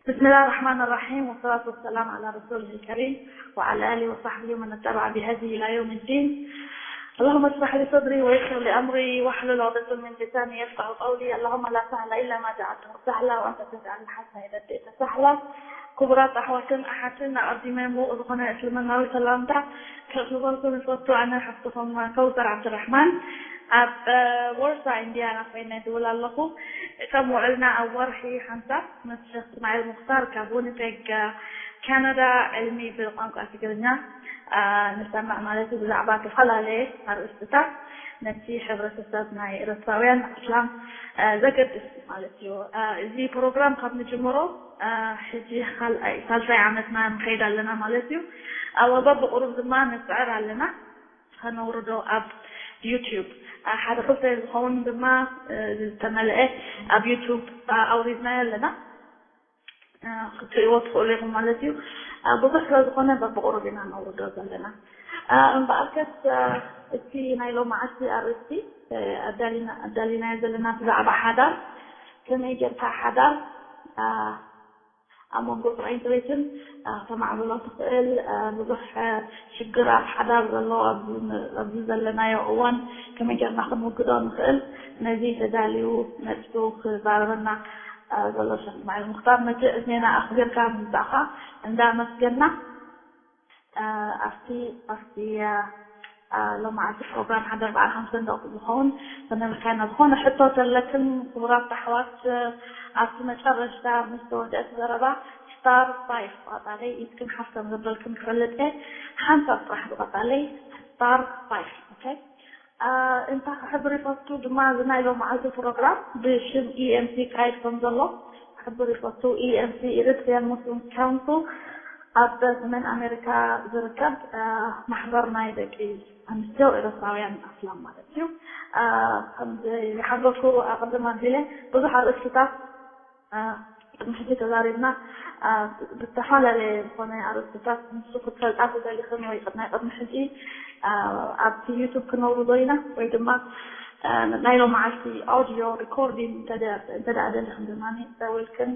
بسم الله الرحمن الرحيم، والصلاة والسلام على رسوله الكريم وعلى آله وصحبه ومن اتبع بهديه إلى يوم الدين. اللهم اشرح لي صدري ويسر لي أمري واحلل عقدة من لساني يفقه قولي. اللهم لا سهل إلا ما جعلته سهلا وأنت تجعل الحزن إذا شئت سهلا. ክቡራት ኣሕዋትን ኣሓትን ኣቐዲመ ምዉቕ ዝኾነ እስልምናዊ ሰላምታ ከቕርበልኩም እፈቱ። ኣነ ሓፍትኹም ከውሰር ዓብድራሕማን ኣብ ወርሳ ኢንዲያና ኮይነ ድውል ኣለኹ። ከም ውዕልና ኣብ ወርሒ ሓንሳብ ምስ ሸኽ እስማዒል ሙኽታር ካብ ዊኒፔግ ካናዳ ዕልሚ ብቋንቋ ትግርኛ ንሰምዕ ማለት እዩ። ብዛዕባ ዝተፈላለየ ኣርእስትታት ነቲ ሕብረተሰብ ናይ ኤርትራውያን ኣስላም ዘገድስ ማለት እዩ። እዚ ፕሮግራም ካብ ንጅምሮ ሕጂ ካልኣይ ሳልሳይ ዓመትና ንኸይድ ኣለና ማለት እዩ። ኣብ በብቁሩብ ድማ ንፅዕር ኣለና ከነውርዶ ኣብ ዩቲዩብ ሓደ ክልተ ዝኸውን ድማ ዝተመልአ ኣብ ዩቲዩብ ኣውሪድናዮ ኣለና። ክትሪእዎ ትኽእሉ ኢኹም ማለት እዩ። ብዙሕ ስለ ዝኾነ በብቁሩብ ኢና ነውርዶ ዘለና። እምበኣርከስ እቲ ናይ ሎማዓልቲ ኣርእስቲ ኣዳሊናዮ ዘለና ብዛዕባ ሓዳር፣ ከመይ ጌርካ ሓዳር ኣብ መንጎ ሰብኣይን ሰበይትን ክተማዕብሎ ትኽእል፣ ብዙሕ ሽግር ኣብ ሓዳር ዘሎ ኣብዚ ዘለናዮ እዋን ከመይ ጌርና ክንውግዶ ንኽእል፣ ነዚ ተዳልዩ መፂኡ ክዛረበና ዘሎ ሸኽ እስማዒል ሙኽታር፣ ነቲ ዕድሜና ኣኽቢርካ ምምፃእኻ እንዳመስገና ኣብቲ ኣብቲ ሎማዓልቲ ፕሮግራም ሓዳር በዓል ሓምሳ ደቂቕ ዝኸውን ክነብርካና ዝኾነ ሕቶ ተለክን ክቡራት ኣሕዋት ኣብቲ መጨረሽታ ምስ ተወድአ እቲ ዘረባ ስታር ፋይፍ ብቐፃለይ ኢድክን ሓፍ ከም ዘበልክን ክፈልጥ እየ። ሓንሳብ ጥራሕ ብቐፃለይ ስታር ፋይፍ። ኦኬ። እንታይ ክሕብር ይፈቱ ድማ እዚ ናይ ሎማዓልቲ ፕሮግራም ብሽም ኢኤምሲ ይካየድ ከም ዘሎ ክሕብር ይፈቱ። ኢኤምሲ ኢሪትሪያን ሙስሊም ካውንስል ኣብ ሰሜን ኣሜሪካ ዝርከብ ማሕበር ናይ ደቂ ኣንስትዮ ኤርትራውያን ኣስላም ማለት እዩ። ከም ዝሓበርኩ ኣቐድም ኣቢለ ብዙሕ ኣርእስትታት ቅድሚ ሕጂ ተዛሪብና ብዝተፈላለየ ዝኾነ ኣርእስትታት ንሱ ክትፈልጣ ተደሊኽን ወይ ናይ ቅድሚ ሕጂ ኣብቲ ዩቱብ ክነውርዶ ኢና ወይ ድማ ናይ ሎማዓልቲ ኣውዲዮ ሪኮርዲን እንተደኣ ደሊኽን ድማ ደዊልክን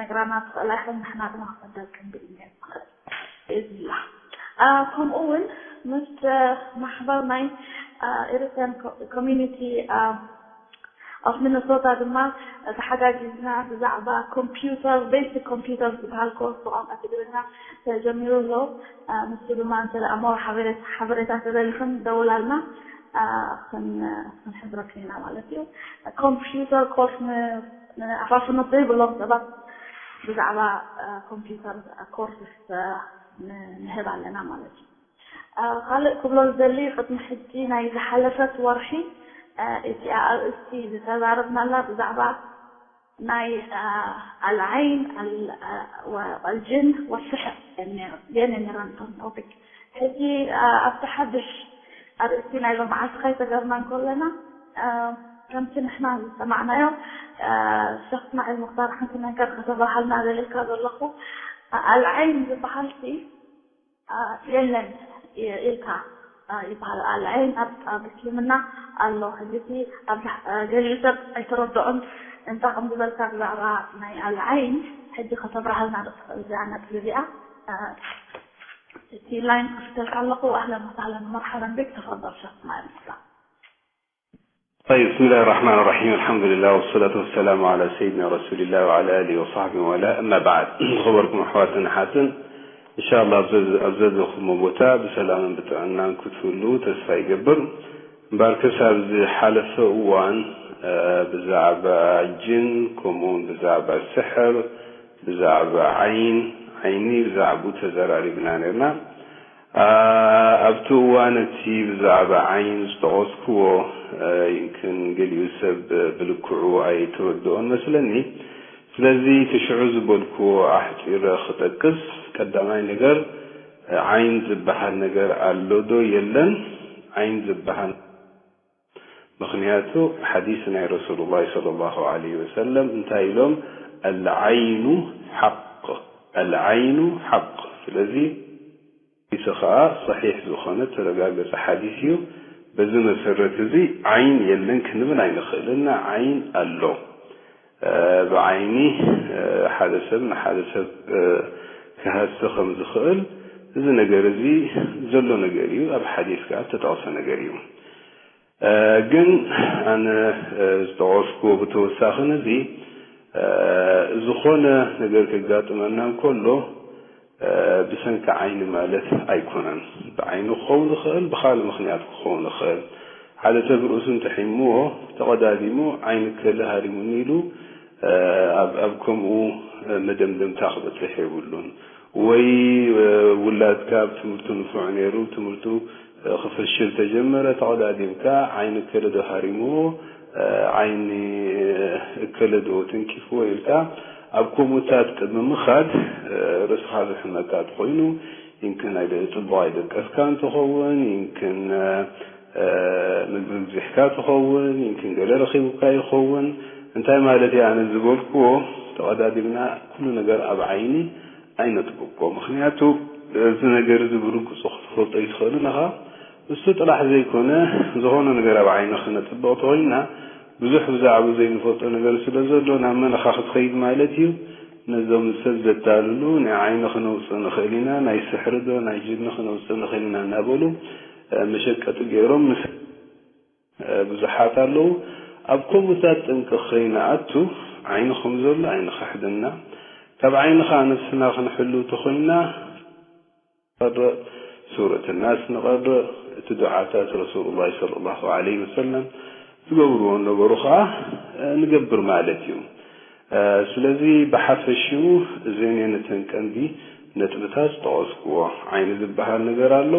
ነግራና ትኽእላ ኢኽን ንሕና ድማ ክቐደልክን ብኢሜል ንኽእል ብኢዝኒላ። ከምኡ እውን ምስ ማሕበር ናይ ኤሪትሪያን ኮሚኒቲ ኣብ ሚነሶታ ድማ ተሓጋጊዝና ብዛዕባ ኮምፒውተር ቤሲክ ኮምፒውተር ዝበሃል ኮርስ ብቋንቋ ትግርኛ ተጀሚሩ ኣሎ። ንሱ ድማ እንተ ደኣ more ሓበሬታ ተደሊኽን ደውላልና ክንሕብረክን ኢና ማለት እዩ። ኮምፒውተር ኮርስ ንኣፋፍኖት ዘይብሎም ሰባት ብዛዕባ ኮምፒውተር ኮርስስ ንህብ ኣለና ማለት እዩ። ካልእ ክብሎ ዝደሊ ቅድሚ ሕጂ ናይ ዝሓለፈት ወርሒ እቲኣ ኣርእስቲ ዝተዛረብናላ ብዛዕባ ናይ ኣልዓይን ኣልጅን ወስሕር የን ነይረን እቶም ቶፒክ። ሕጂ ኣብቲ ሓድሽ ኣርእስቲ ናይ ሎማዓልቲ ከይተገርና እንከለና ከምቲ ንሕና ዝሰማዕናዮ ሸኽ እስማዒል ሙክታር ሓንቲ ነገር ከተብርሃልና ደሊልካ ዘለኹ ኣልዓይን ዝበሃልሲ የለን ኢልካ ይበሃል። ኣልዓይን ኣብ እስልምና ኣሎ። ሕጂ እቲ ገሊኡ ሰብ ኣይተረድኦን እንታይ ከም ዝበልካ ብዛዕባ ናይ ኣልዓይን ሕጂ ከተብርሃልና ዶ ትኽእል እዚኣ ነጥቢ እዚኣ? እቲ ላይን ከፊተልካ ኣለኹ። ኣህለን ወሳህለን ወመርሓበን ቢክ። ተፈضل ሸኽ እስማዒል ሙክታር። طيب، بسم الله الرحمن الرحيم. الحمد لله والصلاة والسلام على سيدنا رسول الله وعلى آله وصحبه ومن والاه. أما بعد. ዝኸበርኩም ኣሕዋትን ኣሓትን፣ እንሻላ ኣብ ዘዘኹሞ ቦታ ብሰላምን ብጥዕናን ክትህሉ ተስፋ ይገብር። እምበኣርከስ ኣብዚ ሓለፈ እዋን ብዛዕባ ጅን ከምኡውን ብዛዕባ ስሕር ብዛዕባ ዓይን ዓይኒ ብዛዕባኡ ተዘራሪብና ነርና። ኣብቲ እዋን እቲ ብዛዕባ ዓይን ዝጠቐስክዎ ይምክን ገሊኡ ሰብ ብልክዑ ኣይተረድኦን መስለኒ። ስለዚ እቲ ሽዑ ዝበልክዎ ኣሕጺረ ክጠቅስ፣ ቀዳማይ ነገር ዓይን ዝበሃል ነገር ኣሎ ዶ የለን? ዓይን ዝበሃል ምኽንያቱ ሓዲስ ናይ ረሱሉላህ ሰለላሁ ዐለይሂ ወሰለም እንታይ ኢሎም? ኣልዓይኑ ሓቅ፣ ኣልዓይኑ ሓቅ። ስለዚ ሓዲሱ ኸዓ ሰሒሕ ዝኾነ ተረጋገፀ ሓዲስ እዩ። በዚ መሰረት እዚ ዓይን የለን ክንብል ኣይንኽእልን ኢና። ዓይን ኣሎ። ብዓይኒ ሓደ ሰብ ንሓደ ሰብ ክሃሲ ከም ዝኽእል እዚ ነገር እዚ ዘሎ ነገር እዩ። ኣብ ሓዲስ ከኣ እተጠቕሰ ነገር እዩ። ግን ኣነ ዝጠቐስኩዎ ብተወሳኺ ነዚ ዝኾነ ነገር ከጋጥመና እንከሎ ብሰንኪ ዓይኒ ማለት ኣይኮነን። ብዓይኒ ክኸውን ይኽእል፣ ብኻልእ ምኽንያት ክኸውን ይኽእል። ሓደ ሰብ ርእሱ እንተሒምዎ ተቐዳዲሙ ዓይኒ ከለ ሃሪሙኒ ኢሉ ኣብ ኣብ ከምኡ መደምደምታ ክበጽሕ የብሉን። ወይ ውላድካ ኣብ ትምህርቱ ንፉዕ ነይሩ ትምህርቱ ክፍሽል ተጀመረ ተቐዳዲምካ ዓይኒ ከለ ዶ ሃሪምዎ ዓይኒ እከለ ዶ ተንኪፍዎ ኢልካ ኣብ ከምኡታት ቅድሚ ምኻድ ርእስኻ ዝሕመካ እንተኾይኑ ይምክን ኣይደ- ጽቡቕ ኣይደቀስካን ትኸውን፣ ይምክን ምግቢ ብዚሕካ ትኸውን፣ ይምክን ገለ ረኺቡካ ይኸውን። እንታይ ማለት እየ ኣነ ዝበልክዎ ተቐዳዲምና ኩሉ ነገር ኣብ ዓይኒ ኣይነጥብቆ። ምኽንያቱ እዚ ነገር እዚ ብርግጹ ክትፈልጦ ኣይትኽእልን ኢኻ። እሱ ጥራሕ ዘይኮነ ዝኾነ ነገር ኣብ ዓይኒ ክነጥብቕ ተኾይንና ብዙሕ ብዛዕባ ዘይንፈልጦ ነገር ስለ ዘሎ ናብ መን ኢኻ ክትኸይድ ማለት እዩ። ነዞም ሰብ ዘታልሉ ናይ ዓይኒ ክነውፅእ ንኽእል ኢና፣ ናይ ስሕሪ ዶ ናይ ጅኒ ክነውፅእ ንኽእል ኢና እናበሉ መሸቀጢ ገይሮም ምስ ብዙሓት ኣለዉ። ኣብ ከምኡታት ጠንቂ ከይንኣቱ ዓይኒ ከም ዘሎ ኣይንኽሕድና። ካብ ዓይኒ ኸዓ ነብስና ክንሕሉ ተኾይንና ንቐርእ፣ ሱረት ናስ ንቐርእ፣ እቲ ዱዓታት ረሱሉላህ ሰለላሁ ዐለይሂ ወሰለም ዝገብርዎ ነበሩ ኸዓ ንገብር ማለት እዩ። ስለዚ ብሓፈሽኡ እዘን እየን እተን ቀንዲ ነጥብታት ዝጠቐስክዎ። ዓይኒ ዝበሃል ነገር ኣሎ።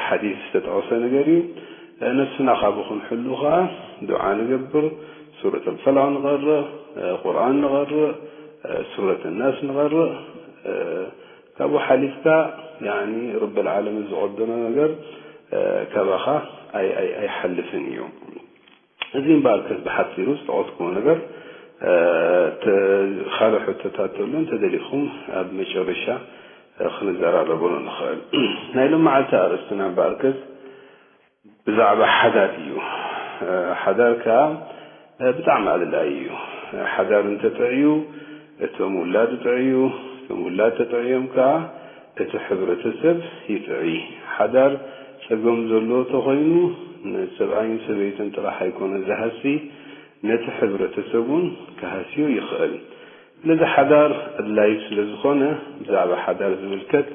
ሓዲስ ዝተጠቐሰ ነገር እዩ። ነብስና ካብ ክንሕሉ ኸዓ ዱዓ ንገብር፣ ሱረት ኣልፈላቕ ንቐርእ፣ ቁርኣን ንቐርእ፣ ሱረት ናስ ንቐርእ። ካብኡ ሓሊፍካ ያኒ ረብል ዓለሚን ዝቐደሮ ነገር ካባኻ ኣይ- ኣይ- ኣይሓልፍን እዩ። እዚ እምበኣርከስ ብሓጺሩ ዝጠቐስክዎ ነገር ካልእ ሕቶታት ተሎ እንተደሊኹም ኣብ መጨረሻ ክንዘራረበሉ ንኽእል። ናይ ሎመዓልቲ ኣርእስትና እምበኣርከስ ብዛዕባ ሓዳር እዩ። ሓዳር ከኣ ብጣዕሚ ኣድላዪ እዩ። ሓዳር እንተጥዕዩ እቶም ውላድ ይጥዕዩ፣ እቶም ውላድ ተጥዕዮም ከኣ እቲ ሕብረተሰብ ይጥዒ። ሓዳር ጸገም ዘለዎ ተኾይኑ ንሰብኣይን ሰበይትን ጥራሕ ኣይኮነ ዝሃሲ፣ ነቲ ሕብረተሰብ እውን ክሃስዮ ይኽእል። ስለዚ ሓዳር ኣድላዩ ስለ ዝኾነ ብዛዕባ ሓዳር ዝምልከት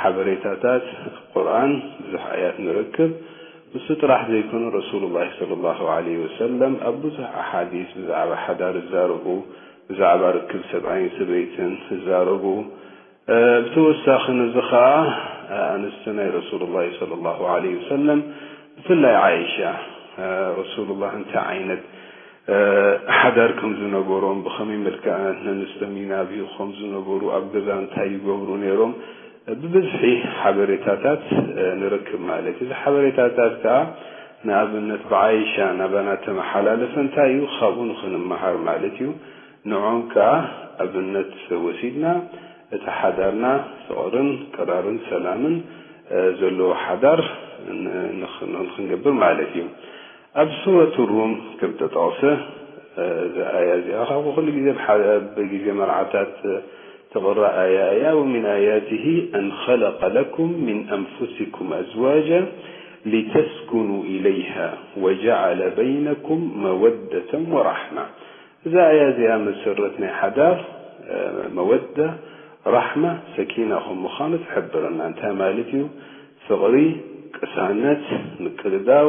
ሓበሬታታት ኣብ ቁርኣን ብዙሕ ኣያት ንረክብ። እሱ ጥራሕ ዘይኮነ ረሱሉላህ ሰለላሁ ዐለይሂ ወሰለም ኣብ ብዙሕ ኣሓዲስ ብዛዕባ ሓዳር ዝዛረቡ፣ ብዛዕባ ርክብ ሰብኣይን ሰበይትን ዝዛረቡ፣ ብተወሳኺ ነዚ ኸዓ ኣንስቲ ናይ ረሱሉላህ ሰለላሁ ዐለይሂ ወሰለም ብፍላይ ዓይሻ ረሱሉላህ እንታይ ዓይነት ሓዳር ከም ዝነበሮም ብኸመይ መልክዕ ነንስቶም ይናብዩ ከም ዝነበሩ ኣብ ገዛ እንታይ ይገብሩ ነይሮም ብብዝሒ ሓበሬታታት ንረክብ ማለት እዩ። እዚ ሓበሬታታት ከዓ ንኣብነት ብዓይሻ ናባና ተመሓላለፈ እንታይ እዩ ካብኡ ንኽንመሃር ማለት እዩ። ንዖም ከዓ ኣብነት ወሲድና እቲ ሓዳርና ፍቕርን ቅራርን ሰላምን ዘለዎ ሓዳር ንኽንገብር ማለት እዩ። ኣብ ሱረት ሩም ከም ተጠቕሰ እዛ ኣያ እዚኣ ካብ ኩሉ ግዜ ብሓ- ብግዜ መርዓታት ትቕራእ ኣያ እያ። ومن آياته أن خلق لكم من أنفسكم أزواجا لتسكنوا إليها وجعل بينكم مودة ورحمة. እዛ ኣያ እዚኣ መሰረት ናይ ሓዳር መወዳ ራሕማ ሰኪና ከም ምዃኑ ትሕብረና። እንታይ ማለት እዩ? ፍቕሪ፣ ቅሳነት፣ ምቅድዳው፣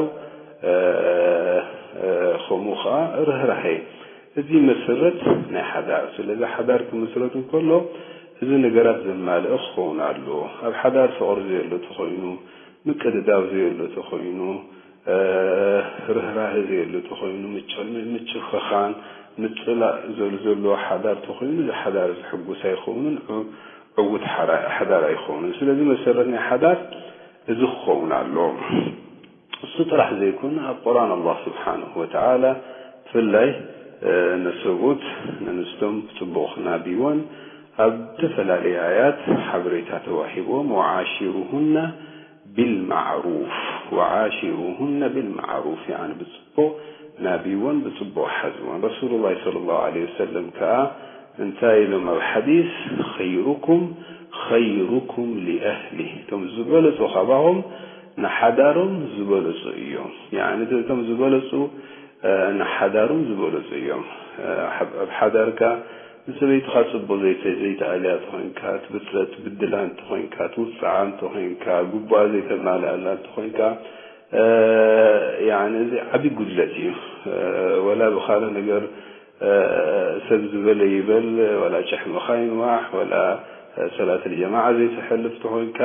ከምኡ ኸዓ ርህራሄ። እዚ መሰረት ናይ ሓዳር። ስለዚ ሓዳር ክምስረት እንከሎ እዚ ነገራት ዘማልእ ክኸውን ኣለዎ። ኣብ ሓዳር ፍቕሪ ዘየሎ ተኾይኑ፣ ምቅድዳው ዘየሎ ተኾይኑ፣ ርህራሄ ዘየሎ ተኾይኑ፣ ምጭኽኻን ምጽላእ ዘሎ ሓዳር ተኾይኑ፣ እዚ ሓዳር እዚ ሕጉስ ኣይኸውንን፣ ዕዉት ሓዳር ኣይኸውንን። ስለዚ መሰረት ናይ ሓዳር እዚ ክኸውን ኣለዎ። እሱ ጥራሕ ዘይኮነ ኣብ ቁርኣን ኣላህ ስብሓንሁ ወተዓላ ብፍላይ ንሰብኡት ንንስቶም ብፅቡቕ ክናብይወን ኣብ ዝተፈላለየ ኣያት ሓበሬታ ተዋሂብዎም ወዓሽሩሁና ቢልማዕሩፍ ወዓሽሩሁነ ቢልማዕሩፍ ያኒ ብፅቡቕ ናብይዎን ብጽቡቕ ሓዝዎን። ረሱሉላህ ሰለላሁ ዐለይሂ ወሰለም ከኣ እንታይ ኢሎም ኣብ ሓዲስ፣ "ኸይሩኩም ኸይሩኩም ሊኣህሊ"፣ እቶም ዝበለጹ ካባኹም ንሓዳሮም ዝበለጹ እዮም። ያዕኒ እቶም ዝበለጹ፣ እ፣ ንሓዳሮም ዝበለጹ እዮም። እ፣ ኣብ፣ ኣብ ሓዳርካ ንሰበይትኻ ጽቡቕ ዘይተ-፣ ዘይትኣልያ እንተኾይንካ፣ ትብጽ-፣ ትብድላ እንተኾይንካ፣ ትውጽዓ እንተኾይንካ፣ ግቡኣ ዘይተማልኣላ እንተኾይንካ፣ እ፣ ያዕኒ እዚ ዓቢ ጉድለት እዩ። እ፣ ወላ ብኻልእ ነገር፣ እ፣ ሰብ ዝበለ ይበል፣ ወላ ጭሕምኻ ይንዋሕ፣ ወላ፣ እ፣ ሰላት ልጀማዓ ዘይትሐልፍ ተኾይንካ፣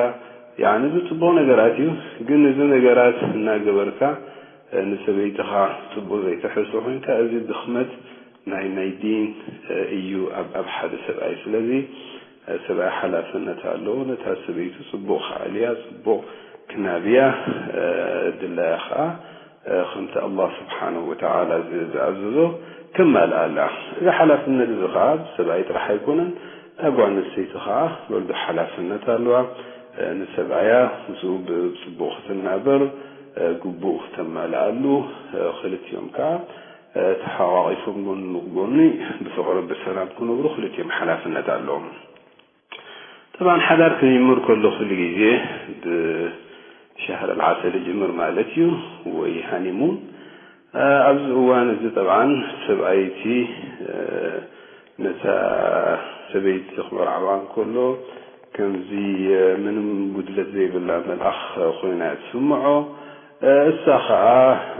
ያዕኒ እዚ ጽቡቕ ነገራት እዩ። ግን እዚ ነገራት እናገበርካ፣ እ፣ ንሰበይትኻ ጽቡቕ ዘይትሕዝ ተኾይንካ፣ እዚ ድኽመት ናይ፣ ናይ ዲን፣ እ፣ እዩ ኣብ፣ ኣብ ሓደ ሰብኣይ። ስለዚ፣ እ፣ ሰብኣይ ሓላፍነት ኣለዎ። ነታ ሰበይቱ ጽቡቕ ክኣልያ፣ ጽቡቕ ክናብያ፣ እ፣ ድላያ ኸኣ፣ እ፣ ከምቲ ኣላህ ስብሓነሁ ወተዓላ ዝ-፣ ዝኣዘዞ ከማልኣላ። እዚ ሓላፍነት እዚ ኸኣ ብሰብኣይ ጥራሕ ኣይኮነን፣ እታ ጓል ኣንስተይቲ ኸኣ ወልዶ ሓላፍነት ኣለዋ። እ፣ ንሰብኣያ ምስኡ ብጽቡቕ ክትናበር፣ እ፣ ግቡእ ክተማልኣሉ፣ እ፣ ክልቲኦም ከኣ፣ እ፣ ተሓቋቒፎም ጎኒ ንጎኒ ብፍቕሪ ብሰላም ክነብሩ ክልቲኦም ሓላፍነት ኣለዎም። ጠብዓን ሓዳር ክጅምር ከሎ ኩሉ ግዜ ብሻህር ኣልዓሰል ይጅምር ማለት እዩ፣ ወይ ሃኒሙን። እ፣ ኣብዚ እዋን እዚ ጠብዓን ሰብኣይቲ፣ እ፣ ነታ ሰበይቲ ክመርዓዋ እንከሎ ከምዚ፣ እ፣ ምንም ጉድለት ዘይብላ መልኣኽ ኮይና እያ ትስምዖ። እ፣ እሳ ኸኣ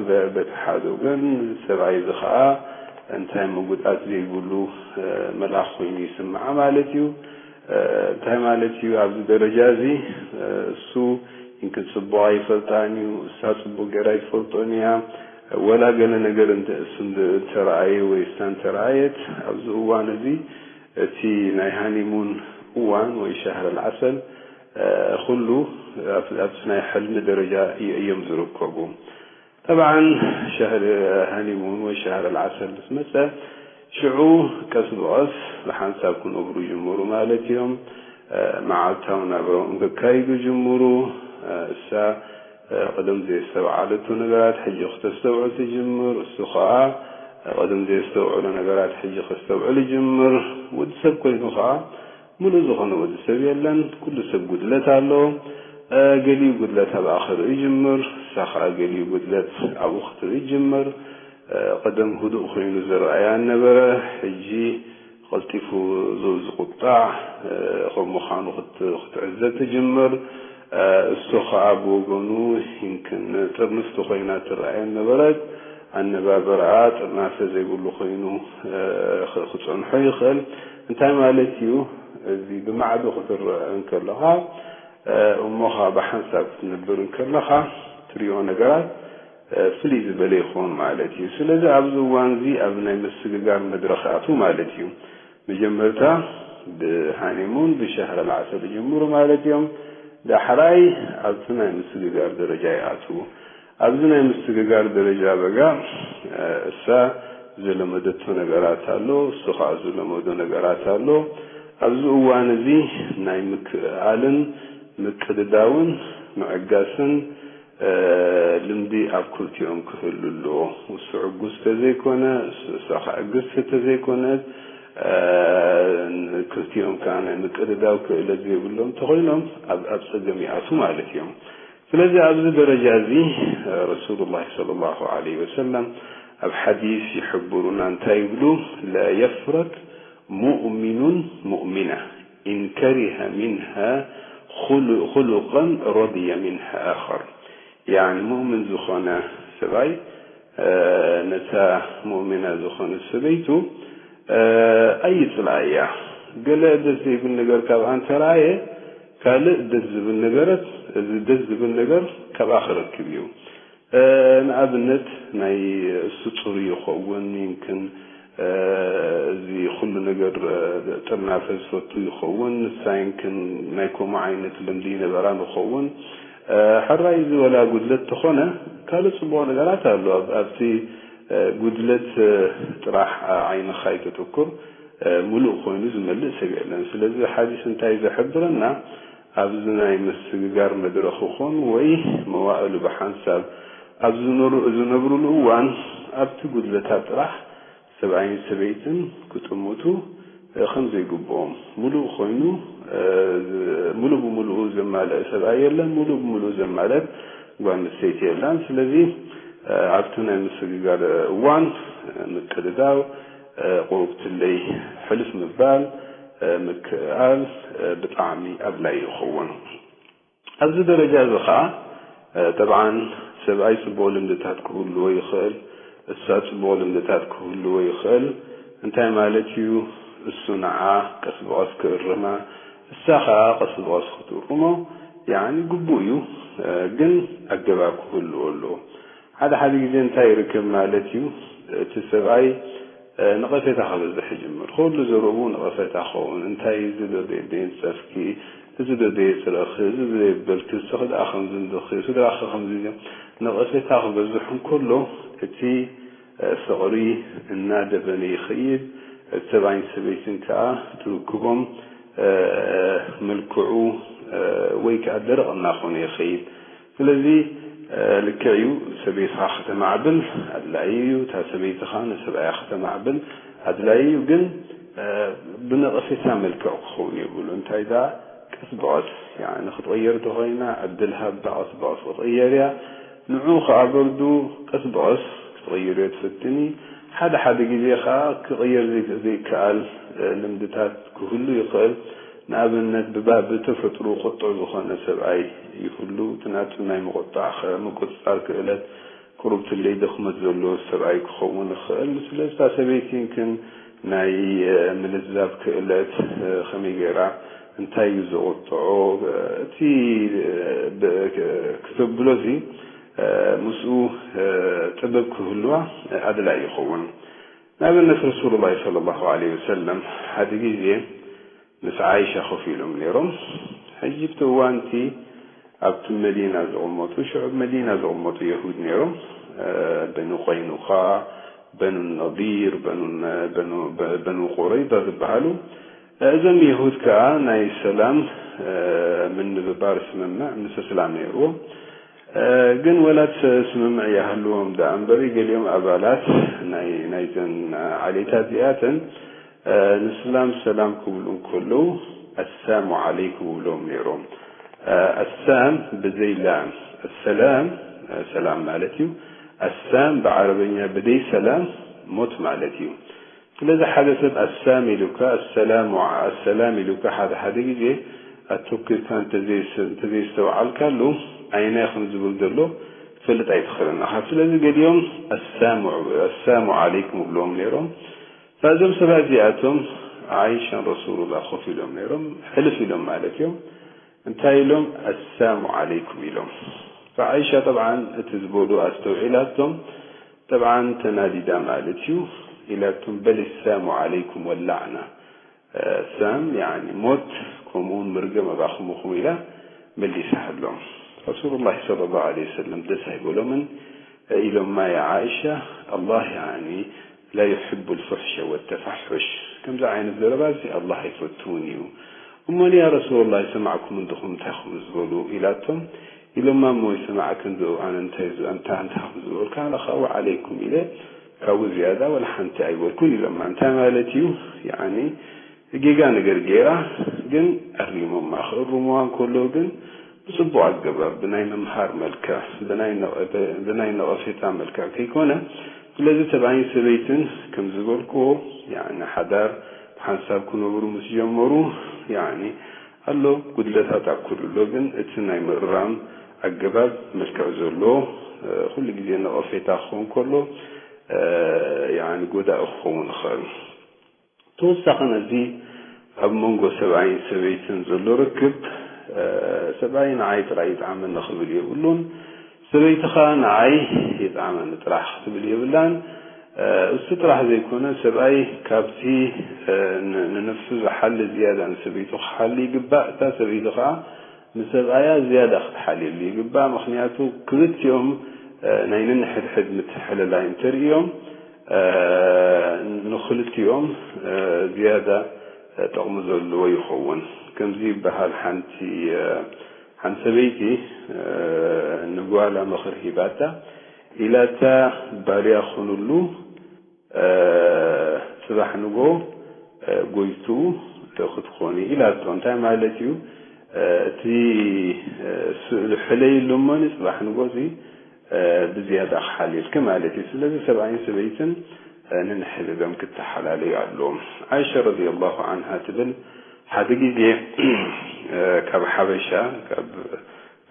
በ-፣ በቲ ሓደ ወገን ሰብኣይ እዚ ኸኣ እንታይ ምጉድኣት ዘይብሉ፣ እ፣ መልኣኽ ኮይኑ ይስምዓ ማለት እዩ። እ፣ እንታይ ማለት እዩ? ኣብዚ ደረጃ እዚ፣ እ፣ እሱ ይምክን ጽቡቕ ኣይፈልጣን እዩ፣ እሳ ጽቡቕ ገይራ ኣይትፈልጦን እያ። ወላ ገለ ነገር እንተ-፣ እሱ እንተ-፣ እንተረኣየ ወይ እሳ እንተረኣየት፣ ኣብዚ እዋን እዚ እቲ ናይ ሃኒሙን እዋን ወይ ሻህር ኣልዓሰል፣ እ፣ ኩሉ ኣብ-፣ ኣብቲ ናይ ሕልሚ ደረጃ እዮ-፣ እዮም ዝርከቡ። ጠብዓን ሻህር ሃኒሙን ወይ ሻህር ኣልዓሰል ምስ መጸ፣ ሽዑ ቀስ ብቐስ ብሓንሳብ ክነብሩ ይጅምሩ ማለት እዮም። እ፣ መዓልታዊ ናብራኦም ከካይዱ ይጅምሩ። እ፣ እሳ፣ እ፣ ቀደም ዘየስተውዓለቶ ነገራት ሕጂ ክተስተውዕል ትጅምር። እሱ ኸኣ፣ እ፣ ቀደም ዘየስተውዕሎ ነገራት ሕጂ ከስተውዕል ይጅምር። ወዲ ሰብ ኮይኑ ኸኣ፣ ምሉእ ዝኾነ ወዲ ሰብ የለን። ኩሉ ሰብ ጉድለት ኣለዎ። እ፣ ገሊኡ ጉድለት ኣብኣ ክርኢ ይጅምር፣ እሳ ኸኣ ገሊኡ ጉድለት ኣብኡ ክትርኢ ይጅምር። እ፣ ቀደም ህዱእ ኮይኑ ዝረኣያ ነበረ፣ ሕጂ ቀልጢፉ ዝ-፣ ዝቁጣዕ፣ እ፣ ከም ምዃኑ ክት-፣ ክትዕዘብ ትጅምር። እ፣ እሱ ኸኣ ብወገኑ ይምክን ጥርንፍቲ ኮይና ትረኣየን ነበረት። ኣነባብራኣ ጥርናፈ ዘይብሉ ኮይኑ፣ እ፣ ኽ-፣ ክጸንሖ ይኽእል። እንታይ ማለት እዩ? እዚ ብማዕዶ ክትረአ እንከለኻ፣ እ፣ እሞ ኸኣ ብሓንሳብ ክትነብር እንከለኻ ትሪኦ ነገራት፣ እ፣ ፍልይ ዝበለ ይኸውን ማለት እዩ። ስለዚ ኣብዚ እዋን እዚ ኣብ ናይ ምስግጋር መድረኽ ይኣትዉ ማለት እዩ። መጀመርታ ብሃኒሙን ብሻህር ኣልዓሰል ይጅምሩ ማለት እዮም። ዳሕራይ ኣብቲ ናይ ምስግጋር ደረጃ ይኣትዉ። ኣብዚ ናይ ምስግጋር ደረጃ በጋ፣ እ፣ እሳ ዝለመደቶ ነገራት ኣሎ፣ እሱ ኸኣ ዝለመዶ ነገራት ኣሎ። ኣብዚ እዋን እዚ ናይ ምክእኣልን ምቅድዳውን ምዕጋስን፣ እ፣ ልምዲ ኣብ ክልቲኦም ክህሉ ኣለዎ። እሱ ዕጉስ ተዘይኮነ፣ እሱ፣ እሳ ከዕግስቲ ተዘይኮነት፣ እ፣ ክልቲኦም ከኣ ናይ ምቅድዳው ክእለት ዘይብሎም እንተኾይኖም ኣብ፣ ኣብ ጸገም ይኣትዉ ማለት እዮም። ስለዚ ኣብዚ ደረጃ እዚ ረሱሉላህ ሰለላሁ ዐለይሂ ወሰለም ኣብ ሓዲስ ይሕብሩና፣ እንታይ ይብሉ? "ላ የፍረክ ሙእሚኑን ሙእሚና ኢን ከሪሀ ሚንሃ ኹሉ-፣ ኹሉቀን ረድየ ሚንሃ ኣኸር።" ያዕኒ ሙእምን ዝኾነ ሰብኣይ፣ እ፣ ነታ ሙእሚና ዝኾነት ሰበይቱ፣ እ፣ ኣይጽልኣያ። ገለ ደስ ዘይብል ነገር ካብኣ እንተረኣየ፣ ካልእ ደስ ዝብል ነገረት፣ እዚ ደስ ዝብል ነገር ካብኣ ክረክብ እዩ። እ፣ ንኣብነት ናይ እሱ ጽሩይ ይኸውን፣ ይምክን፣ እ፣ እዚ ኩሉ ነገር፣ እ፣ ጥርናፈ ዝፈቱ ይኸውን፣ ንሳ ይምክን ናይ ከምኡ ዓይነት ልምዲ ይነበራ ንኸውን። እ፣ ሕራይ እዚ ወላ ጉድለት ተኾነ፣ ካልእ ጽቡቕ ነገራት ኣሎ። ኣብ-፣ ኣብቲ፣ እ፣ ጉድለት፣ እ፣ ጥራሕ ዓይንኻ ኣይተተኩር፣ እ፣ ምሉእ ኮይኑ ዝመልእ ሰብ የለን። ስለዚ ሓዲስ እንታይ ዘሕብረና? ኣብዚ ናይ ምስግጋር መድረኽ ይኹን ወይ መዋእሉ ብሓንሳብ ኣብ ዝነሩ-፣ ዝነብሩሉ እዋን፣ ኣብቲ ጉድለታት ጥራሕ ሰብኣይን ሰበይትን ክጥምቱ ከም ዘይግብኦም፣ ምሉእ ኮይኑ ምሉእ ብምሉኡ ዘማልአ ሰብኣይ የለን፣ ምሉእ ብምሉኡ ዘማልአት ጓል ኣንስተይቲ የላን። ስለዚ ኣብቲ ናይ ምስግጋር እዋን ምቅድዳው፣ ቁሩብትለይ ሕልፍ ምባል፣ ምክእኣል ብጣዕሚ ኣድላይ ይኸውን። ኣብዚ ደረጃ እዚ ኸዓ ጠብዓን ሰብኣይ ጽቡቕ ልምድታት ክህልዎ ይኽእል፣ እሳ ጽቡቕ ልምድታት ክህልዎ ይኽእል። እንታይ ማለት እዩ? እሱ ንዓ ቀስ ብቐስ ክእርማ፣ እሳ ኸዓ ቀስ ብቐስ ክትእርሞ፣ ያኒ ግቡእ እዩ፣ ግን ኣገባብ ክህልዎ ኣለዎ። ሓደ ሓደ ግዜ እንታይ ይርከብ ማለት እዩ? እቲ ሰብኣይ ነቐፌታ ክበዝሕ ይጅምር። ኩሉ ዘረብኡ ነቐፌታ ክኸውን። እንታይ እዚ ዶ ደየንጸፍኪ፣ እዚ ዶ ደየጽረኺ፣ እዚ ዶ ደየበልኪ፣ ንስኺ ደኣ ከምዚ እንዲኺ፣ ስድራኺ ከምዚ እዮም። ነቐፌታ ክበዝሕ እንከሎ እቲ ፍቕሪ እናደበነ ይኸይድ። እቲ ሰብኣይን ሰበይትን ከኣ ትርክቦም መልክዑ ወይ ከኣ ደረቕ እናኾነ ይኸይድ። ስለዚ ልክዕ እዩ፣ ሰበይትኻ ከተማዕብል ኣድላዪ እዩ፣ እታ ሰበይትኻ ንሰብኣያ ከተማዕብል ኣድላዪ እዩ። ግን ብነቐፌታ መልክዕ ክኸውን የብሉ። እንታይ ደኣ ቀስ ብቐስ፣ ያኒ ክትቕየር ተኾይና ዕድል ሃባ፣ ቀስ ብቐስ ክትቕየር እያ። ንዑ ከኣ በርዱ፣ ቀስ ብቐስ ክትቕይርዮ ትፍትኒ። ሓደ ሓደ ግዜ ከኣ ክቕየር ዘይ-፣ ዘይከኣል ልምድታት ክህሉ ይኽእል። ንኣብነት ብባ-፣ ብተፈጥሮ ቁጡዕ ዝኾነ ሰብኣይ ይህሉ፣ እቲ ናቱ ናይ ምቁጣዕ ኸ-፣ ምቁጽጻር ክእለት ቁሩብ ትለይ ድኽመት ዘለዎ ሰብኣይ ክኸውን ይኽእል። ስለዚ እታ ሰበይቲ ግን ናይ ምልዛብ ክእለት ከመይ ገይራ፣ እንታይ እዩ ዘቑጥዖ፣ እቲ ብ-፣ ክተብሎ እዚ ምስኡ ጥበብ ክህልዋ ኣድላይ ይኸውን። ንኣብነት ረሱሉላህ ሰለላሁ ዐለይሂ ወሰለም ሓደ ግዜ ምስ ዓይሻ ኮፍ ኢሎም ነይሮም። ሕጂ ኣብቲ እዋንቲ ኣብቲ መዲና ዝቕመጡ፣ ሽዑ ኣብ መዲና ዝቕመጡ የሁድ ነይሮም። በኑ ቆይኑቃ፣ በኑ ነዲር፣ በኑ፣ በኑ፣ በኑ ቁረይዛ ዝበሃሉ። እዞም የሁድ ከኣ ናይ ሰላም ምንብባር ስምምዕ ምስ እስላም ነይርዎም። ግን ወላ እቲ ስምምዕ ይሃልዎም ደኣ እምበሪ፣ ገሊኦም ኣባላት ናይ፣ ናይዘን ዓሌታት እዚኣተን ንስላም ሰላም ክብሉ እንከለዉ፣ ኣሳሙ ዓለይኩም ይብሎም ነይሮም። ኣሳም ብዘይ ላም፣ ኣሰላም ሰላም ማለት እዩ። ኣሳም ብዓረበኛ ብደይ ሰላም ሞት ማለት እዩ። ስለዚ ሓደ ሰብ ኣሳም ኢሉካ፣ ኣሰላሙ፣ ኣሰላም ኢሉካ ሓደ ሓደ ግዜ ኣተኲርካ እንተዘይስ-፣ እንተዘይስተውዓልካሉ፣ ኣየናይ ከም ዝብል ዘሎ ክትፈልጥ ኣይትኽእልን ኢኻ። ስለዚ ገሊኦም ኣሳሙ፣ ኣሳሙ ዓለይኩም ይብልዎም ነይሮም። እዞም ሰባት እዚኣቶም ዓይሻን ረሱሉላህ ኮፍ ኢሎም ነይሮም፣ ሕልፍ ኢሎም ማለት እዮም። እንታይ ኢሎም? ኣሳሙ ዓለይኩም ኢሎም። ፈዓይሻ ጠብዓን እቲ ዝበሉ ኣስተውዒላቶም፣ ጠብዓን ተናዲዳ ማለት እዩ። ኢላቶም፣ በል ሳሙ ዓለይኩም ወላዕና። ሳም፣ ያኒ ሞት፣ ከምኡውን መርገም ኣባኹምኹም ኢላ መሊሳሎም። ረሱሉላህ ሰለላሁ ዐለይሂ ወሰለም ደስ ኣይበሎምን። ኢሎማ፣ ያ ዓኢሻ፣ ኣላህ፣ ያኒ፣ ላ ዩሕቡ ልፉሕሸ ወተፋሑሽ፣ ከምዚ ዓይነት ዘረባ እዚ ኣላህ ኣይፈትውን እዩ። እሞ፣ ያ ረሱሉላህ፣ ይሰማዕኩም እንድኹም እንታይ ኹም ዝበሉ? ኢላቶም። ኢሎማ፣ እሞ ይሰማዕክን ዶ ኣነ እንታይ ዝ-፣ እንታ-፣ እንታይ ኹም ዝበልካ? ኣነ ኸዓ ወዓለይኩም ኢለ ካብኡ ዝያዳ ወላ ሓንቲ ኣይበልኩን ኢሎማ። እንታይ ማለት እዩ? ያኒ፣ ጌጋ ነገር ገይራ፣ ግን ኣሪሞማ። ክእርምዋ እንከለዉ ግን ብጽቡቕ ኣገባብ፣ ብናይ ምምሃር መልክዕ፣ ብናይ ነቐ-፣ ብ-፣ ብናይ ነቐፌታ መልክዕ ከይኮነ። ስለዚ ሰብኣይን ሰበይትን ከም ዝበልክዎ፣ ያኒ ሓዳር ብሓንሳብ ክነብሩ ምስ ጀመሩ፣ ያኒ ኣሎ ጉድለታት ኣብ ኩሉ ኣሎ፣ ግን እቲ ናይ ምእራም ኣገባብ መልክዕ ዘሎ፣ እ፣ ኩሉ ግዜ ነቐፌታ ክኸውን ከሎ፣ እ፣ ያኒ ጎዳኢ ክኸውን ይኽእል። ተወሳኺ ነዚ ኣብ መንጎ ሰብኣይን ሰበይትን ዘሎ ርክብ፣ እ፣ ሰብኣይ ንዓይ ጥራይ ይጥዓመኒ ክብል የብሉን፣ ሰበይቲ ኸኣ ንዓይ ይጥዓመኒ ጥራሕ ክትብል የብላን። እ፣ እሱ ጥራሕ ዘይኮነ፣ ሰብኣይ ካብቲ፣ እ፣ ን-፣ ንነፍሱ ዝሓሊ ዝያዳ ንሰበይቱ ክሓሊ ይግባእ። እታ ሰበይቲ ኸኣ ንሰብኣያ ዝያዳ ክትሓልየሉ ይግባእ። ምኽንያቱ ክልቲኦም፣ እ፣ ናይ ነንሕድሕድ ምትሕልላይ እንተርእዮም፣ እ፣ ንኽልቲኦም፣ እ፣ ዝያዳ ጥቕሚ ዘለዎ ይኸውን። ከምዚ ይበሃል፣ ሓንቲ፣ እ፣ ሓንቲ ሰበይቲ፣ እ፣ ንጓላ ምኽሪ ሂባታ፣ ኢላታ ባርያ ኹንሉ፣ እ፣ ጽባሕ ንጎ፣ እ፣ ጎይቱ ክትኾኒ ኢላቶ። እንታይ ማለት እዩ? እ፣ እቲ፣ እ፣ ስእሉ ሕለይሉ እሞ ንጽባሕ ንጎ እዚ፣ እ፣ ብዝያዳ ክሓልየልኪ ማለት እዩ። ስለዚ ሰብኣይን ሰበይትን፣ እ፣ ነንሕድሕዶም ክተሓላለዩ ኣለዎም። ዓይሻ ረዲየላሁ ዓንሃ ትብል፣ ሓደ ግዜ፣ እ፣ ካብ ሓበሻ፣ ካብ፣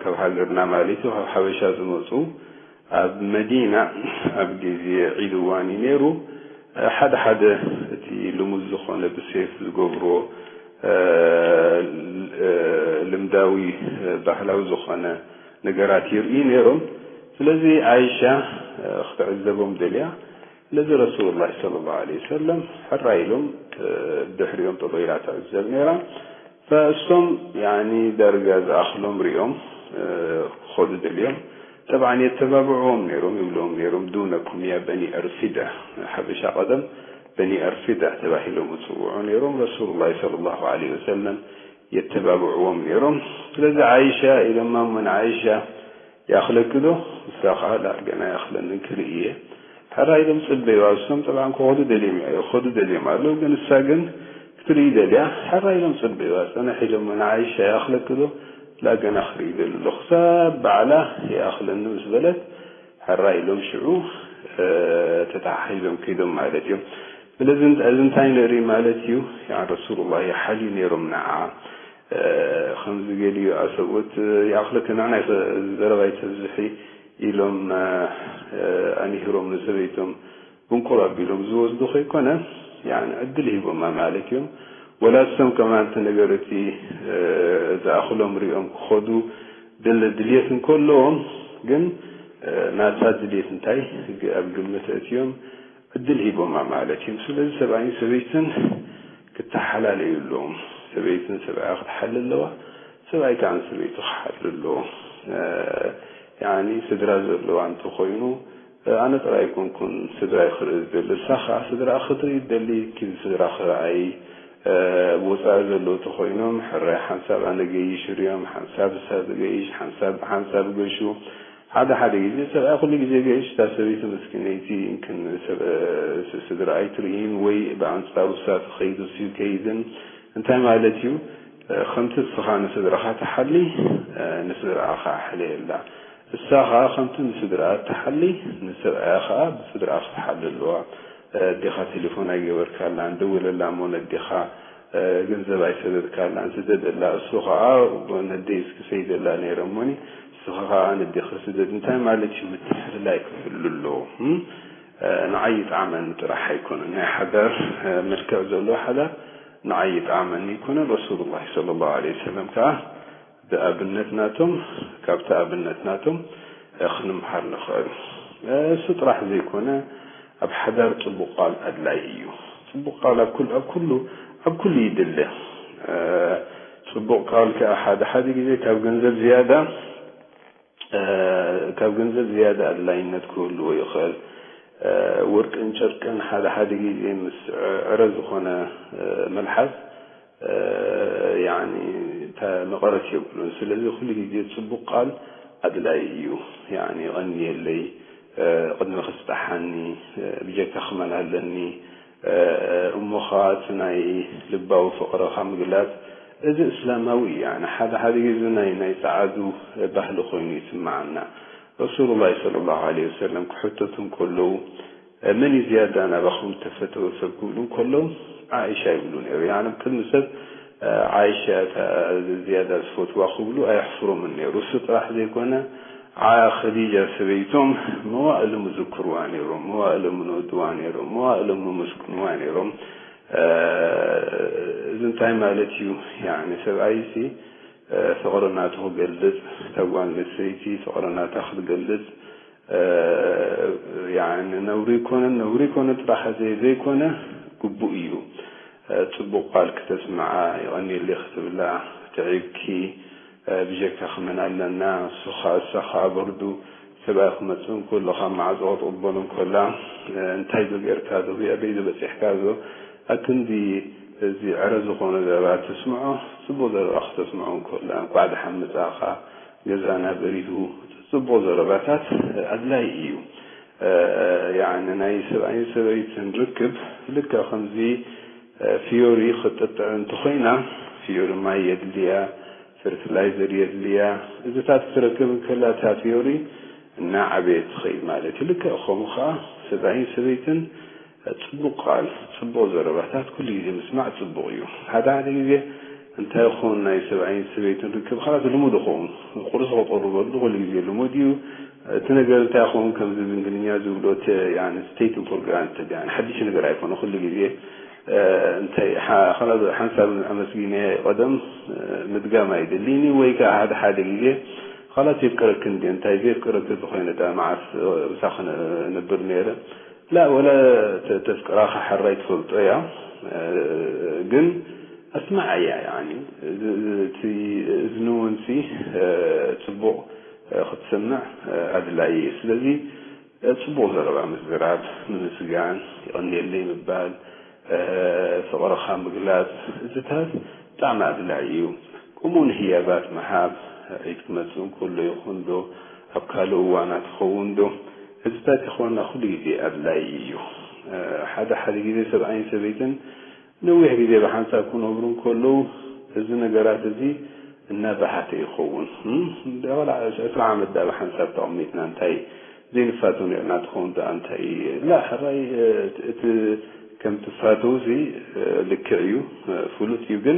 ካብ ሃገርና ማለት እዩ፣ ካብ ሓበሻ ዝመጹ ኣብ መዲና ኣብ ግዜ ዒድ እዋን እዩ ነይሩ። ሓደ ሓደ እቲ ልሙድ ዝኾነ ብሴፍ ዝገብርዎ፣ እ፣ እ፣ ልምዳዊ፣ እ፣ ባህላዊ ዝኾነ ነገራት ይርእዩ ነይሮም። ስለዚ ዓይሻ፣ እ፣ ክትዕዘቦም ደልያ፣ ስለዚ ረሱሉላህ ሰለላሁ ዐለይሂ ወሰለም ሕራይ ኢሎም፣ እ፣ ድሕሪኦም ጠጠው ኢላ ትዕዘብ ነይራ። ፈእሶም ያኒ ዳርጋ ዝኣኽሎም ሪኦም፣ እ፣ ክኸዱ ደልዮም። ጠብዓን የተባብዕዎም ነይሮም፣ ይብሎም ነይሮም፣ "ዱነኩም ያ በኒ ኣርፊዳ"፣ ሓበሻ ቀደም በኒ ኣርፊዳ ተባሂሎም ይጽውዑ ነይሮም። ረሱሉላህ ሰለላሁ ዐለይሂ ወሰለም የተባብዕዎም ነይሮም። ስለዚ ዓይሻ ኢሎማ፣ "እሞ ንዓይሻ ይኣኽለኪ ዶ?" እሳ ኸዓ፣ "ላ፣ ገና ይኣኽለኒ፣ ክርኢ እየ። ሕራይ ኢሎም ጽበይዋ፣ እሶም ጠብዓን ክኸዱ ደልዮም፣ ክኸዱ ደልዮም ኣለዉ፣ ግን እሳ ግን ክትርኢ ደልያ፣ ሕራይ ኢሎም ጽበይዋ፣ ጽንሕ ኢሎሞ፣ ንዓይሻ ይኣኽለኪ ዶ?" "ላ፣ ገና ክርኢ ደሊ ኣለኹ፣ ክሳብ ባዕላ ይኣኽለኒ ምስ በለት፣ ሕራይ ኢሎም ሽዑ፣ እ፣ ተተሓሒዞም ከይዶም ማለት እዩ። ስለዚ እንት-፣ እዚ እንታይ ንርኢ ማለት እዩ? ያኒ ረሱሉላህ ይሓልዩ ነይሮም ንዓ። እ፣ ከምዚ ገሊኡ ኣሰብኡት፣ "ይኣኽለኪ፣ ንዕናይ ዘረባ ኣይተብዝሒ" ኢሎም፣ እ፣ ኣንሂሮም ንሰበይቶም ብንቁል ኣቢሎም ዝወስዱ ከይኮነ፣ ያኒ ዕድል ሂቦማ ማለት እዮም። ወላ እሶም ከማን እቲ ነገር እቲ፣ እ፣ ዝኣኽሎም ሪኦም ክኸዱ ድል-፣ ድልየት እንከለዎም፣ ግን፣ እ፣ ናታ ድልየት እንታይ ግ-፣ ኣብ ግምት ኣእትዮም ዕድል ሂቦማ ማለት እዮም። ስለዚ ሰብኣይን ሰበይትን ክተሓላለዩ ኣለዎም። ሰበይትን ሰብኣያ ክትሓሊ ኣለዋ፣ ሰብኣይ ከኣ ንሰበይቱ ክሓሊ ኣለዎ። እ፣ ያኒ ስድራ ዘለዋ እንተኾይኑ፣ እ፣ ኣነ ጥራይ ኣይኮንኩን ስድራይ ክርኢ ዝደሊ፣ ንሳ ከኣ ስድራኣ ክትርኢ ትደሊ፣ ኪድ ስድራ ክረኣይ፣ እ፣ ኣብ ወጻኢ ዘለዉ ተኾይኖም፣ ሕራይ ሓንሳብ ኣነ ገይሽ ርዮም፣ ሓንሳብ እሳ ትገይሽ፣ ሓንሳብ ብሓንሳብ ገሹ። ሓደ ሓደ ግዜ ሰብኣይ ኩሉ ግዜ ገይሽ፣ እታ ሰበይቲ መስኪነይቲ፣ ይምክን ሰብ-፣ እ፣ ስ-፣ ስድራኣ ኣይትርእይን፣ ወይ ብኣንጻሩ እሳ ትኸይድ፣ እሱ ይከይድን። እንታይ ማለት እዩ? እ፣ ከምቲ እስኻ ንስድራኻ ትሓሊ፣ እ፣ ንስድራኣ ኸኣ ሕለየላ። እሳ ኸኣ ከምቲ ንስድራኣ እትሓሊ፣ ንሰብኣያ ኸኣ ብስድራኣ ክትሓሊ ኣለዋ። እ፣ ኣዴኻ ቴሌፎን ኣይገበርካላን፣ ደውለላ እሞ ነዴኻ፣ እ፣ ገንዘብ ኣይሰደድካላን፣ ስደደላ። እሱ ኸኣ ነደይ እስኪ ሰይደላ ነይረ እሞኒ፣ እስኻ ኸኣ ነዴኺ ስደድ። እንታይ ማለት እዩ? ምትሕልላይ ክህሉ ኣለዎ። እም? እ፣ ንዓይ ይጥዓመኒ ጥራሕ ኣይኮነን። ናይ ሓዳር፣ እ፣ መልክዕ ዘለዎ ሓዳር ንዓይ ይጥዓመኒ ኣይኮነን። ረሱሉላህ ሰለላሁ ዐለይሂ ወሰለም ከኣ ብኣብነት ናቶም፣ ካብቲ ኣብነት ናቶም፣ እ፣ ክንምሃር ንኽእል። እ፣ እሱ ጥራሕ ዘይኮነ፣ ኣብ ሓዳር ጽቡቕ ቃል ኣድላይ እዩ። ጽቡቕ ቃል ኣብ ኩል-፣ ኣብ ኩሉ፣ ኣብ ኩሉ ይድለ። እ፣ ጽቡቕ ቃል ከኣ ሓደ ሓደ ግዜ ካብ ገንዘብ ዝያዳ፣ እ፣ ካብ ገንዘብ ዝያዳ ኣድላይነት ክህልዎ ይኽእል። እ፣ ወርቅን ጨርቅን ሓደ ሓደ ግዜ ምስ ዕረ ዝኾነ፣ እ፣ መልሓስ፣ እ፣ ያኒ፣ ተ-፣ መቐረት የብሉን። ስለዚ ኩሉ ግዜ ጽቡቕ ቃል ኣድላይ እዩ። ያኒ፣ "የቐንየለይ፣ እ፣ ቅድሚ ክስጣሓኒ፣ እ፣ ብጀካ ክመን ኣለኒ፣ እ፣ እሞ ኸኣ እቲ ናይ ልባዊ ፍቕርኻ ምግላጽ፣ እዚ እስላማዊ እዩ። ያኒ፣ ሓደ ሓደ ግዜ ናይ፣ ናይ ጸዓዱ ባህሊ ኮይኑ ይስምዓና። ረሱሉላህ ሰለላሁ ዐለይሂ ወሰለም ክሕተቱ እንከለዉ፣ "መን እዩ ዝያዳ ናባኹም እተፈተወ ሰብ?" ክብሉ እንከለዉ፣ "ዓኢሻ" ይብሉ ነይሩ። ያኒ፣ ኣብ ቅድሚ ሰብ፣ እ፣ ዓኢሻ እታ ዝያዳ ዝፈትዋ ክብሉ ኣየሕፍሮምን ነይሩ። እሱ ጥራሕ ዘይኮነ፣ ዓ-፣ ኸዲጃ ሰበይቶም መዋእሎም ዝዝክርዋ ነይሮም፣ መዋእሎም ዝወድዋ ነይሮም፣ መዋእሎም ዘመስግንዋ ነይሮም። እ፣ እዚ እንታይ ማለት እዩ? ያኒ፣ ሰብኣይሲ፣ እ፣ ፍቕሪ ናቱ ክገልጽ፣ እታ ጓል ኣንስተይቲ ፍቕሪ ናታ ክትገልጽ፣ እ፣ ያኒ፣ ነውሪ ኣይኮነን፣ ነውሪ ኣይኮነን ጥራሕ ዘይ-፣ ዘይኮነ፣ ግቡእ እዩ። እ፣ ጽቡቕ ቃል ክተስምዓ፣ "የቐንየለይ" ክትብላ፣ "ትዒብኪ፣ እ፣ ብጀካኺ መን ኣለና?" እሱ ኸኣ፣ እሳ ኸኣ በርዱ፣ ሰብኣይ ክመጽእ እንከሎ ካብ ማዕጾ ክትቕበሎ እንከላ፣ "እ፣ እንታይ ዶ ጌርካ ዶ? ኣበይ ዶ በጺሕካ ዶ?" ኣክንዲ እዚ ዕረ ዝኾነ ዘረባ ተስምዖ፣ ጽቡቕ ዘረባ ክተስምዖ እንከላ፣ "እንቋዕ ደሓን መጻእካ፣ ገዛና በሪሁ፣ ጽቡቕ ዘረባታት ኣድላይ እዩ። ያዕኒ ናይ ሰብኣይን ሰበይትን ርክብ ልክዕ ከምዚ ፊዮሪ ክትጥጥዕ እንተኾይና፣ ፊዮሪ ማይ የድልያ፣ ፈርቲላይዘር የድልያ። እዚታት ክትረክብ እንከላ እታ ፊዮሪ እናዓበየት ትኸይድ ማለት እዩ። ልክዕ ከምኡ ኸዓ ሰብኣይን ሰበይትን ጽቡቕ ቃል፣ ጽቡቕ ዘረባታት ኩሉ ግዜ ምስማዕ ጽቡቕ እዩ። ሓደ ሓደ ግዜ እንታይ ይኸውን ናይ ሰብኣይን ሰበይትን ርክብ ኻላስ ልሙድ ይኸውን። ቁርሲ ክቕርበሉ ኩሉ ግዜ ልሙድ እዩ። እቲ ነገር እንታይ ይኸውን ከምዚ ብእንግሊዝኛ ዝብሎ ተ-፣ ያኒ take it for granted፣ ያኒ ሓድሽ ነገር ኣይኮነ። ኩሉ ግዜ፣ እ፣ እንታይ ሓ-፣ ኻላስ ሓንሳብ ኣመስጊነ ቀደም፣ እ፣ ምድጋም ኣይደልይን እዩ። ወይ ከኣ ሓደ ሓደ ግዜ ኻላስ የፍቅረኪ እንድየ፣ እንታይ ዘየፍቅረኪ ተኾይነ ደኣ መዓስ፣ እ፣ ምሳኺ ክነብር ነይረ። ላ ወላ ተ-፣ ተፍቅራኻ ሕራይ ትፈልጦ እያ። እ፣ ግን ኣስማዓያ፣ ያኒ፣ እ-፣ እቲ እዝኒ እውን ሲ፣ እ፣ ጽቡቕ፣ እ፣ ክትሰምዕ፣ እ፣ ኣድላዪ እዩ። ስለዚ፣ እ፣ ጽቡቕ ዘረባ ምዝራብ፣ ምምስጋን፣ የቐንየለይ ምባል፣ እ፣ ፍቕርኻ ምግላጽ፣ እዚታት ብጣዕሚ ኣድላዪ እዩ። ከምኡ ንህያባት ምሃብ፣ ዒድ ክመጽእ እንከሎ ይኹን ዶ፣ ኣብ ካልእ እዋናት ይኸውን ዶ፣ እዚታት የሕዋትና ኩሉ ግዜ ኣድላዪ እዩ። እ፣ ሓደ ሓደ ግዜ ሰብኣይን ሰበይትን ነዊሕ ግዜ ብሓንሳብ ክነብሩ እንከለዉ፣ እዚ ነገራት እዚ እናበሃተ ይኸውን። እም፣ እንዳ ወላ ዕስራ ዓመት ደኣ ብሓንሳብ ተቐሚጥና እንታይ ዘይንፋተው ኔርና ትኸውን ደኣ እንታይ? ላ፣ ሕራይ፣ እ፣ እቲ ከም ትፋተው እዚ፣ እ፣ ልክዕ እዩ፣ እ፣ ፍሉጥ እዩ፣ ግን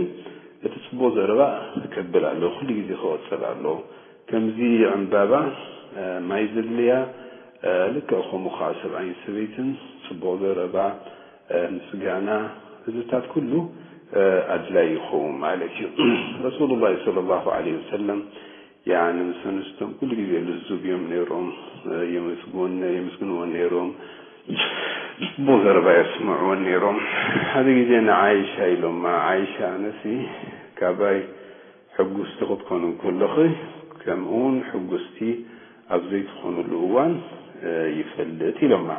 እቲ ጽቡቕ ዘረባ ከብል ኣለዎ፣ ኩሉ ግዜ ክቕጽል ኣለዎ። ከምዚ ዕምባባ፣ እ፣ ማይ ዘድልያ፣ እ፣ ልክዕ ከምኡ ኸዓ ሰብኣይን ሰበይትን ጽቡቕ ዘረባ፣ እ፣ ምስጋና፣ እዚታት ኩሉ፣ እ፣ ኣድላይ ይኸውን ማለት እዩ። ረሱሉላህ ሰለላሁ ዐለይሂ ወሰለም፣ ያኒ፣ ምስ ኣንስቶም ኩሉ ግዜ ልዙብ እዮም ነይሮም፣ እ፣ የመስግን-፣ የመስግንዎ ነይሮም፣ ጽቡቕ ዘረባ የስምዕወን ነይሮም። ሓደ ግዜ ንዓይሻ ኢሎማ፣ "ዓይሻ፣ ኣነሲ ካባይ ሕጉስቲ ክትኮኑ እንከለኺ፣ ከምኡውን ሕጉስቲ ኣብ ዘይትኾኑሉ እዋን፣ እ፣ ይፈልጥ" ኢሎማ።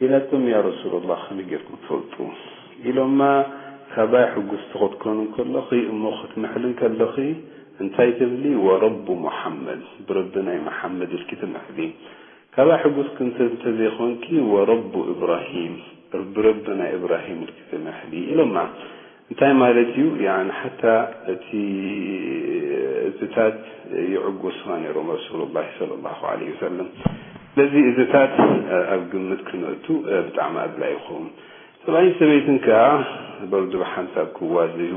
ኢላቶም፣ "ያ ረሱሉላህ፣ ከመይ ጌርኩም ትፈልጡ?" ኢሎማ፣ "ካባይ ሕጉስቲ ክትኮኑ እንከለኺ፣ እሞ ክትምሕሊ እንከለኺ፣ እንታይ ትብሊ? ወረቡ ሙሓመድ፣ ብረቢ ናይ መሓመድ ኢልኪ ትምሕሊ። ካባይ ሕጉስ ክንተ-፣ እንተዘይኮንኪ፣ ወረቡ ኢብራሂም፣ ብረቢ ናይ ኢብራሂም ኢልኪ ትምሕሊ" ኢሎማ። እንታይ ማለት እዩ? ያኒ ሓታ እቲ፣ እዚታት ይዕጉስዋ ነይሮም ረሱሉላህ ሰለላሁ ዐለይሂ ወሰለም። ስለዚ እዚታት ኣብ ግምት ክነእቱ ብጣዕሚ ኣድላይ ይኸውን። ሰብኣይን ሰበይትን ከኣ በርዱ ብሓንሳብ ክዋዘዩ፣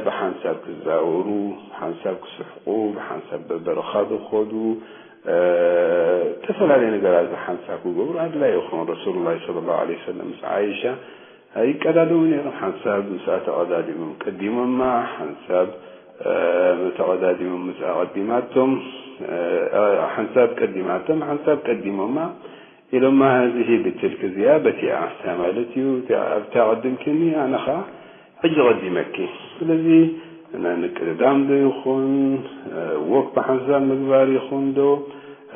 ብሓንሳብ ክዛወሩ፣ ብሓንሳብ ክስሕቁ፣ ብሓንሳብ በበረኻ ዝኸዱ፣ ዝተፈላለዩ ነገራት ብሓንሳብ ክገብሩ ኣድላይ ይኸውን። ረሱሉላህ ሰለላሁ ዐለይሂ ወሰለም ምስ ዓይሻ ይቀዳደሙ ነይሮም። ሓንሳብ ምስኣ ተቐዳዲሞም ቀዲሞማ፣ ሓንሳብ፣ እ፣ ተቐዳዲሞም ምስኣ ቀዲማቶም፣ እ፣ ሓንሳብ ቀዲማቶም፣ ሓንሳብ ቀዲሞማ ኢሎማ፣ "ሃዚህ ብትልክ እዚኣ በቲኣ" እንታይ ማለት እዩ? እቲኣ ኣብታ ቀዲምክኒ፣ ኣነ ኸዓ ሕጂ ቀዲመኪ። ስለዚ ናይ ምቅድዳም ዶ ይኹን፣ እ፣ ወክ ብሓንሳብ ምግባር ይኹን ዶ፣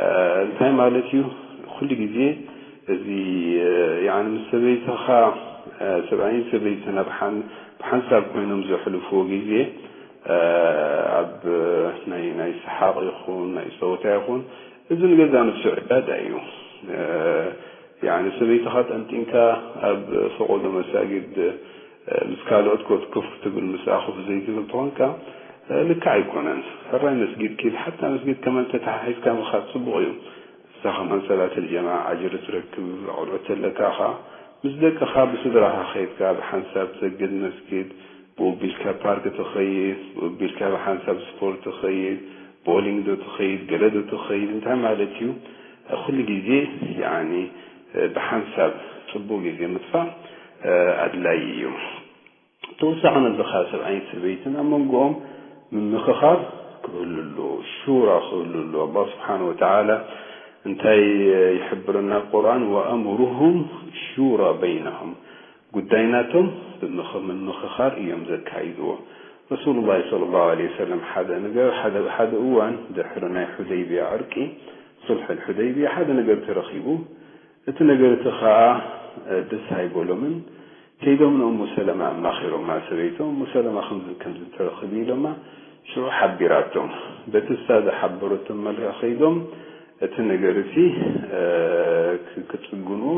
እ፣ እንታይ ማለት እዩ? ኩሉ ግዜ እዚ፣ እ፣ ያኒ ምስ ሰበይትኻ፣ እ፣ ሰብኣይን ሰበይትን ኣብ ሓን-፣ ብሓንሳብ ኮይኖም ዘሕልፍዎ ግዜ፣ እ፣ ኣብ ናይ፣ ናይ ሰሓቕ ይኹን ናይ ጸወታ ይኹን፣ እዚ ንገዛ ነፍሱ ዕዳጋ እዩ። እ፣ ያኒ ሰበይትኻ ጠንጢንካ ኣብ ፈቐዶ መሳጊድ፣ እ፣ ምስ ካልኦት ኮፍ፣ ኮፍ ክትብል ምስኣ ኮፍ ዘይትብል ተኾንካ፣ እ፣ ልክዕ ኣይኮነን። ሕራይ መስጊድ ኪድ፣ ሓታ መስጊድ ከማን ተተሓሒዝካ ምኻድ ጽቡቕ እዩ። ንስኻ ከማን ሰላት ኣልጀማዓ ኣጅሪ ትረክብ፣ ቆልዑት ተለካ ኸኣ ምስ ደቅኻ ብስድራኻ ኸይድካ ብሓንሳብ ትሰግድ መስጊድ፣ ብኡ ቢልካ ፓርክ ትኸይድ፣ ብኡ ቢልካ ብሓንሳብ ስፖርት ትኸይድ፣ ቦሊንግ ዶ ትኸይድ፣ ገለ ዶ ትኸይድ፣ እንታይ ማለት እዩ? ኩሉ ግዜ ያኒ ብሓንሳብ ጽቡቕ ግዜ ምጥፋእ ኣድላዪ እዩ። ተወሳኺ ነዚ ኸኣ ሰብኣይን ሰበይትን ኣብ መንጎኦም ምምኽኻር ክህሉ ኣለዎ፣ ሹራ ክህሉ ኣለዎ። ኣላህ ስብሓነ ወተዓላ እንታይ ይሕብረና ኣብ ቁርኣን? "ወኣምሩሁም ሹራ በይነሁም"፣ ጉዳይ ናቶም ብምኽ-፣ ምምኽኻር እዮም ዘካይድዎ። ረሱሉላህ ሰለላሁ ዐለይሂ ወሰለም ሓደ ነገር፣ ሓደ፣ ሓደ እዋን ድሕሪ ናይ ሑደይብያ ዕርቂ፣ ሱልሕ ኣልሑደይብያ፣ ሓደ ነገር ተረኺቡ፣ እቲ ነገር እቲ ኸኣ፣ እ፣ ደስ ኣይበሎምን። ከይዶም ንእሙ ሰለማ ኣማኺሮማ፣ ሰበይቶም እሙ ሰለማ ከምዚ ከምዚ ተረኺቡ ኢሎማ፣ ሽዑ ሓቢራቶም፣ በቲ እሳ ዝሓበረቶም መልክዕ ከይዶም እቲ ነገር እቲ ክጽግንዎ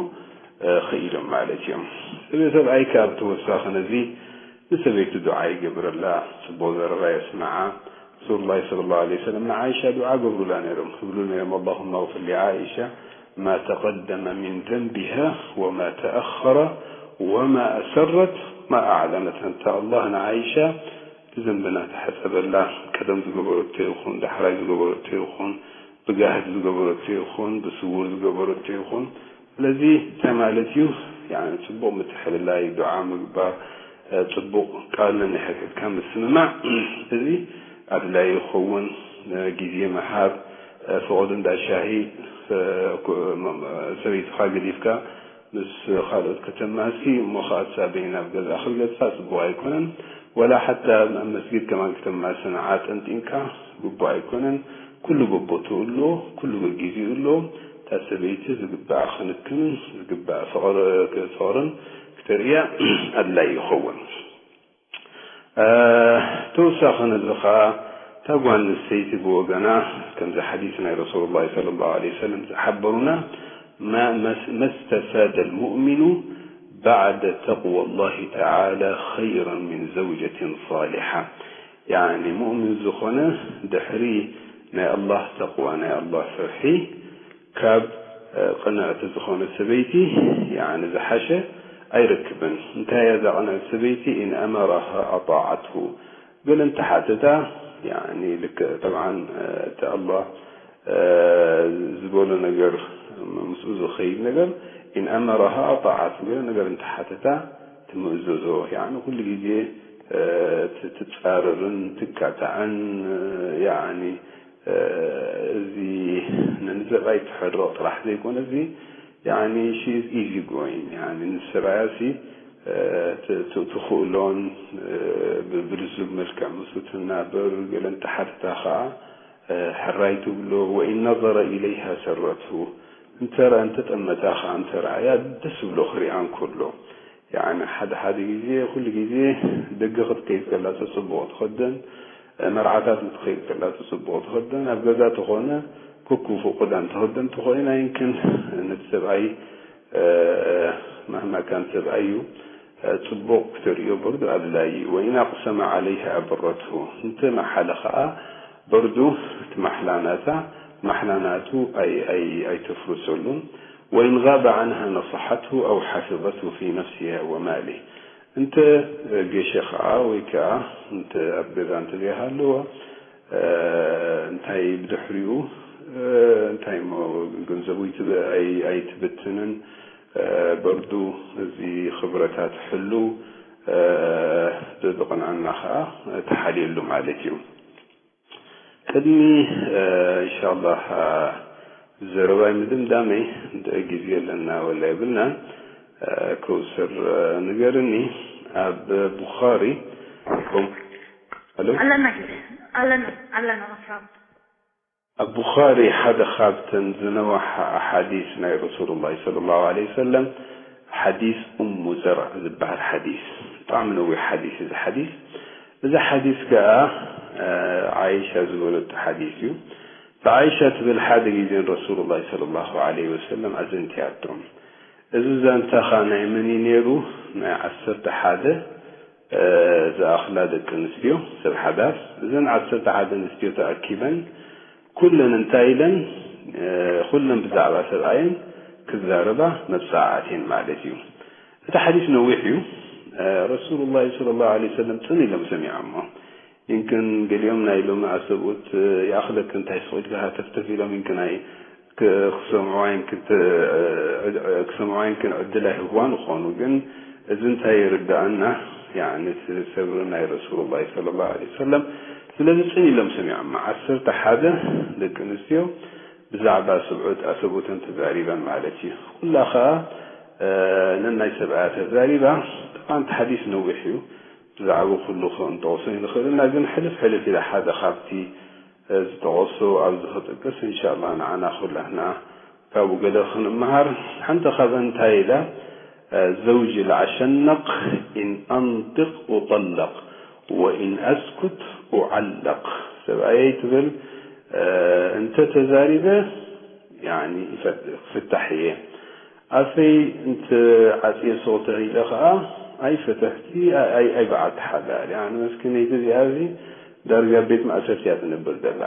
ክኢሎም ማለት እዮም። ሰብኣይ ከኣ ብተወሳኺ ነዚ ንሰበይቱ ዱዓ ይገብረላ፣ ጽቡቕ ዘረባ የስምዓ። ረሱሉላህ ሰለላሁ ዐለይሂ ወሰለም ንዓይሻ ዱዓ ገብሩላ ነይሮም፣ ክብሉ ነይሮም፣ اللهم اغفر لعائشة ما تقدم من ذنبها وما تأخر وما أسرت وما أعلنت። ኣንታ ኣላህ ንዓይሻ እቲ ዘንብና ተሓጸበላ፣ ቀደም ዝገበረቶ ይኹን ዳሕራይ ዝገበረቶ ይኹን ብጋህድ ዝገበረቶ ይኹን ብስውር ዝገበረቶ ይኹን። ስለዚ እንታይ ማለት እዩ? ጽቡቕ ምትሕልላይ፣ ዱዓ ምግባር፣ ጽቡቕ ቃል ነንሕድሕድካ ምስምማዕ፣ እዚ ኣድላይ ይኸውን። ግዜ ምሃብ፣ ፍቕዲ እንዳ ሻሂ፣ ሰበይትኻ ገዲፍካ ምስ ካልኦት ከተማሲ እሞ ኸዓ እሳ በይና ኣብ ገዝኣ ክትገድፋ ጽቡቕ ኣይኮነን። ወላ ሓታ ኣብ መስጊድ ከማን ክተማስን ዓጠንጢንካ ግቡእ ኣይኮነን። ኩሉ በቦትኡ ኣሎ፣ ኩሉ በጊዜኡ ኣሎ። እታ ሰበይቲ ዝግባእ ክንክንን ዝግባእ ፍቕሪ፣ ፍቕርን ክተርእያ ኣድላይ ይኸውን። ተወሳኺ ነዚ ኸዓ እታ ጓል ኣንስተይቲ ብወገና ከምዚ ሓዲስ ናይ ረሱሉላህ ሰለላሁ ዐለይሂ ወሰለም ዝሓበሩና ما استفاد المؤمن بعد تقوى الله تعالى خيرا من زوجة صالحة። ያኒ ሙእሚን ዝኾነ ድሕሪ ናይ ኣላህ ተቕዋ፣ ናይ ኣላህ ፍርሒ፣ ካብ ቅንዕቲ ዝኾነ ሰበይቲ ያኒ ዝሓሸ ኣይረክብን። እንታይ እያ እዛ ቅንዕቲ ሰበይቲ? إن أمرها أطاعته። ገለ እንተሓተታ ያኒ ልክዕ ጠብዓን እቲ ኣላህ ዝበሎ ነገር ምስኡ ዝኸይድ ነገር إن أمرها أطاعته። ገለ ነገር እንተሓተታ ትምእዘዞ። ያኒ ኩሉ ግዜ ትጻረርን ትካታዕን ያኒ እዚ ንሰብኣይ ትሕርቕ ጥራሕ ዘይኮነ እዚ ያኒ she is easy going ያኒ ንሰብኣያ ሲ ትኽእሎን ብልዙብ መልክዕ ምስ ትናበር ገለ እንተሓተታ ኸዓ ሕራይ ትብሎ። وإن نظر إليها سرته። እንተ እንተጠመታ ኸዓ እንተ ረኣያ ደስ ብሎ ክሪኣ እንከሎ። ያኒ ሓደ ሓደ ግዜ ኩሉ ግዜ ደገ ክትከይድ ከላ ተጽብቑ ትኸደን፣ መርዓታት ክትከይድ ከላ ተጽብቑ ትኸደን፣ ኣብ ገዛ ተኾነ ኩኩ ፍቁዳን ትኸደን ተኾይና ይንክን ነቲ ሰብኣይ መህማ ካን ሰብኣይ እዩ ጽቡቕ ክትርእዮ በርዱ ኣድላይ እዩ። وإن أقسم عليها أبرته። እንተ መሓለ ኸዓ በርዱ እቲ ማሕላ ናታ ማሕላ ናቱ ኣይተፍርሰሉን። وإن غاب عنها نصحته أو حفظته في نفسها وماله። እንተ ገሸ ኸዓ ወይ ከኣ እንተ ኣብ ገዛ እንተ ዘይሃለዋ እንታይ ብድሕሪኡ እንታይ እሞ ገንዘቡ ኣይትብትንን በርዱ እዚ ክብረታት ሕሉ ብቕንዕና ኸዓ ተሓልየሉ ማለት እዩ። ቅድሚ እንሻላህ ዘረባይ ምድምዳመይ ግዜ ኣለና ወላ የብልና ከውስር ንገርኒ ኣብ ቡኻሪ ኣለና ግዜ ኣለና ኣለና ኣብ ቡኻሪ ሓደ ካብተን ዝነውሓ ኣሓዲስ ናይ ረሱሉላህ ሰለላሁ ዐለይሂ ወሰለም ሓዲስ ኡሙ ዘርዕ ዝበሃል ሓዲስ ብጣዕሚ ነዊሕ ሓዲስ እዚ ሓዲስ እዚ ሓዲስ ከኣ ዓይሻ ዝበለቶ ሓዲስ እዩ ብዓይሻ ትብል ሓደ ግዜ ንረሱሉላህ ሰለላሁ ዐለይሂ ወሰለም ኣዘንትያቶም እዚ ዛንታ ኸኣ ናይ መን እዩ ነይሩ ናይ ዓሰርተ ሓደ ዝኣኽላ ደቂ ኣንስትዮ ሰብ ሓዳር እዘን ዓሰርተ ሓደ ኣንስትዮ ተኣኪበን ኩለን እንታይ ኢለን ኩለን ብዛዕባ ሰብኣየን ክዛረባ መብፅዓ ኣትየን ማለት እዩ እቲ ሓዲስ ነዊሕ እዩ ረሱሉላህ صلى الله عليه وسلم ፅን ኢሎም ሰሚዖሞ ይንክን ገሊኦም ናይ ሎሚ ኣሰብኡት ይኣኽለኪ እንታይ ስቕ ኢልኪ ሃተፍተፍ ኢሎም ይንክን ኣይ ክሰምዑዋ ይንክን ዕድል ኣይህብዋን ይኾኑ ግን እዚ እንታይ የርድኣና ያኒ እቲ ሰብሪ ናይ ረሱሉላህ صلى الله عليه وسلم ስለዚ ፅን ኢሎም ሰሚዖማ ዓሰርተ ሓደ ደቂ ኣንስትዮ ብዛዕባ ስብዑት ኣሰብኡተን ተዛሪበን ማለት እዩ ኩላ ኸዓ ነናይ ሰብኣያ ተዛሪባ ጠቃንቲ ሓዲስ ነዊሕ እዩ ብዛዕባ ኩሉ ክንጠቕሶ ኣይንኽእልና ግን ሕልፍ ሕልፍ ኢለ ሓደ ካብቲ ዝጠቐሶ ኣብዚ ክጥቅስ እንሻላ ንዓና ኩላህና ካብኡ ገለ ክንመሃር ሓንቲ ካብአን እንታይ ኢላ زوجي العشنق إن أنطق أطلق وإن أسكت أعلق ሰብኣየይ ትብል እንተ ተዛሪበ ያኒ ክፍታሕ እየ። ኣፈይ እንተ ዓፅየ ሱቕ ተዒለ ኸዓ ኣይፈተሕቲ ኣይበዓልቲ ሓዳር። ያኒ መስኪነይቲ እዚኣ እዚ ዳርጋ ቤት ማእሰርቲ እያ ትነብር ዘላ።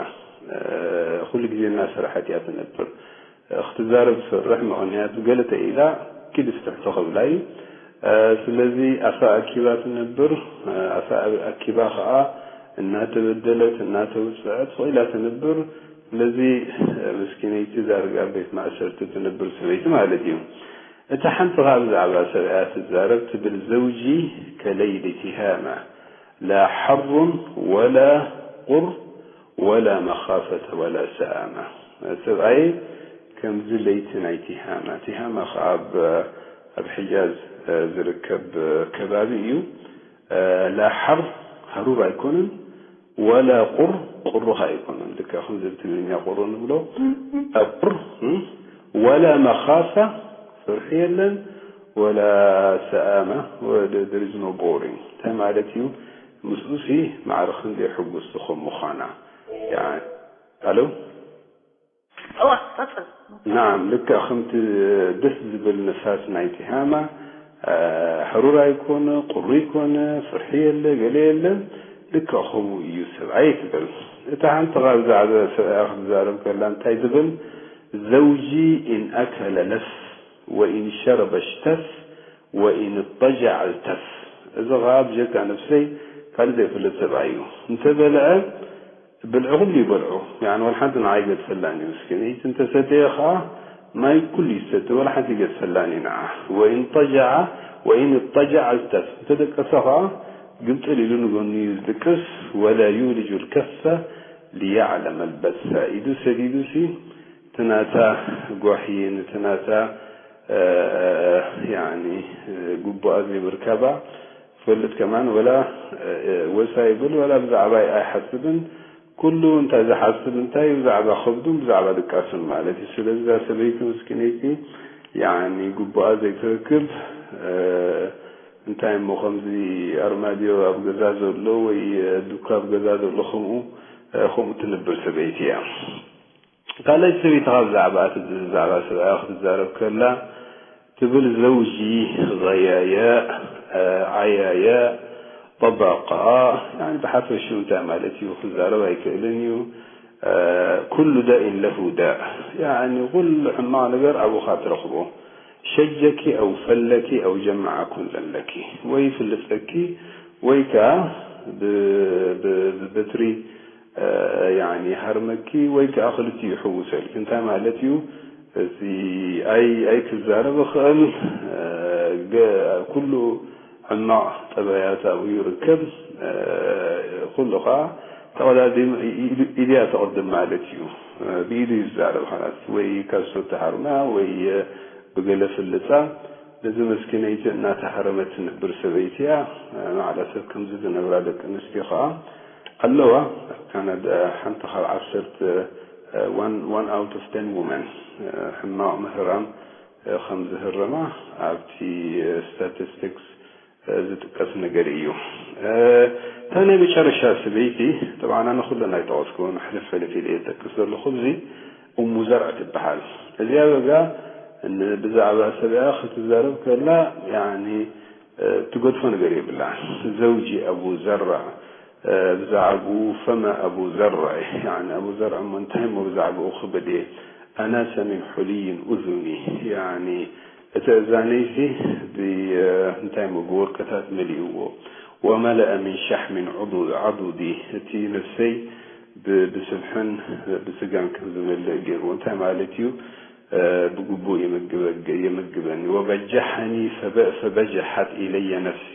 ኩሉ ግዜ እናሰራሐት እያ ትነብር። ክትዛረብ ትፈርሕ፣ ምኽንያቱ ገለ ተኢላ ኪዲ ፍትሕ ተኸብላ እዩ። ስለዚ ኣፋ ኣኪባ ትነብር። ኣፋ ኣኪባ ኸዓ እናተበደለት እናተውፅዐት ስቕ ኢላ ትነብር። ስለዚ ምስኪነይቲ ዳርጋ ቤት ማእሰርቲ ትነብር ሰበይቲ ማለት እዩ። እታ ሓንቲ ኸዓ ብዛዕባ ሰብኣያ ትዛረብ ትብል፣ ዘውጂ ከለይሊ ቲሃማ ላ ሓሩን ወላ ቁር ወላ መኻፈተ ወላ ሰኣማ። ሰብኣየ ከምዚ ለይቲ ናይ ቲሃማ። ቲሃማ ኸዓ ኣብ ኣብ ሕጃዝ ዝርከብ ከባቢ እዩ። ላ ሓር ሃሩር ኣይኮነን፣ ወላ ቁር ቁሩኻ ኣይኮነን። ልክዕ ከምዚ ብትግርኛ ቁሩ ንብሎ ቁር ወላ መኻፋ ፍርሒ የለን፣ ወላ ሰኣማ there is no boring። እንታይ ማለት እዩ? ምስኡሲ ማዕረ ክንደይ ሕጉስቲ ከም ምዃና። ኣለው። ናዓም፣ ልክዕ ከምቲ ደስ ዝብል ንፋስ ናይ ቲሃማ፣ ሕሩር ኣይኮነ፣ ቁሪ ይኮነ፣ ፍርሒ የለ፣ ገለ የለ። ልክዕ ከምኡ እዩ ሰብኣይ ትብል። እታ ሓንቲ ካብ ብዛዕባ ሰብኣያ ክትዛረብ ከላ እንታይ ትብል? ዘውጂ ኢን ኣከለ ለፍ ወኢን ሸረበ ሽተፍ ወኢን እጠጃዕ እልተፍ። እዚ ኸዓ ብጀካ ነብሰይ ካልእ ዘይፈልጥ ሰብኣይ እዩ። እንተበልዐ ብልዒ ኩሉ ይበልዖ። ያኒ ዋላ ሓንቲ ንዓይ ይገድፈላን እዩ። ምስኪነይቲ እንተሰተየ ኸዓ ማይ ኩሉ ይሰቲ፣ ዋላ ሓንቲ ይገድፈላን እዩ ንዓ። ወኢን ጠጃዓ ወኢን እጠጃዓ ዝተፍ፣ እንተደቀሰ ኸዓ ግምጥል ኢሉ ንጎኒ እዩ ዝድቅስ። ወላ ዩልጁ ልከፈ ሊያዕለመ ልበሰ፣ ኢዱ ሰዲዱሲ እቲ ናታ ጓሕይን እቲ ናታ ያኒ ጉቡኣ ዘይምርካባ ፈልጥ ከማን ወላ ወሳ ይብል ወላ ብዛዕባይ ኣይሓስብን። ኩሉ እንታይ ዝሓስብ እንታይ ብዛዕባ ከብዱን ብዛዕባ ድቃሱን ማለት እዩ። ስለዚ እዛ ሰበይቲ ምስኪነይቲ ያኒ ጉቡኣ ዘይትረክብ እንታይ እሞ ከምዚ ኣርማድዮ ኣብ ገዛ ዘሎ ወይ ዱካ ኣብ ገዛ ዘሎ ከምኡ ከምኡ ትንብር ሰበይቲ እያ። ካልኣይቲ ሰበይቲ ካብ ብዛዕባ እቲ ብዛዕባ ሰብኣያ ክትዛረብ ከላ ትብል ዘውጂ غيايا عيايا طبقا። ያኒ ብሓፈሽኡ እንታይ ማለት እዩ ክዛረብ ኣይክእልን እዩ። ኩሉ ዳእን ለሁ ዳእ። ያኒ ኩሉ ሕማቕ ነገር ኣብኡ ኸዓ ትረኽቦ። ሸጀኪ ኣው ፈለኪ ኣው ጀመዐ ኩለን ለኪ። ወይ ይፍልፀኪ ወይ ከዓ ብበትሪ ያኒ ሃርመኪ ወይ ከዓ ክልቲኡ ይሕውሰልኪ። እንታይ ማለት እዩ? እዚ ኣይ ኣይክዛረብ ይኽእል። ኩሉ ሕማቕ ጠባያት ኣብኡ ይርከብ። ኩሉ ከዓ ተቐዳዲም ኢድያ ተቕድም ማለት እዩ። ብኢዱ ይዛረብ ሓላት ወይ ካሶ ተሃርማ ወይ ብገለ ፍልፃ። ነዚ መስኪነይቲ እናተሃረመት ትነብር ሰበይቲ እያ። ማዕዳ ሰብ ከምዚ ዝነብራ ደቂ ኣንስትዮ ከዓ ኣለዋ። ኣብ ካናዳ ሓንቲ ካብ ዓሰርተ one out of ten women ሕማቕ ምህራም ከም ዝህረማ ኣብቲ statistics ዝጥቀስ ነገር እዩ። እታ ናይ መጨረሻ ሰበይቲ፣ ጠብዓን ኣነ ኩለን ኣይጠቐስኩን፣ ሕልፍ ሕልፍ ኢለ እየ ዝጠቅስ ዘለኹ። እዚ እሙ ዘርዕ ትበሃል። እዚኣ በጋ ብዛዕባ ሰብያ ክትዛረብ ከላ ያኒ ትገድፎ ነገር የብላን። ዘውጂ ኣቡ ዘርዕ ብዛዕብኡ ፈመ ኣቡ ዘርዕ፣ ያኒ ኣቡ ዘርዕ እሞ እንታይ እሞ ብዛዕብኡ ክብል እየ? ኣናሰ ሚን ሑልይን ኡዙኒ፣ ያኒ እቲ እዛነይሲ እንታይ እሞ ብወርቅታት መሊእዎ። ወመለአ ሚን ሻሕሚን ዓዱዲ፣ እቲ ነፍሰይ ብስብሕን ብስጋን ከም ዝመልእ ገይርዎ። እንታይ ማለት እዩ? ብግቡእ የመግበኒ። ወበጀሐኒ ፈበጀሐት ኢለየ ነፍሲ፣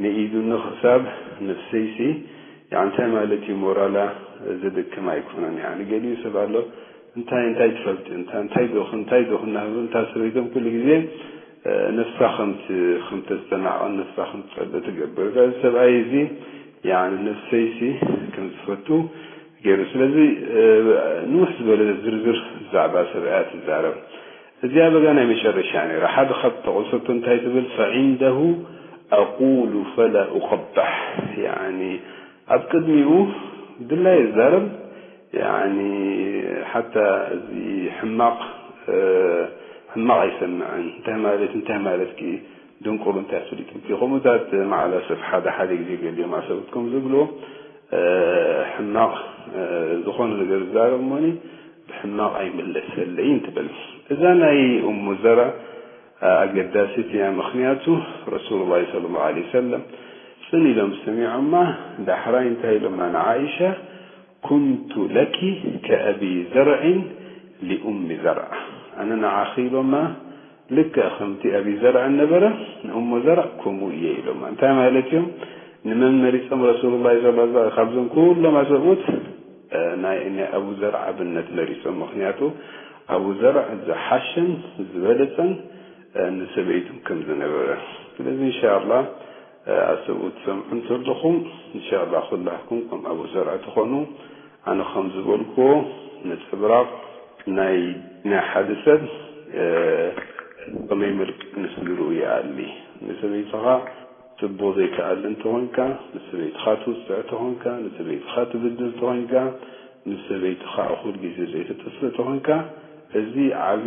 ንኢዱኒ ክሳብ ነፍሰይሲ እንታይ ማለት እዩ ሞራላ ዝድክም ኣይኮነን። ያኒ ገሊኡ ሰብ ኣሎ እንታይ እንታይ ትፈልጢ እንታይ እንታይ ዶኽ እንታይ ዶኽ እናበሉ እንታ ሰበይቶም ኩሉ ግዜ ነፍሳ ከምቲ ከምተስተናቕን ነፍሳ ከምትጸበ ትገብር። እዚ ሰብኣይ እዚ ያኒ ነፍሰይሲ ከም ዝፈቱ ገይሩ። ስለዚ ንውሕ ዝበለ ዝርዝር ብዛዕባ ሰብኣያ ትዛረብ። እዚኣ በጋ ናይ መጨረሻ ነይራ። ሓደ ካብ ተቐሰቶ እንታይ ትብል? ፈዒንደሁ ኣቁሉ ፈላ ኡቐባሕ። ያኒ ኣብ ቅድሚኡ ድላይ ይዛረብ። ያኒ ሓታ እዚ ሕማቕ ሕማቕ ኣይሰምዕን። እንታይ ማለት እንታይ ማለት ድንቁር እንታይ ኣፍሊጥኪ? ከምኡታት ማዕላ ሰብ ሓደ ሓደ ግዜ ገሊኦም ኣሰብትኩም ዝብልዎ ሕማቕ ዝኾነ ነገር ዝዛረብ እሞኒ ብሕማቕ ኣይምለሰለይን ትብል። እዛ ናይ እሙ ዘርዕ ኣገዳሲት እያ። ምኽንያቱ ረሱሉላህ ሰለላሁ ዐለይሂ ወሰለም ጽን ኢሎም ሰሚዖማ። ዳሕራይ እንታይ ኢሎማ ንዓኢሻ? ኩንቱ ለኪ ከኣቢ ዘርዕን ሊኡሚ ዘርዕ፣ ኣነ ንዓኺ ኢሎማ ልክዕ ከምቲ ኣቢ ዘርዕ ነበረ ንእሞ ዘርዕ ከምኡ እየ ኢሎማ። እንታይ ማለት እዮም? ንመን መሪጾም ረሱሉላህ ሰለላሁ ዐለይሂ ወሰለም? ካብዞም ኩሎም ኣሰብኡት ናይ ናይ ኣቡ ዘርዕ ኣብነት መሪጾም። ምኽንያቱ ኣቡ ዘርዕ ዝሓሸን ዝበለጸን ንሰበይቱ ከም ዝነበረ። ስለዚ እንሻላ ኣሰብኡ ትሰምዑ እንተለኹም እንሻላ ኩላኩም ከም ኣቡ ዘርዕ ትኾኑ። ኣነ ከም ዝበልኩዎ ነጸብራቕ ናይ ናይ ሓደ ሰብ ከመይ መልክዕ ንስድርኡ ይኣሊ። ንሰበይትኻ ጽቡቕ ዘይትኣሊ እንተኾንካ፣ ንሰበይትኻ ትውጽዕ ተኾንካ፣ ንሰበይትኻ ትብድል ተኾንካ፣ ንሰበይትኻ እኹል ግዜ ዘይተጥፍእ ተኾንካ፣ እዚ ዓቢ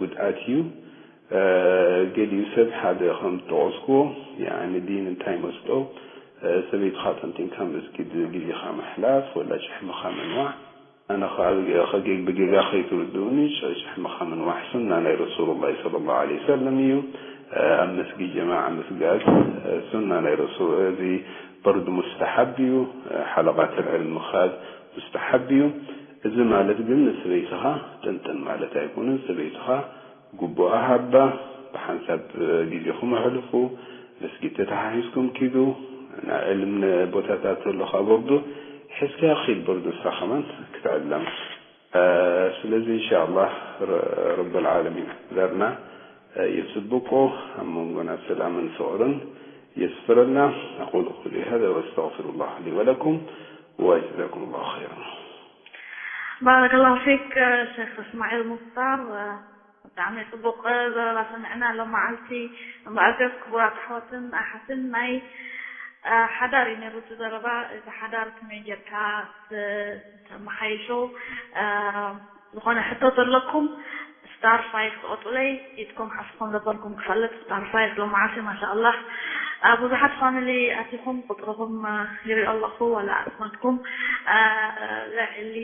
ጉድኣት እዩ። ገሊኡ ሰብ ሓደ ከም ዝጠቐስኩዎ ያኒ ዲን እንታይ መስጦ፣ ሰበይትኻ ጠንጢንካ መስጊድ ግዜኻ ምሕላፍ ወላ ጭሕምኻ ምንዋሕ። ኣነ ኸዓ ብጌጋ ከይትርድኡኒ፣ ጭሕምኻ ምንዋሕ ሱና ናይ ረሱሉላህ ሰለላሁ ዐለይሂ ወሰለም እዩ። ኣብ መስጊድ ጀማዓ ምስጋድ ሱና ናይ ረሱል፣ እዚ በርዱ ሙስተሓብ እዩ። ሓለቃት ዕልም ምኻድ ሙስተሓብ እዩ። እዚ ማለት ግን ንሰበይትኻ ጥንጥን ማለት ኣይኮነን። ሰበይትኻ ግቡኣ ሃባ፣ ብሓንሳብ ግዜኹም ኣሕልፉ፣ መስጊድ ተተሓሒዝኩም ኪዱ፣ ናይ ዕልም ቦታታት ተሎ ኸዓ በርዱ ሒዝካያ ኺድ በርዱ ንሳ ኸማን ክትዕለም። ስለዚ እንሻላህ ረበል ዓለሚን ዘርና የጽብቆ፣ ኣብ መንጎና ሰላምን ፍቕርን የስፍረልና። أقول قولي هذا وأستغفر الله لي ولكم وجزاكم الله خيرا. ባረከላሁ ፊክ ሸክ እስማዒል ሙክታር። ብጣዕሚ ጽቡቕ ዘረባ ሰሚዕና ሎም መዓልቲ። እምበኣርከስ ክቡራት ኣሕዋትን ኣሓትን ናይ ሓዳር እዩ ነይሩ እቲ ዘረባ። እዚ ሓዳር ከመይ ጌርካ ተመሓይሾ ዝኾነ ሕቶ ዘለኩም ስታር ፋይፍ ክቐጡለይ ኢድኩም ሓስኹም ዘበልኩም ክፈልጥ ስታር ፋይፍ ሎም መዓልቲ ማሻኣላህ ብዙሓት ፋሚሊ ኣቲኹም ቁፅርኹም ይሪኦ ኣለኹ ዋላ ኣስማትኩም ልዕሊ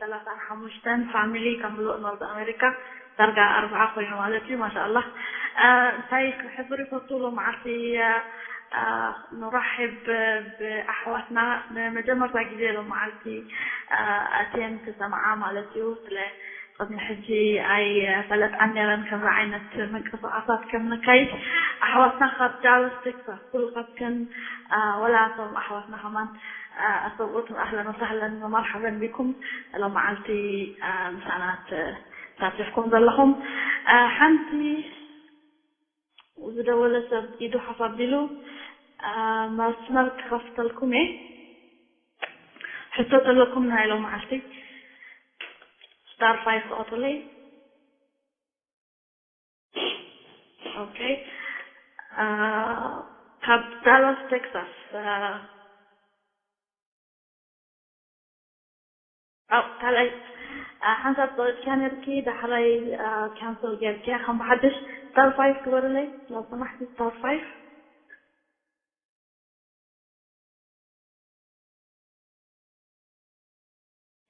ሰላሳን ሓሙሽተን ፋሚሊ ካብ ምሉእ ኖርዝ ኣሜሪካ ዳርጋ ኣርብዓ ኮይኑ ማለት እዩ ማሻኣላህ እንታይ ክሕብር ይፈቱ ሎም መዓልቲ ንራሕብ ብኣሕዋትና ንመጀመርታ ግዜ ሎም መዓልቲ ኣትየን ክሰምዓ ማለት እዩ ስለ ቅድሚ ሕጂ ኣይፈለጣን ነይረን ከምዚ ዓይነት ምንቅስቃሳት ከም ነካይድ ኣሕዋትና ካብ ዳለስ ቴክሳስ ኩልካትክን ወላ እቶም ኣሕዋትና ከማን ኣሰብኡት ኣህለን ወሳህለን መርሓበን ቢኩም ሎም መዓልቲ ምሳና ተሳቲፍኩም ዘለኹም ሓንቲ ዝደወለ ሰብ ኢዱ ሓፍ ኣቢሉ መስመር ክኸፍተልኩም እየ ሕቶ ዘለኩም ናይ ሎም መዓልቲ ስታር ፋይፍ ክቐቱለይ ኦኬ ካብ ዳላስ ቴክሳስ ካልኣይ ሓንሳብ ፀቂጥኪያ ነርኪ ዳሕራይ ካንሰል ጌርኪያ ከም ብሓድሽ ስታር ፋይፍ ግበርለይ ላሰማሕቲ ስታር ፋይፍ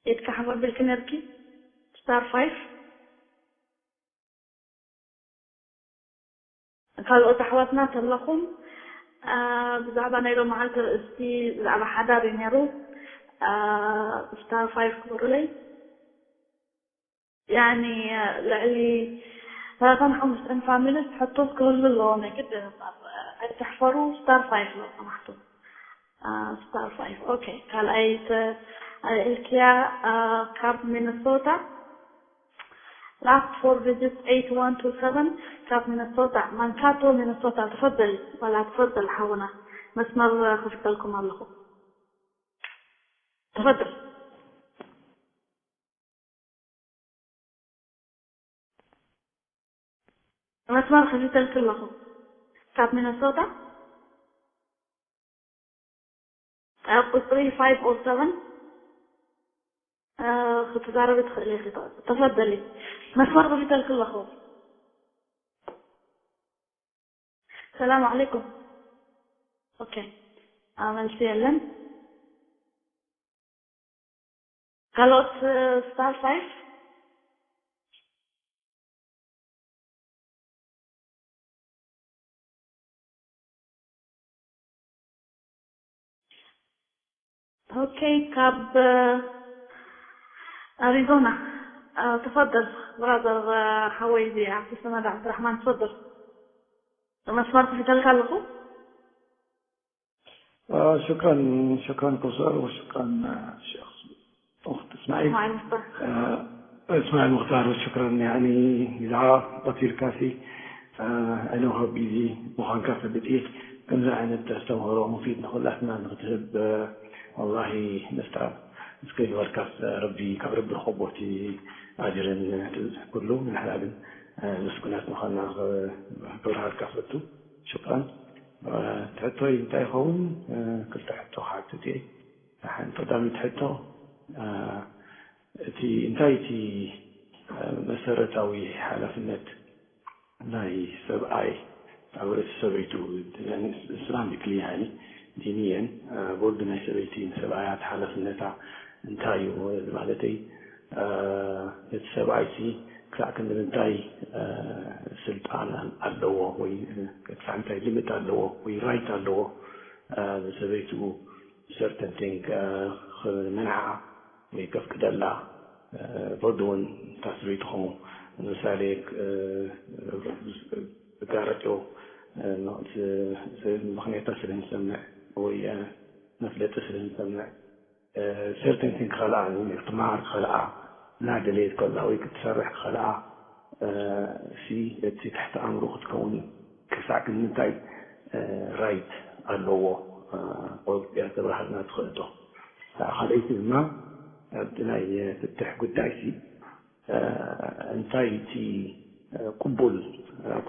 ኢድካ ሓፍ ኣቢልኪ ነርኪ ስታር ፋይፍ ካልኦት ኣሕዋትና ተለኹም ብዛዕባ ናይ ሎም መዓልቲ ርእስቲ ብዛዕባ ሓዳር እዩ ነይሩ ስታር ፋይፍ ክብሩለይ ያኒ ልዕሊ ሰላሳን ሓሙሽተን ፋሚሊስ ሕቶስ ክህሉ ኣለዎም ናይ ግድን እምበር ኣይትሕፈሩ ስታር ፋይፍ ሎ ሰማሕቱ ስታር ፋይፍ ኦኬ ካልኣይ ኣልክያ ካብ ሚነሶታ last four digits eight one two seven ካብ ሚነሶታ ማንካቶ ሚነሶታ ተፈደል ዋላ ተፈደል ሓውና መስመር ከፍተልኩም ኣለኹ ተፈደል መስመር ከፊተልኪ ኣለኹ ካብ ሚነሶታ ኣብ ቁጽሪ ፋይቭ ኦር ሰቨን፣ እ፣ ክትዛረቢ ትኽእሊ ኢኺ። ተፈደሊ። መስመር ከፊተልኪ ኣለኹ። ሰላም ዓለይኩም። ኦኬ። አ፣ መልሲ የለን። ካልኦት፣ እ፣ ስታር ፋይቭ? ኦኬ፣ ካብ፣ እ፣ ኣሪዞና። እ፣ ተፈደል ብራዘር፣ እ፣ ሓወይ እዚ ዓብዱሰመድ ዓብዱራሕማን፣ ተፈደል። መስመር ከፊተልካ ኣለኹ። آه، شكرًا، شكرًا كوثر، وشكرًا، آه، شيخ أخت إسماعيل. اسماعيل مختار. آه، إسماعيل مختار، وشكرًا، يعني، إذا قتل كافي، آه، أنا هو بيزي مخان كافي بدي، كم زعنا تستمر ومفيد نقول لك ما نغتهب، آه، والله نستعب. مسكين وركاس، آه، ربي كرب الخبوتي أجرا كله من حلال، آه، مسكنات مخانا، آه، كبر هالكافتو. شكرًا. ትሕቶይ እንታይ ይኸውን? ክልተ ሕቶ ክሓትት እየ። ሓንቲ ቀዳመይቲ ሕቶ፣ እቲ እንታይ እቲ መሰረታዊ ሓላፍነት ናይ ሰብኣይ ኣብ ርእሲ ሰበይቱ? እስላሚክሊ፣ ያኒ፣ ዲንየን፣ ቦርድ ናይ ሰበይቲ ንሰብኣያ እቲ ሓላፍነታ እንታይ እዩ? ማለተይ፣ እቲ ሰብኣይሲ ክሳዕ ክንዲ ምንታይ ስልጣን ኣለዎ፣ ወይ ክሳዕ እንታይ ሊሚት ኣለዎ ወይ ራይት ኣለዎ ንሰበይቱ ሰርተን ቲንግ ክመንዓ ወይ ከፍቅደላ? ቦርድ እውን እታ ሰበይቲ ከምኡ፣ ንምሳሌ፣ ጋረጮ ምኽንያታ ስለ ንሰምዕ ወይ መፍለጢ ስለ ንሰምዕ፣ ሰርተን ቲንግ ክኸልኣ፣ ክትመሃር ክኸልኣ፣ እናደለየት ከላ ወይ ክትሰርሕ ክኸልኣ፣ ሲ እቲ ትሕቲ ኣእምሮ ክትከውን ክሳዕ ክንምንታይ ራይት ኣለዎ? ቆርያ ተብርሃልና ትኽእልዶ? ካልኣይቲ ድማ ኣብቲ ናይ ፍትሕ ጉዳይሲ እንታይ እቲ ቅቡል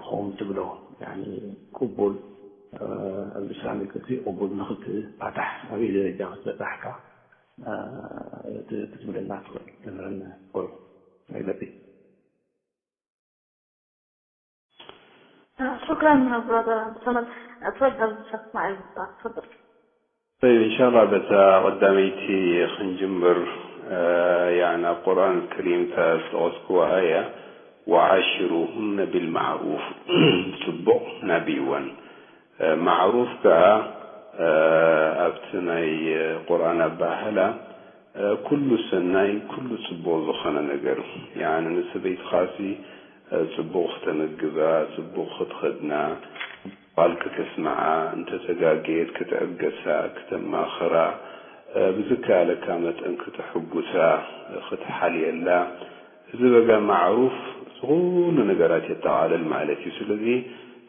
ክኸውን ትብሎ? ያኒ ቅቡል ኣብ ኢስላሚክ ፍትሒ ቅቡል ንኽትባታሕ ኣበይ ደረጃ ክትበጻሕካ ክትብለና ትኽእል? ተምህረና። ቁሩብ መግለጺ። شكرًا برادر عبد الصمد. تفضل شيخ اسماعيل مختار، تفضل. طيب، إن شاء الله በታ ቀዳመይቲ ክንጅምር። እ፣ يعني ኣብ ቁርኣን ከሪም እታ ዝጠቐስክዋ ኣያ፣ وعاشروهن بالمعروف፣ ጽቡቕ ናብይወን። እ፣ ማዕሩፍ ከኣ፣ እ፣ ኣብቲ ናይ ቁርኣን ኣበሃህላ፣ እ፣ ኩሉ ሰናይ፣ ኩሉ ጽቡቕ ዝኾነ ነገር፣ ያኒ ንሰበይትኻሲ፣ እ፣ ጽቡቕ ክተመግባ፣ ጽቡቕ ክትኸድና፣ ቃል ከተስምዓ፣ እንተተጋገየት ክትዕገሳ፣ ክተማኽራ፣ እ፣ ብዝከኣለካ መጠን ክትሕጉሳ፣ እ፣ ክትሓልየላ፣ እዚ በጋ ማዕሩፍ እዚ ኩሉ ነገራት የጠቓልል ማለት እዩ። ስለዚ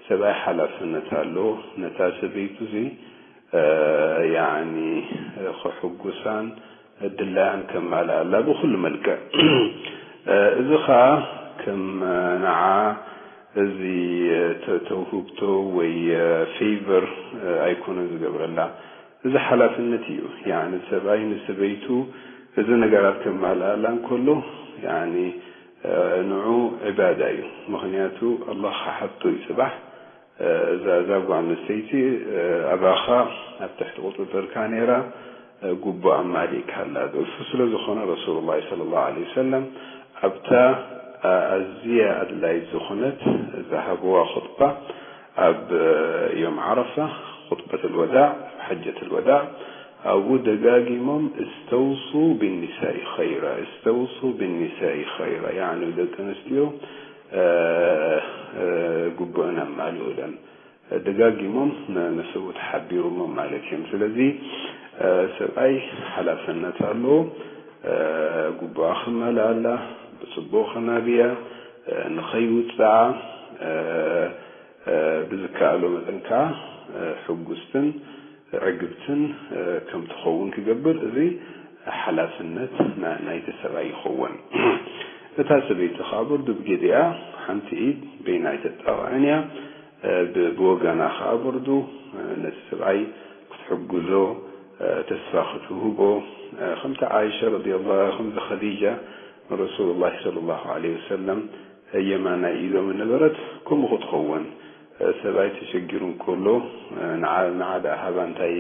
ሰብኣይ ሓላፍነት ኣለዎ ነታ ሰበይቱ እዚ፣ እ፣ ያኒ ክሕጉሳን ድላያን ከማልኣላ ብኹሉ መልክዕ። እ፣ እዚ ኸኣ ከም፣ እ፣ ንዓ እዚ፣ እ፣ ተ-፣ ተውህብቶ ወይ፣ እ፣ ፌቨር፣ እ፣ ኣይኮነን ዝገብረላ። እዚ ሓላፍነት እዩ። ያኒ ሰብኣይ ንሰበይቱ እዚ ነገራት ከማልኣላ እንከሎ፣ ያኒ፣ እ፣ ንዑ ዕባዳ እዩ። ምኽንያቱ ኣላህ ክሓቶ እዩ ጽባሕ። እ፣ እዛ፣ እዛ ጓል ኣንስተይቲ፣ እ፣ ኣባኻ ኣብ ትሕቲ ቁጽጽርካ ነይራ፣ እ፣ ግቡእ ኣማሊእካላ ዶ? እሱ ስለ ዝኾነ ረሱሉላህ ሰለላሁ ዐለይሂ ወሰለም ኣብታ፣ እ፣ ኣዝያ ኣድላይት ዝኾነት ዝሃብዋ ኹጥባ ኣብ፣ እ፣ ዮም ዓረፋ፣ ኹጥበት ልወዳዕ፣ ኣብ ሓጀት ልወዳዕ፣ ኣብኡ ደጋጊሞም እስተውሱ ቢኒሳኢ ኸይራ፣ እስተውሱ ቢኒሳኢ ኸይራ፣ ያዕኒ ደቂ ኣንስትዮ፣ እ፣ እ፣ ግቡእን ኣማልኡለን። ደጋጊሞም ነ-፣ ንሰብኡት ሓቢሮሞም ማለት እዮም። ስለዚ፣ እ፣ ሰብኣይ ሓላፍነት ኣለዎ። እ፣ ግቡኣ ክመልኣላ፣ ብጽቡቕ ክናብያ፣ እ፣ ንኸይውጽዓ፣ እ፣ እ፣ ብዝከኣሎ መጠን ከኣ፣ እ፣ ሕጉስትን ዕግብትን፣ እ፣ ከም ትኸውን ክገብር፣ እዚ ሓላፍነት ና-፣ ናይቲ ሰብኣይ ይኸውን። እታ ሰበይቲ ከኣ ብርዱ ብጌዲኣ ሓንቲ ኢድ በይና ኣይተጣቕዕን እያ። እ፣ ብ-፣ ብወገና ከኣ ብርዱ፣ እ፣ ነቲ ሰብኣይ ክትሕግዞ፣ ተስፋ ክትህቦ፣ ከምቲ ዓይሻ ረዲየላሁ፣ ከምዚ ኸዲጃ ንረሱሉላህ ሰለላሁ ዐለይሂ ወሰለም የማናይ ኢዶም ነበረት፣ ከምኡ ክትኸውን። ሰብኣይ ተሸጊሩ እንከሎ ንዓ ንዓ ደኣ ሃባ፣ እንታይ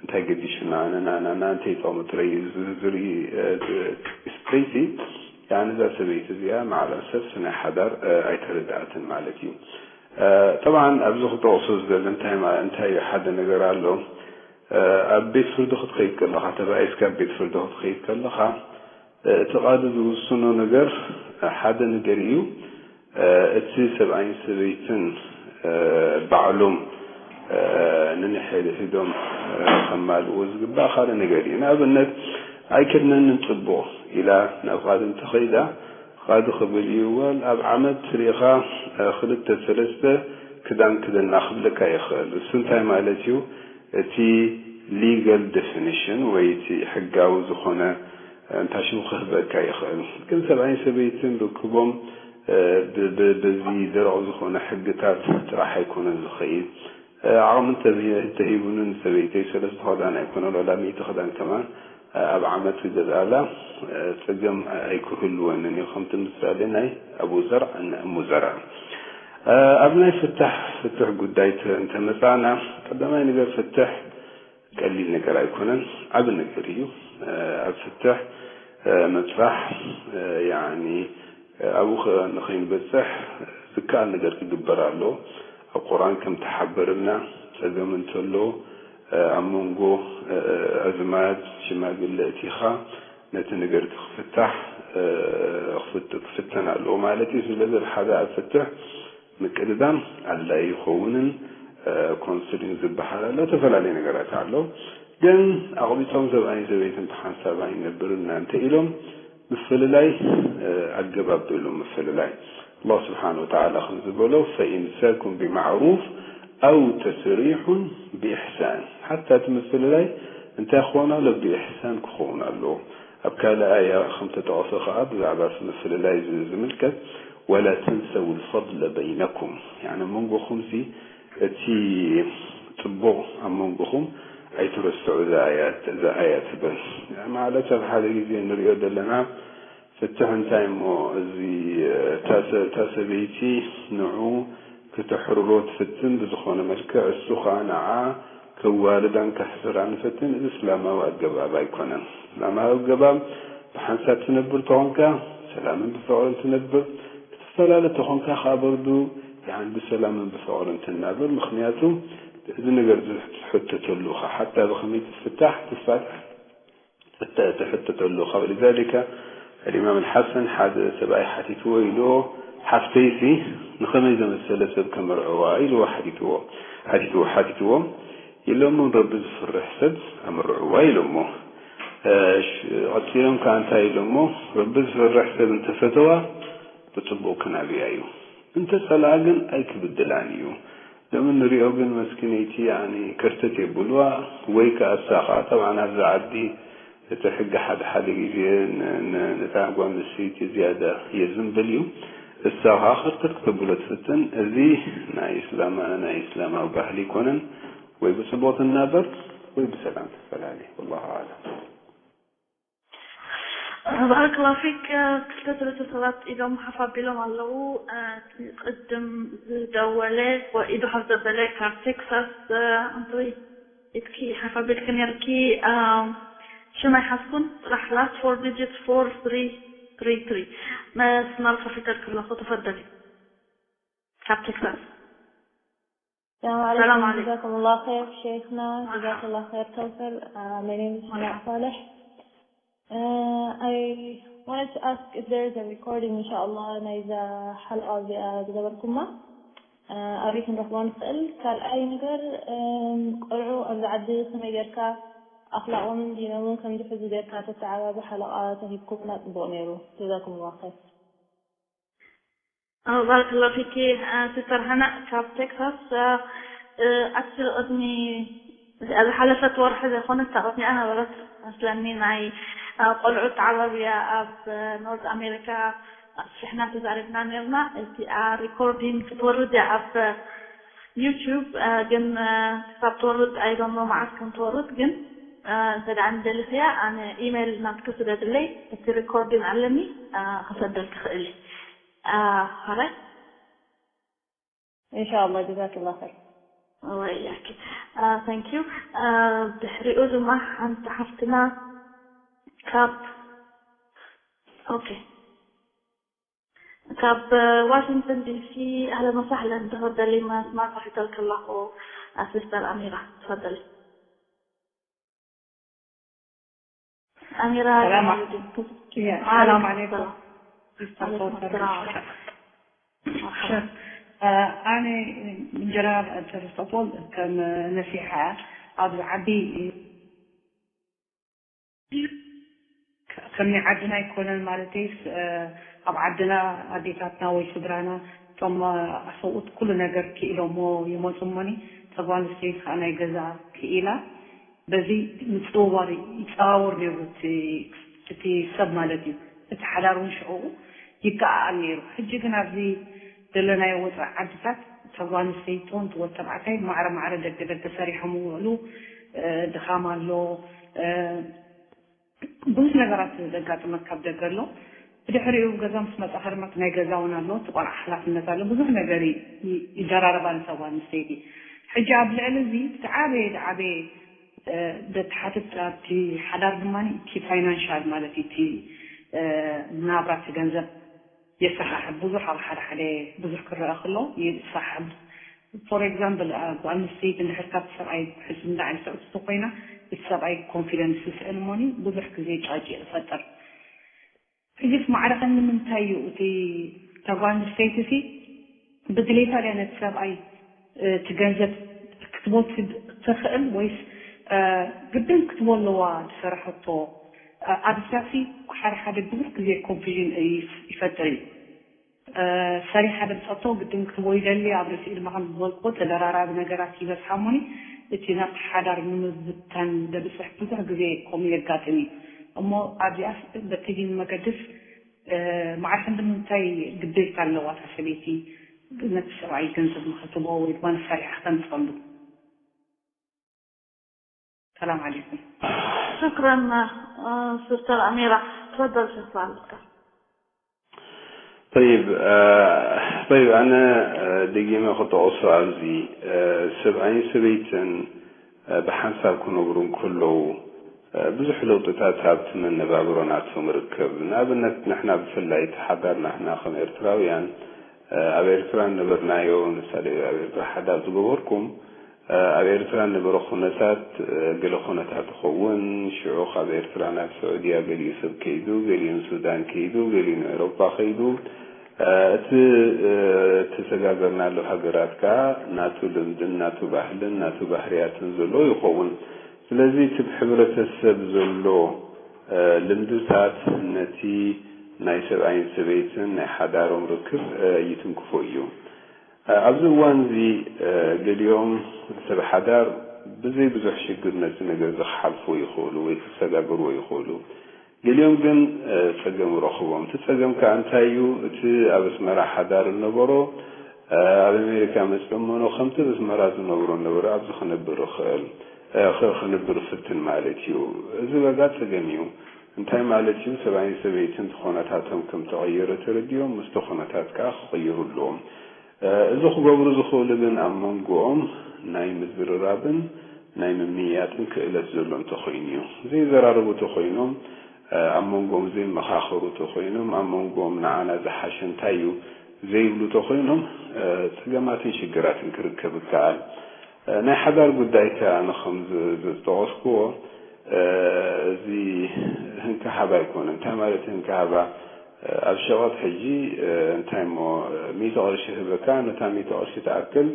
እንታይ ገዲሹና፣ ንና ንና እንታይ ጠቕሚ ጥራይ እዩ ዝ- ዝርኢ። እ፣ ዝ- ስፕሬሲ ያኒ እዛ ሰበይቲ እዚኣ ማዕላ ሰብ ናይ ሓዳር እ፣ ኣይተረድኣትን ማለት እዩ። እ፣ ጠብዓን ኣብዚ ክጠቕሶ ዝደሊ እንታይ ማ- እንታይ እዩ ሓደ ነገር ኣሎ። እ፣ ኣብ ቤት ፍርዲ ክትኸይድ ከለኻ፣ ተባኢስካ ኣብ ቤት ፍርዲ ክትኸይድ ከለኻ፣ እ፣ እቲ ቃዲ ዝውስኖ ነገር ሓደ ነገር እዩ። እ፣ እቲ ሰብኣይን ሰበይትን እ፣ ባዕሎም እ፣ ንንሕድሕዶም እ፣ ከማልእዎ ዝግባእ ካልእ ነገር እዩ። ንኣብነት ኣይከድነንን ጽቡቕ ኢላ ናብ ቃዲ እንተኸይዳ፣ ቃዲ ክብል እዩ፣ ወል ኣብ ዓመት ርኢኻ እ፣ ክልተ ሰለስተ ክዳን ክደና ክብለካ ይኽእል። እሱ እንታይ ማለት እዩ? እቲ ሊጋል ዴፊኒሽን ወይ እቲ ሕጋዊ ዝኾነ እንታሽሙ ክህበካ ይኽእል። ግን ሰብኣይን ሰበይትን ርክቦም እ፣ ብ- ብ- በዚ ደረቕ ዝኾነ ሕግታት ጥራሕ ኣይኮነን ዝኸይድ። እ፣ ዓቕሚ እንተዝሂ- እንተሂቡኒ ንሰበይተይ ሰለስተ ክዳን ኣይኮነን፣ ዋላ ሚእቲ ክዳን ከማን እ፣ ኣብ ዓመት ክገዝኣላ እ፣ ጸገም ኣይክህልወንን እዩ። ከምቲ ምሳሌ ናይ ኣቡ ዘርዕ ን እሙ ዘርዕ። እ፣ ኣብ ናይ ፍታሕ ፍትሕ ጉዳይ ተ- እንተመጻእና፣ ቀዳማይ ነገር ፍትሕ ቀሊል ነገር ኣይኮነን፣ ዓቢ ነገር እዩ። እ፣ ኣብ ፍትሕ እ፣ ምብጻሕ እ፣ ያኒ እ፣ ኣብኡ ኸ- ንኸይንበጽሕ ዝከኣል ነገር ክግበር ኣሎ። ኣብ ቁርኣን ከም ተሓበረና ጸገም እንተሎ እ፣ ኣብ መንጎ እ፣ ኣዝማድ ሽማግለ እቲኻ ነቲ ነገር እቲ ክፍታሕ እ፣ ክፍት- ክፍተን ኣለዎ ማለት እዩ። ስለዚ ሓደ ኣብ ፍትሕ ምቅድዳም ኣድላይ ይኸውንን እ፣ ኮንስሊንግ ዝበሃል ኣሎ፣ ዝተፈላለዩ ነገራት ኣሎ። ግን ኣቕቢጾም ሰብኣይን ሰበይትን ብሓንሳብ ኣይነብርና እንተ ኢሎም ምፍልላይ እ፣ ኣገባብ ዶ ኢሎም ምፍልላይ? ኣላህ ስብሓን ወተዓላ ከም ዝበሎ ፈኢምሳኩም ብማዕሩፍ ኣው ተስሪሑን ብኢሕሳን። ሓታ እቲ ምፍልላይ እንታይ ክኸውን ኣሎ? ብኢሕሳን ክኸውን ኣለዎ። ኣብ ካልእ ኣያ ከም ተጠቐሰ ከኣ ብዛዕባ እቲ ምፍልላይ ዝ- ዝምልከት ወላ ተንሰው ልፈድለ በይነኩም፣ ያኒ ኣብ መንጎኹምሲ እቲ ጽቡቕ ኣብ መንጎኹም ኣይትረስዑ እዛ ኣያ እዛ ኣያ ትብል። ማለት ኣብ ሓደ ግዜ ንሪኦ ዘለና ፍትሕ እንታይ እሞ እዚ እታ ሰ- እታ ሰበይቲ ንዑ ክተሕርሮ ትፍትን ብዝኾነ መልክዕ፣ እሱ ኸኣ ንዓ ከዋርዳን ከሕስራን ይፈትን። እዚ እስላማዊ ኣገባብ ኣይኮነን። እስላማዊ ኣገባብ ብሓንሳብ ትነብር ተኾንካ ሰላምን ብፍቕርን ትነብር፣ ክትፈላለ ተኾንካ ኸኣ በርዱ ያን ብሰላምን ብፍቕርን ትናበር። ምኽንያቱ እዚ ነገር ዝሕተተሉ ኸ ሓታ ብኸመይ ትፍታሕ ትፋታሕ ትተ- ትሕተተሉ ኸ። ولذلك الإمام الحسن ሓደ ሰብኣይ ሓቲትዎ ኢልዎ፣ ሓፍተይሲ ንኸመይ ዘመሰለ ሰብ ከመርዕዋ ኢልዎ ሓቲትዎ ሓቲትዎ ሓቲትዎ ኢሎሞ፣ ረቢ ዝፍርሕ ሰብ ኣምርዕዋ ኢሎሞ። እ፣ ሽ- ቀጺሎም ከኣ እንታይ ኢሎሞ፣ ረቢ ዝፍርሕ ሰብ እንተፈተዋ ብጽቡቕ ክናብያ እዩ፣ እንተጸልኣ ግን ኣይክብድላን እዩ። ሎም እንሪኦ ግን መስኪነይቲ ያኒ ከርተት የብልዋ ወይ ከኣ እሳ ኸኣ ጠብዓን ኣብዛ ዓዲ እቲ ሕጊ ሓደ ሓደ ግዜ ን- ን- ነታ ጓል ኣንስተይቲ ዝያዳ የዝንብል እዩ። እሳ ኸኣ ከርተት ክተብሎ ትፍትን። እዚ ናይ እስላማ ናይ እስላማዊ ባህሊ ኣይኮነን። ወይ ብጽቡቕ ትናበር ወይ ብሰላም ትፈላለ። ወላሁ ኣዕለም። ባረከላሁ ፊክ። ክልተ ሰለስተ ሰባት ኢዶም ሓፍ ኣቢሎም ኣለዉ። እቲ ቅድም ዝደወለ ኢዱ ሓፍ ዘበለ ካብ ቴክሳስ። ኣንቶይ ኢድኪ ሓፍ ኣቢልኪ ነርኪ። ሽም ኣይሓዝኩን። ጥራሕ ላስት ፎር ዲጂት ፎር ትሪ ትሪ ትሪ። መስመር ከፊተልኪ ኣለኹ። ተፈደሊ። ካብ ቴክሳስ። السلام عليكم. جزاكم الله خير شيخنا. جزاك الله خير كوثر. Uh, my name is Hana Saleh. Uh, I wanted to ask if there is a recording, إن شاء الله، ናይዛ ሓለቓ እዚኣ ዝገበርኩማ ኣበይ ክንረኽባ ንኽእል? ካልኣይ ነገር፣ እም፣ ቆልዑ ኣብዚ ዓዲ ከመይ ጌርካ ኣኽላቖምን ዲኖምን ከም ዝሕዙ ጌርካ ተተዓባቢ ሓለቓ ተሂብኩምና ጽቡቕ ነይሩ። ጀዛኩም ላሁ ኸይር። ባረከላሁ ፊኪ። ሲስተር ሃና ካብ ቴክሳስ። ኣክቹሊ ቅድሚ እዚኣ ዝሓለፈት ወርሒ ዘይኮነት እታ ቅድሚኣ ነበረት መስለኒ፣ ናይ ቆልዑ ተዓባብያ ኣብ ኖርዝ ኣሜሪካ ኣስፊሕና ተዛሪብና ነርና። እቲኣ ሪኮርዲንግ ክትወርድ እያ ኣብ ዩቱብ፣ ግን ክሳብ ትወርድ ኣይ ዶንት ኖ መዓስ ከም ትወርድ። ግን እንተ ደኣ ንደሊኽያ ኣነ ኢሜይል ናትኪ ስደድለይ፣ እቲ ሪኮርዲን ኣለኒ፣ ክሰደልኪ ክእል። ራይ ኢንሻኣላ ጀዛክላ ኸይር። ወያኪ። ታንክ ዩ። ድሕሪኡ ድማ ሓንቲ ሓፍትና ካብ ኦኬ ካብ ዋሽንግተን ዲሲ። ኣህለን ወሳህለን። ተፈደሊ መስማዕ ከፊተልኪ ኣለኹ። ኣሲስተር ኣሚራ ተፈደሊ። ኣሚራ ሰላም ጀማሉዲን። ሰላም ዓለይኩም። ሰላም። ዓለይኩም ሰላም። ኣነ እንጀራ ተረስተቆል ከም ነሲሓ ኣብዚ ዓዲ ከም ናይ ዓድና ኣይኮነን ማለተይስ ኣብ ዓድና ኣዴታትና ወይ ስድራና እቶም ኣሰብኡት ኩሉ ነገር ክኢሎሞ ይመፁ እሞኒ እታ ጓል ኣንስተይቲ ከዓ ናይ ገዛ ክኢላ በዚ ምፅውዋር ይፀዋወር ነይሩ እቲ ሰብ ማለት እዩ። እቲ ሓዳር እውን ሽዕኡ ይከኣኣል ነይሩ። ሕጂ ግን ኣብዚ ዘለናዮ ወፃኢ ዓድታት እታ ጓል ኣንስተይቲ ትኹን እቲ ወዲ ተባዕታይ ማዕረ ማዕረ ደገ ደገ ሰሪሖም ይውዕሉ። ድኻም ኣሎ። ብዙሕ ነገራት ዘጋጥመካ ኣብ ደገ ኣሎ። ብድሕሪኡ ገዛ ምስ መፃኻ ድማ እቲ ናይ ገዛ እውን ኣሎ፣ እቲ ቆልዓ ሓላፍነት ኣሎ፣ ብዙሕ ነገር ይደራረባ ነታ ጓል ኣንስተይቲ። ሕጂ ኣብ ልዕሊ እዚ እቲ ዝዓበየ ዝዓበየ ዘተሓትት ኣብቲ ሓዳር ድማ እቲ ፋይናንሻል ማለት እዩ፣ እቲ ናብራ እቲ ገንዘብ የሰሓሕብ። ብዙሕ ኣብ ሓደ ሓደ ብዙሕ ክረአ ከሎ ይሰሓሕብ። ፎር ኤግዛምፕል ጓል ኣንስተይቲ እንድሕር ካብቲ ሰብኣይ ሕዚ ንላዕሊ ትዕቲ ተኮይና እቲ ሰብኣይ ኮንፊደንስ ይስእን እሞኒ ብዙሕ ግዜ ጫጭ ይፈጥር። ሕጂስ ማዕረ ከ ንምንታይ እዩ እቲ እታ ጓል ኣንስተይቲ ሲ ብድሌታ ድያ ነቲ ሰብኣይ እቲ ገንዘብ ክትቦ ትኽእል ወይስ ግድን ክትቦ ኣለዋ ዝሰራሐቶ? ኣብዚታሲ ሓደ ሓደ ብዙሕ ግዜ ኮንፊዥን ይፈጥር እዩ። ሰሪሓ ደምፀቶ ግድን ክትቦ ይደሊ ኣብ ርእሲኡ ድማ ከም ዝበልክዎ ተደራራቢ ነገራት ይበዝሓ እሞኒ እቲ ናብቲ ሓዳር ንምብታን ደብፅሕ ብዙሕ ግዜ ከምኡ የጋጥም እዩ። እሞ ኣብዚኣስ በቲ ዲን መገድስ ማዕረ ክንዲ ምንታይ ግዴታ ኣለዋ እታ ሰበይቲ ነቲ ሰብኣይ ገንዘብ ንኽትቦ ወይ ድማ ንሰሪሓ ክተምፀሉ? ሰላም ዓለይኩም። ሽክረን ስስተር ኣሚራ። ትፈደል ሸፋልካ طيب طيب ኣነ ደጊመ ክጠቕሶ ኣብዚ ሰብኣይን ሰበይትን ብሓንሳብ ክነብሩ እንከለዉ ብዙሕ ለውጥታት ኣብቲ መነባብሮ ናቶም ርከብ። ንኣብነት ንሕና ብፍላይ እቲ ሓዳር ናትና ከም ኤርትራውያን ኣብ ኤርትራ ነበርናዮ ንሳደ ኣብ ኤርትራ ሓዳር ዝገበርኩም ኣብ ኤርትራ ነበረ ኩነታት ገለ ኩነታት ይኸውን ሽዑ ካብ ኤርትራ ናብ ስዑድያ ገሊኡ ሰብ ከይዱ ገሊኡ ንሱዳን ከይዱ ገሊኡ ንኤሮፓ ከይዱ እቲ ተሰጋገርናሉ ሃገራት ከኣ ናቱ ልምድን ናቱ ባህልን ናቱ ባህርያትን ዘለዎ ይኸውን ስለዚ እቲ ብሕብረተሰብ ዘሎ ልምድታት ነቲ ናይ ሰብኣይን ሰበይትን ናይ ሓዳሮም ርክብ ይትንክፎ እዩ። ኣብዚ እዋን እዚ ገሊኦም ሰብ ሓዳር ብዘይ ብዙሕ ሽግር ነቲ ነገር እዚ ክሓልፍዎ ይኽእሉ ወይ ክሰጋገርዎ ይኽእሉ። ገሊኦም ግን ጸገም ይረኽቦም። እቲ ጸገም ከኣ እንታይ እዩ? እቲ ኣብ ኣስመራ ሓዳር ዝነበሮ ኣብ ኣሜሪካ መጺኦሞ ከምቲ ኣብ ኣስመራ ዝነብሮ ነበረ ኣብዚ ክነብር ይኽእል ክነብር ይፍትን ማለት እዩ። እዚ በጋ ጸገም እዩ። እንታይ ማለት እዩ? ሰብኣይን ሰበይትን ኩነታቶም ከም ተቐየረ ተረዲኦም ምስቲ ኩነታት ከኣ ክቕይሩ ኣለዎም። እዚ ክገብሩ ዝኽእሉ ግን ኣብ መንጎኦም ናይ ምዝርራብን ናይ ምምይያጥን ክእለት ዘሎ እንተኾይኑ እዩ። ዘይዘራረቡ ተኾይኖም፣ ኣብ መንጎኦም ዘይመኻኸሩ ተኾይኖም፣ ኣብ መንጎኦም ንዓና ዝሓሸ እንታይ እዩ ዘይብሉ ተኾይኖም ጸገማትን ሽግራትን ክርከብ ይከኣል። ናይ ሓዳር ጉዳይ ከኣ ኣነ ከም ዝጠቐስክዎ እዚ ህንከሃባ ኣይኮነን። እንታይ ማለት ህንከሃባ? ኣብ ሸቐጥ ሕጂ እንታይ እሞ ሚእቲ ቅርሺ ክህበካ ነታ ሚእቲ ቅርሺ ትኣክል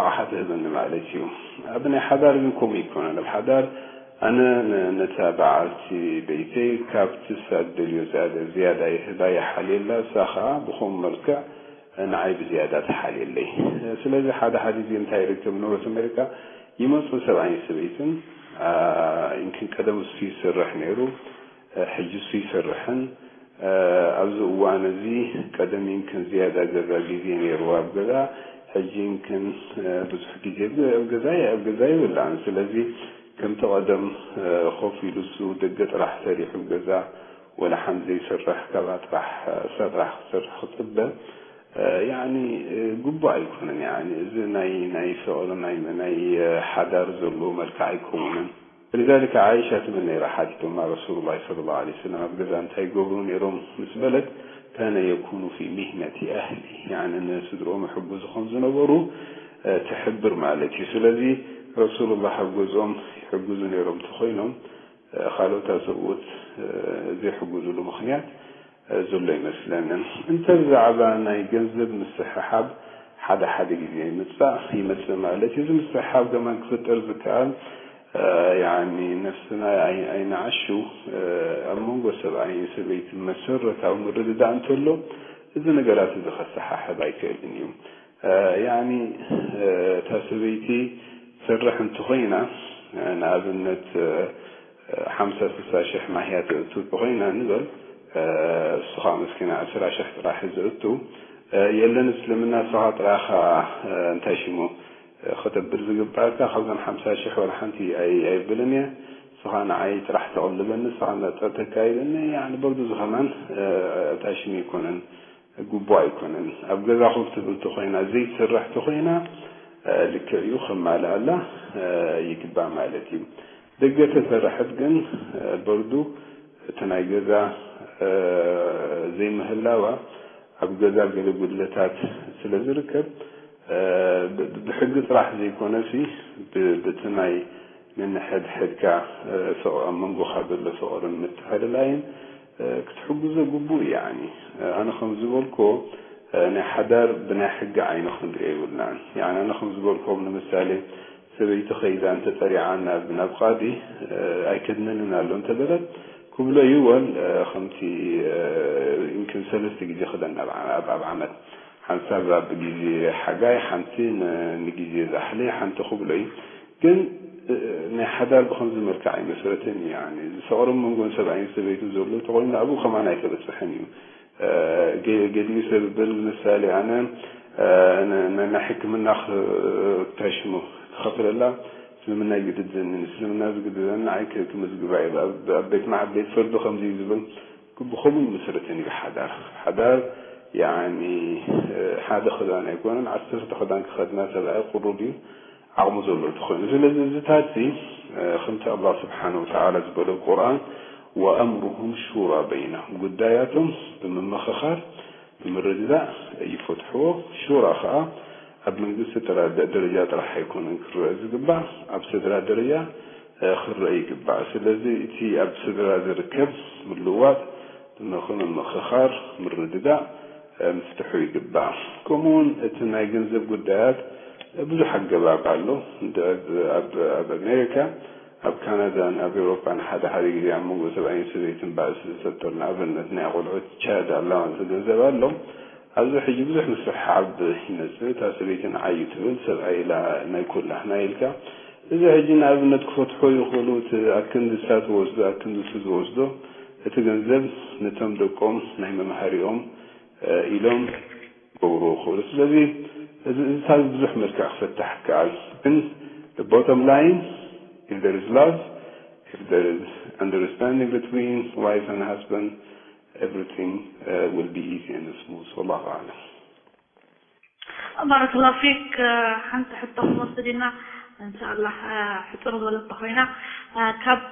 ኣቕሓ ትህበኒ ማለት እዩ። ኣብ ናይ ሓዳር ግን ከምኡ ኣይኮነን። ኣብ ሓዳር ኣነ ነታ በዓልቲ ቤተይ ካብቲ እሳ እትደልዮ ዝያዳ ይህባ ይሓልየላ፣ እሳ ኸኣ ብኸምኡ መልክዕ ንዓይ ብዝያዳ ትሓልየለይ። ስለዚ ሓደ ሓደ ግዜ እንታይ ይርከብ ነበርት ኣሜሪካ ይመፁ ሰብኣይን ሰበይትን ይምክን ቀደም እሱ ይስርሕ ነይሩ ሕጂ እሱ ይሰርሕን ኣብዚ እዋን እዚ ቀደም ይምክን ዝያዳ ገዛ ግዜ ነይሩ ኣብ ገዛ ሕጂ ይምክን ብዙሕ ግዜ ኣብ ገዛ ኣብ ገዛ ይውላዕን ስለዚ ከምቲ ቀደም ኮፍ ኢሉ እሱ ደገ ጥራሕ ሰሪሑ ገዛ ወላ ሓንቲ ዘይሰርሕ፣ ካብኣ ጥራሕ እሳ ጥራሕ ክትሰርሕ ክጽበ ያኒ ግቡእ ኣይኮነን። ያኒ እዚ ናይ ናይ ፍቕሪ ናይ ናይ ሓዳር ዘለዎ መልክዕ ኣይከውንን። فلذلك عائشة ትብል ነይራ ሓቲቶማ رسول الله صلى الله عليه وسلم ኣብ ገዛ እንታይ ይገብሩ ነይሮም ምስ በለት كان يكون في مهنة أهله ያኒ ንስድርኦም ይሕግዙ ከም ዝነበሩ ትሕብር ማለት እዩ። ስለዚ رسول الله ኣብ ገዝኦም ይሕግዙ ነይሮም እንተኾይኖም ካልኦት ሰብኡት ዘይሕግዙሉ ምኽንያት ዘሎ ይመስለንን። እንተ ብዛዕባ ናይ ገንዘብ ምስሕሓብ ሓደ ሓደ ግዜ ይምጻእ ይመጽእ ማለት እዩ። እዚ ምስሕሓብ ከማን ክፍጠር ዝከኣል ያኒ ነፍስና ኣይንዓሹ ኣብ መንጎ ሰብኣይን ሰበይትን መሰረታዊ ምርድዳእ እንተሎ እዚ ነገራት እዚ ከሰሓሕብ ኣይክእልን እዩ። ያኒ እታ ሰበይቲ ትሰርሕ እንተኾይና ንኣብነት ሓምሳ ስሳ ሽሕ ማህያ ተእቱ እንተኾይና ንበል እሱ ከዓ መስኪና ዕስራ ሽሕ ጥራሕ እዩ ዘእቱ የለን እስልምና እሱ ከዓ ጥራኻ እንታይ ሽሙ ክተብል ዝግባእካ ካብዘን ሓምሳ ሽሕ ወላ ሓንቲ ኣይብልን እየ እሱ ከዓ ንዓይ ጥራሕ ተቕልበኒ እሱ ከዓ መጠር ተካይደኒ ያኒ በርዱ ዝኸማን እንታይ ሽሙ ኣይኮነን ግቡእ ኣይኮነን። ኣብ ገዛኹም ትብል ተኾይና ዘይትሰርሕ ተኾይና ልክዕ እዩ ከማልኣላ ይግባእ ማለት እዩ። ደገ ተሰርሐት ግን በርዱ እቲ ናይ ገዛ ዘይምህላዋ ኣብ ገዛ ገለ ጉድለታት ስለ ዝርከብ ብሕጊ ጥራሕ ዘይኮነሲ ብቲ ናይ ነንሕድሕድካ ፍቕ ኣብ መንጎኻ ዘሎ ፍቕርን ምትሕልላይን ክትሕግዞ ግቡእ እዩ። ያኒ ኣነ ከም ዝበልኮ ናይ ሓዳር ብናይ ሕጊ ዓይኒ ክንሪኦ ይብልናን። ያኒ ኣነ ከም ዝበልኮም ንምሳሌ ሰበይቲ ከይዳ እንተፀሪዓ ናብ ናብ ቃዲ ኣይከድነንን ኣሎ እንተበለት ክብሎ እዩ ወል ከምቲ ይምክን ሰለስተ ግዜ ክደን ኣብ ዓመት ሓንሳብ ኣብ ግዜ ሓጋይ ሓንቲ ንግዜ ዛሕሊ ሓንቲ ክብሎ እዩ። ግን ናይ ሓዳር ብኸምዚ መልክዕ ኣይመስረትን እዩ። ያኒ እዚ ፍቕሪ መንጎን ሰብኣይን ሰበይትን ዘሎ ተኾይኑ ኣብኡ ከማን ኣይተበፅሕን እዩ። ገሊኡ ሰብ በል ምሳሌ ኣነ ናይ ሕክምና ክታሽሙ ክኸፍለላ እስልምና ይግድደኒ እስልምና ዝግድደኒ ንዓይ ክምዝግባ ኣብ ቤት ማዕድ ቤት ፈርዲ ከምዚ እዩ ዝብል ብኸምኡ ይምስረትን እዩ ሓዳር። ሓዳር ያኒ ሓደ ክዳን ኣይኮነን ዓሰርተ ክዳን ክኸድና ሰብኣይ ቅሩብ እዩ ዓቕሙ ዘሎ እንተኾይኑ። ስለዚ እዚታት እዚ ከምቲ ኣላህ ስብሓነ ወተዓላ ዝበሎ ቁርኣን ወኣምሩሁም ሹራ በይነሁም ጉዳያቶም ብምምኽኻር ብምርድዳእ ይፈትሕዎ። ሹራ ከዓ ኣብ መንግስቲ ደረጃ ጥራሕ ኣይኮነን ክረአ ዝግባእ፣ ኣብ ስድራ ደረጃ ክረአ ይግባእ። ስለዚ እቲ ኣብ ስድራ ዝርከብ ምልውዋጥ ብምምኽኻር፣ ምርድዳእ ምፍትሑ ይግባእ። ከምኡ እውን እቲ ናይ ገንዘብ ጉዳያት ብዙሕ ኣገባብ ኣሎ። ኣብ ኣሜሪካ ኣብ ካናዳን ኣብ ኤውሮጳን ሓደ ሓደ ግዜ ኣብ መንጎ ሰብኣይን ሰበይትን ባእሲ ዝፈጥር ንኣብነት ናይ ቆልዑት ቻይልድ ኣላዋንስ ገንዘብ ኣሎ። ኣብዚ ሕጂ ብዙሕ ምስሕሓብ ይመጽእ። እታ ሰበይቲ ንዓይ እዩ ትብል፣ ሰብኣይ ኢላ ናይ ኩላህና ኢልካ። እዚ ሕጂ ንኣብነት ክፈትሖ ይኽእሉ፣ እቲ ኣክንዲ እሳ ትወስዶ፣ ኣክንዲ እሱ ዝወስዶ፣ እቲ ገንዘብ ነቶም ደቆም ናይ መምሃሪኦም ኢሎም ክገብሩ ይኽእሉ። ስለዚ እዚታት ብዙሕ መልክዕ ክፈታሕ ይከኣል። ግን ቦቶም ላይን if there is love, if there is understanding between wife and husband, everything uh, will be easy and smooth. والله أعلم. ባረከላሁ ፊክ። ሓንቲ ሕቶ ክንወስድ ኢና እንሻላ። ሕፅር ዝበለት ኮይና ካብ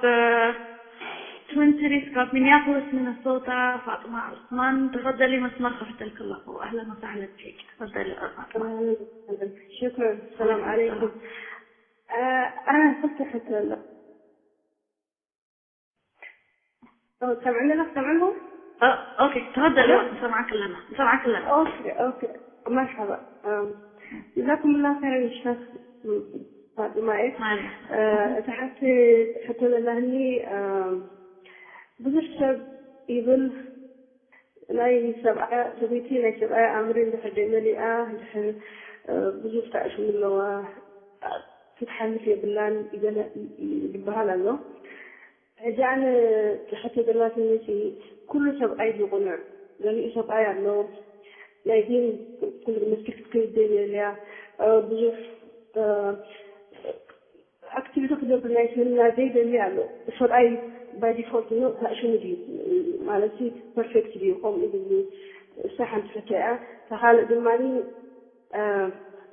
ትዊን ሲቲስ ካብ ሚኒያፖሊስ ሚነሶታ ፋጥማ ዑስማን። ተፈደሊ መስመር ከፊተልኪ ኣለኹ። ኣህለን ወሳህለን ፊክ። ተፈደሊ ፋጥማ። ሽክረን። ሰላም ዓለይኩም። ኣነ ክልተ ሕቶ ኣሎ። ሰምዕኒ ኣለኹ ሰምዕልኹ። ኦኬ ተፈደሊ። ንሰምዓክ ኣለና ንሰምዓክ ኣለና። ኦኬ ኦኬ። መርሓባ። ጀዛኩም ላ ኸይረን ሸኽ ፋጥማ እየ። እታ ሓንቲ ሕቶ ዘላኒ ብዙሕ ሰብ ይብል ናይ ሰብኣያ ሰበይቲ ናይ ሰብኣያ ኣምሪ እንድሕር ደይመሊኣ እንድሕር ብዙሕ ተኣሽሙ ኣለዋ ክትሓልፍ የብላን ይበሃል ኣሎ። ሕጂ ኣነ ትሕቲ ዘላትኒ ኩሉ ሰብኣይ ዝቁኑዕ ገሊኡ ሰብኣይ ኣሎ ናይ ዲን ኩሉ መስጊድ ክትከይድ ዘይደልያ ብዙሕ ኣክቲቪቲ ክገብር ናይ ስምና ዘይደሊ ኣሎ። ሰብኣይ ባይ ዲፎልት ነው ታእሽሙ ድዩ ማለት ሲ ፐርፌክት ድዩ? ከምኡ ዝብሉ እሳ ሓንቲ ሕቶ እያ። ተኻልእ ድማ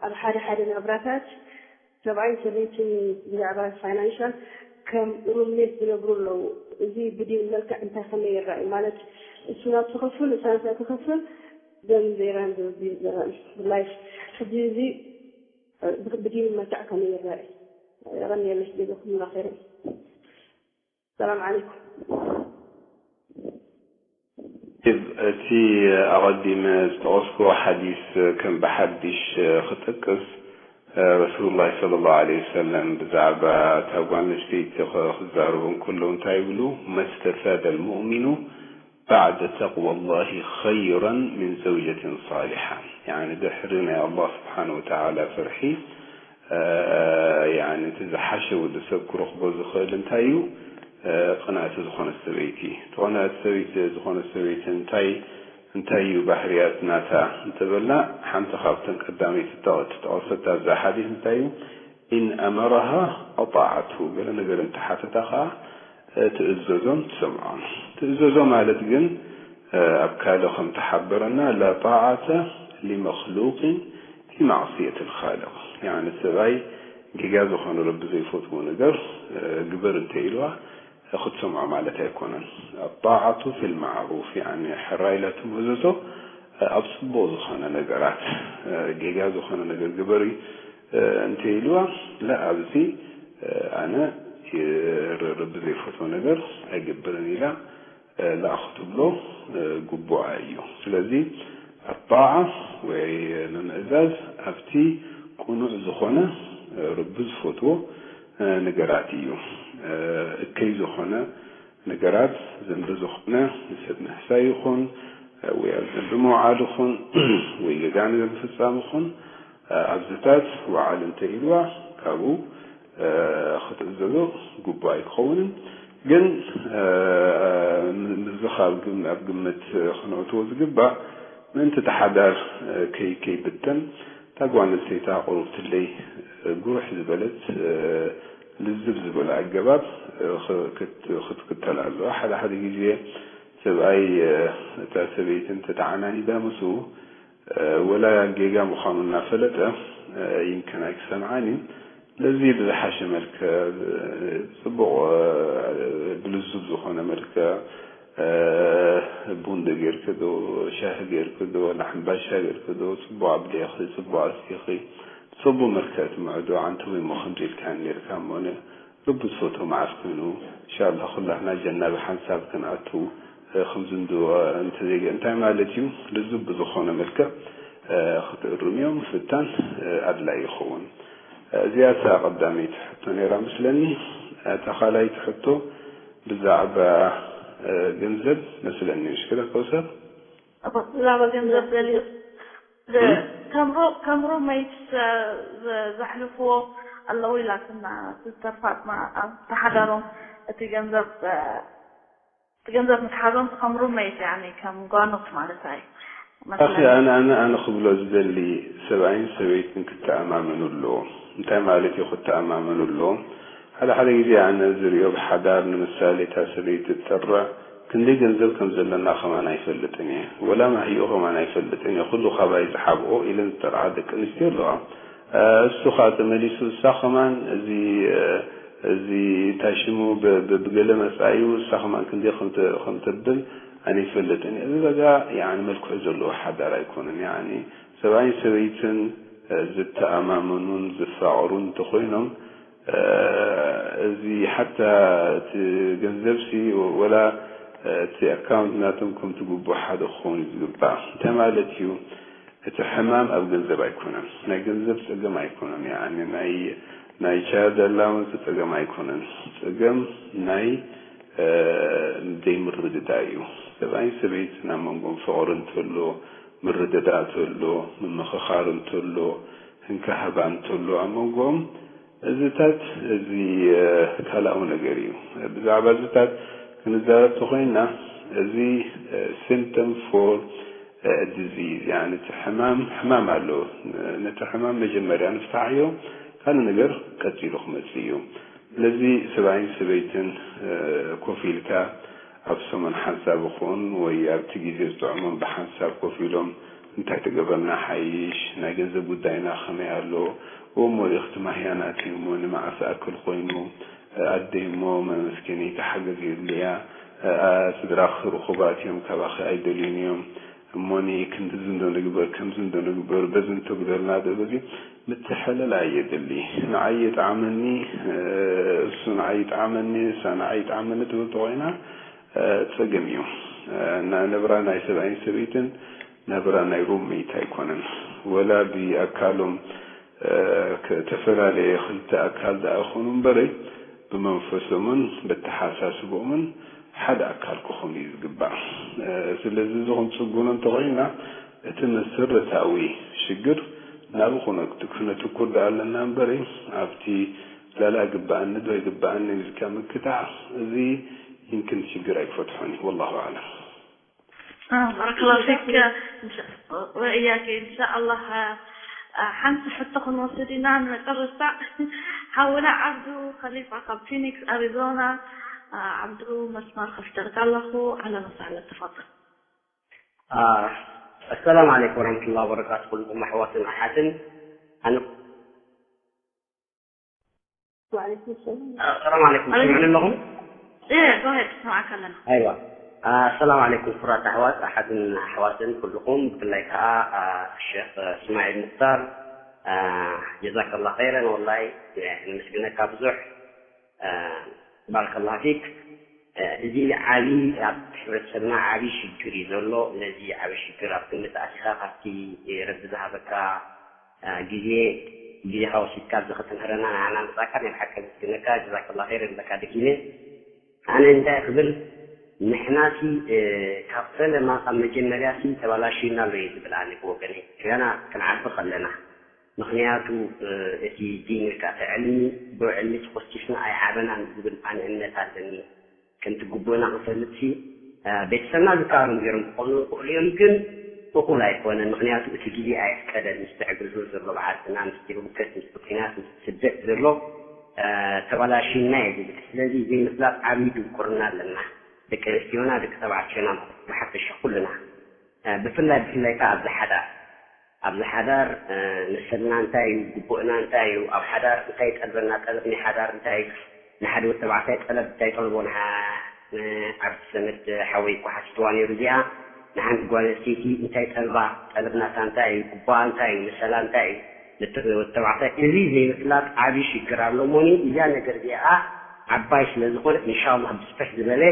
ኣብ ሓደ ሓደ ናብራታት ሰብኣይን ሰበይትን ብዛዕባ ፋይናንሻል ከም ሩሜት ዝነብሩ ኣለዉ። እዚ ብዲን መልክዕ እንታይ ከመይ ይረኣዩ? ማለት እሱ ናብ ትኸፍል እሳ ናታ ትኸፍል ደም ዘይራን ዝብል ላይፍ ሕጂ እዚ ብዲን መልክዕ ከመይ ይረኣዩ? የቐንየለይ ጀዛኩም ላ ኸይረን። ሰላም ዓለይኩም። እቲ ኣቐዲመ ዝጠቐስኩ ሓዲስ ከም ብሓድሽ ክጠቅስ ረሱሉላህ ሰለላሁ ዐለይሂ ወሰለም ብዛዕባ እታ ጓል ኣንስተይቲ ክዛረቡ እንከለዉ እንታይ ይብሉ? መስተፋደ ልሙእሚኑ ባዕደ ተቅዋላሂ ኸይረን ሚን ዘውጀትን ሳሊሓ። ያኒ ድሕሪ ናይ ኣላህ ስብሓነ ወተዓላ ፍርሒ ያኒ እቲ ዝሓሸ ወዲ ሰብ ክረኽቦ ዝኽእል እንታይ እዩ? ቅንዕቲ ዝኾነት ሰበይቲ። እቲ ቅንዕቲ ሰበይቲ ዝኾነት ሰበይቲ እንታይ እንታይ እዩ ባህርያት ናታ እንተበልና ሓንቲ ካብተን ቀዳመይቲ ትጠቐሰት ኣብዛ ሓዲስ እንታይ እዩ? ኢን ኣመረሃ ኣጣዓቱ ገለ ነገር እንተሓተታ ከዓ ትእዘዞን ትሰምዖን። ትእዘዞ ማለት ግን ኣብ ካልእ ከም ተሓበረና ላ ጣዓተ ሊመክሉቅን ፊ ማዕስየት ልኻልቅ። ያኒ ሰብኣይ ጌጋ ዝኾነ ረቢ ዘይፈትዎ ነገር ግበር እንተ ኢልዋ ክትሰምዖ ማለት ኣይኮነን። ኣጣዓቱ ፊ ልማዕሩፍ ያኒ ሕራይ ኢላ ትምእዘዞ ኣብ ፅቡቕ ዝኾነ ነገራት ጌጋ ዝኾነ ነገር ግበሪ እንተ ኢልዋ ላ ኣብዚ ኣነ ረቢ ዘይፈትዎ ነገር ኣይገብርን ኢላ ላኣ ክትብሎ ግቡኣ እዩ። ስለዚ ኣጣዓ ወይ ምምእዛዝ ኣብቲ ቅኑዕ ዝኾነ ረቢ ዝፈትዎ ነገራት እዩ። እከይ ዝኾነ ነገራት ዘንቢ ዝኾነ ንሰብ ምህሳይ ይኹን ወይ ኣብ ዘንቢ ምውዓል ይኹን ወይ ገጋ ነገር ምፍፃም ይኹን ኣብዚታት ወዓል እንተ ኢልዋ ካብኡ ክትእዘዞ ግቡእ ኣይክኸውንን። ግን ምስዚ ካብ ኣብ ግምት ክነእትዎ ዝግባእ ምእንቲ እቲ ሓዳር ከይከይብተን እታ ጓል ኣንስተይቲ ኣቕሩብትለይ ጉርሕ ዝበለት ልዝብ ዝበለ ኣገባብ ክትክተል ኣለዋ። ሓደ ሓደ ግዜ ሰብኣይ እታ ሰበይቲ እንተተዓናኒዳ ምስኡ ወላ ጌጋ ምዃኑ እናፈለጠ ይምከን ኣይክሰምዓን እዩ። ስለዚ ብዝሓሸ መልክዕ ብፅቡቕ ብልዙብ ዝኾነ መልክዕ ቡን ዶ ጌርኪ ዶ ሻሂ ጌርኪ ዶ ወላ ሕምባሻ ጌርኪ ዶ ፅቡቕ ኣብሊዕኺ ፅቡቕ ኣስቲኺ ብፅቡቕ መልክዕ ትምዕዶ ኣንተ ወይ እሞ ከምዚ ኢልካኒ ኔርካ እሞ ርቢ ዝፈትዎ መዓስ ኮይኑ እንሻላ ኩላህና ጀና ብሓንሳብ ክንኣቱ ከምዚ እንዶ እንተዘይገ እንታይ ማለት እዩ ልዝብ ብዝኾነ መልክዕ ክትእርምዮ ምፍታን ኣድላይ ይኸውን። እዚኣ እታ ቀዳመይቲ ሕቶ ነይራ መስለኒ። እታ ካልኣይቲ ሕቶ ብዛዕባ ገንዘብ መስለኒ ምሽ ክደ ከውሰር ብዛዕባ ገንዘብ ገሊኡ ከም ሩሜትስ ዘሕልፍዎ ኣለዉ ኢላትና ሲስተር ፋጥማ ኣብ ተሓዳሮም እቲ ገንዘብ እቲ ገንዘብ ምትሓዞም ከም ሩሜት ያኒ ከም ጓኖት ማለት ኣይ ኣኺ ኣነ ኣነ ኣነ ክብሎ ዝደሊ ሰብኣይን ሰበይትን ክተኣማመኑ ኣለዎም። እንታይ ማለት እዩ ክተኣማመኑ ኣለዎም? ሓደ ሓደ ግዜ ኣነ ዝሪኦ ብሓዳር ንምሳሌ እታ ሰበይቲ ትጥርዕ ክንደይ ገንዘብ ከም ዘለና ከማን ኣይፈልጥን እየ ወላ ማህይኡ ከማን ኣይፈልጥን እየ ኩሉ ካባይ ዝሓብኦ ኢለን ዝጠርዓ ደቂ ኣንስትዮ ኣለዋ። እሱ ከዓ ተመሊሱ እሳ ከማን እዚ እዚ እንታይ ሽሙ ብገለ መፃዩ እሳ ከማን ክንደይ ከም ተብል ኣነ ይፈልጥን እየ። እዚ ዛጋ ያኒ መልክዑ ዘለዎ ሓዳር ኣይኮነን። ያኒ ሰብኣይን ሰበይትን ዝተኣማመኑን ዝፋቐሩን እንተኾይኖም እዚ ሓታ እቲ ገንዘብሲ ወላ እቲ ኣካውንት ናቶም ከምቲ ግቡእ ሓደ ክኸውን እዩ ዝግባእ። እንታይ ማለት እዩ? እቲ ሕማም ኣብ ገንዘብ ኣይኮነን። ናይ ገንዘብ ጸገም ኣይኮነን። ያኒ ናይ ናይ ቻይልድ ኣላወንስ ጸገም ኣይኮነን። ጸገም ናይ ዘይምርድዳእ እዩ። ሰብኣይን ሰበይትን ኣብ መንጎም ፍቕሪ እንተሎ፣ ምርድዳእ ተሎ፣ ምምኽኻር እንተሎ፣ ህንካሃባ እንተሎ ኣብ መንጎኦም እዚታት እዚ ካልኣዊ ነገር እዩ። ብዛዕባ እዚታት ክንዛረብ ተኾይንና እዚ symptom for disease ያኒ እቲ ሕማም ሕማም ኣሎ። ነቲ ሕማም መጀመርያ ንፍታሕዮ ካልእ ነገር ቀጺሉ ክመጽእ እዩ። ስለዚ ሰብኣይን ሰበይትን ኮፍ ኢልካ ኣብ ሰሙን ሓንሳብ ይኹን ወይ ኣብቲ ግዜ ዝጥዕሞም ብሓንሳብ ኮፍ ኢሎም እንታይ ተገብረልና ሓይሽ፣ ናይ ገንዘብ ጉዳይና ከመይ ኣሎ፣ እሞ እቲ ማህያናት እዩ እሞ ንመዓስ ዝኣክል ኮይኑ፣ ኣደይ እሞ መመስገኒ ተሓገዝ የድልያ፣ ስድራኺ ርኹባት እዮም ካባኺ ኣይደልዩን እዮም፣ እሞኒ ክንድዚ እንዶ ንግበር ከምዚ እንዶ ንግበር በዚ እንተጉደልና ዶ በዚ ምትሕልላ የድሊ። ንዓይ ይጥዓመኒ፣ እሱ ንዓይ ይጥዓመኒ፣ እሳ ንዓይ ይጥዓመኒ ትብል ተኾይና፣ ጸገም እዩ። እና ነብራ ናይ ሰብኣይን ሰበይትን ናብራ ናይ ሩሜት ኣይኮነን። ወላ ብኣካሎም፣ እ፣ ከተፈላለየ ክልተ ኣካል ደኣ ይኹኑ እምበረይ፣ ብመንፈሶምን በተሓሳስቦምን ሓደ ኣካል ክኾኑ እዩ ዝግባእ። እ፣ ስለዚ እዚ ክንጽግኖ እንተኾይንና፣ እቲ መሰረታዊ ሽግር ናብኡ ክነ-፣ ክነትኩር ደኣ ኣለና እምበረይ፣ ኣብቲ ላላ ግብኣኒ ዶ ኣይግብኣኒ ኢልካ ምክታዕ፣ እዚ ይምክን ሽግር ኣይክፈትሖን እዩ። ወላሁ ኣዕለም። آه، بارك الله فيك. إن شاء- وإياك إن شاء الله. آه، ሓንቲ ሕቶ ክንወስድ ኢና ንመጨረሽታ። ሓውና ዓብዱ ከሊፋ ካብ ፊኒክስ ኣሪዞና። آه، ዓብዱ መስመር ከፍተልካ ኣለኹ። ኣህለን ወሰህለን፣ ተፈضل. آه، السلام عليكم ورحمة الله وبركاته. ኩልኩም ኣሕዋትን ኣሓትን ኣነ وعليكم السلام. السلام عليكم. ትስምዑኒ ኣለኹም? إيه، go ahead، ንስምዓካ ኣለና። ኣይዋ። آه، السلام عليكم ክቡራት ኣሕዋት ኣሓትን ኣሕዋትን ኩልኹም፣ ብፍላይ ከዓ፣ آه፣ ሸኽ እስማዒል ሙክታር፣ آه፣ ጀዛከላ ኸይረን። ወላሂ፣ آه፣ ነመስግነካ ብዙሕ። آه، ባረከላ ፊክ። آه፣ እዚ ዓቢ ኣብ ሕብረተሰብና ዓቢ ሽግር እዩ ዘሎ። ነዚ ዓቢ ሽግር ኣብ ግምት ኣቲኻ ካብቲ ረቢ ዝሃበካ፣ آه፣ ግዜ፣ ግዜኻ ወሲድካ ኣብዚ ከተምህረና ንዓና ምጻእካ ናይ ብሓቂ ነመስግነካ። ጀዛከላ ኸይር ንብለካ ደጊመ። ኣነ እንታይ ክብል፣ ንሕናሲ፣ آه፣ ካብ ፈለማ ካብ መጀመርያሲ ተበላሽዩና ኣሎ እየ ዝብል ኣነ ብወገነይ። ገና ክንዓቢ ከለና። ምኽንያቱ፣ آه፣ እቲ ዲን ኢልካ እቲ ዕልሚ ብዕልሚ ተኾስቲስና ኣይዓበናን ዝብል ኣነ እምነት ኣለኒ። ከምቲ ግቡእና ክንፈልጥሲ፣ آه፣ ቤተሰብና ዝከኣሎም ገይሮም ክኾኑ ይኽእሉ እዮም፣ ግን እኹል ኣይኮነን። ምኽንያቱ እቲ ግዜ ኣየፍቀደን። ምስቲ ዕግርግር ዘሎ በዓልትና፣ ምስቲ ህውከት፣ ምስቲ ኲናት፣ ምስቲ ስደት ዘሎ፣ آه፣ ተበላሽዩና እየ ዝብል። ስለዚ ዘይምፍላጥ ዓብዪ ድንቁርና ኣለና። ደቂ ኣንስትዮና፣ ደቂ ተባዕትዮና ማለት ብሓፈሻ ኩልና። آه، ብፍላይ ብፍላይ ከኣ ኣብዚ ሓዳር፣ ኣብዚ ሓዳር፣ آه፣ ንሰብና እንታይ እዩ፣ ግቡእና እንታይ እዩ፣ ኣብ ሓዳር እንታይ ይጠልበና፣ ጠለብ ናይ ሓዳር እንታይ እዩ፣ ንሓደ ወዲ ተባዕታይ ጠለብ እንታይ ይጠልቦ፣ ንሓ-፣ ንዓብዲ ሰመድ ሓወይ እኮ ሓቲትዋ ነይሩ እዚኣ፣ ንሓንቲ ጓል ኣንስተይቲ እንታይ ጠልባ፣ ጠለብ ናታ እንታይ እዩ፣ ግቡኣ እንታይ እዩ፣ መሰላ እንታይ እዩ፣ ነቲ ወዲ ተባዕታይ እዚ ዘይምፍላጥ ዓቢ ሽግር ኣሎ። እሞኒ እዛ ነገር እዚኣ ዓባይ ስለ ዝኾነት፣ ኢንሻላህ ብስፍሕ ዝበለ፣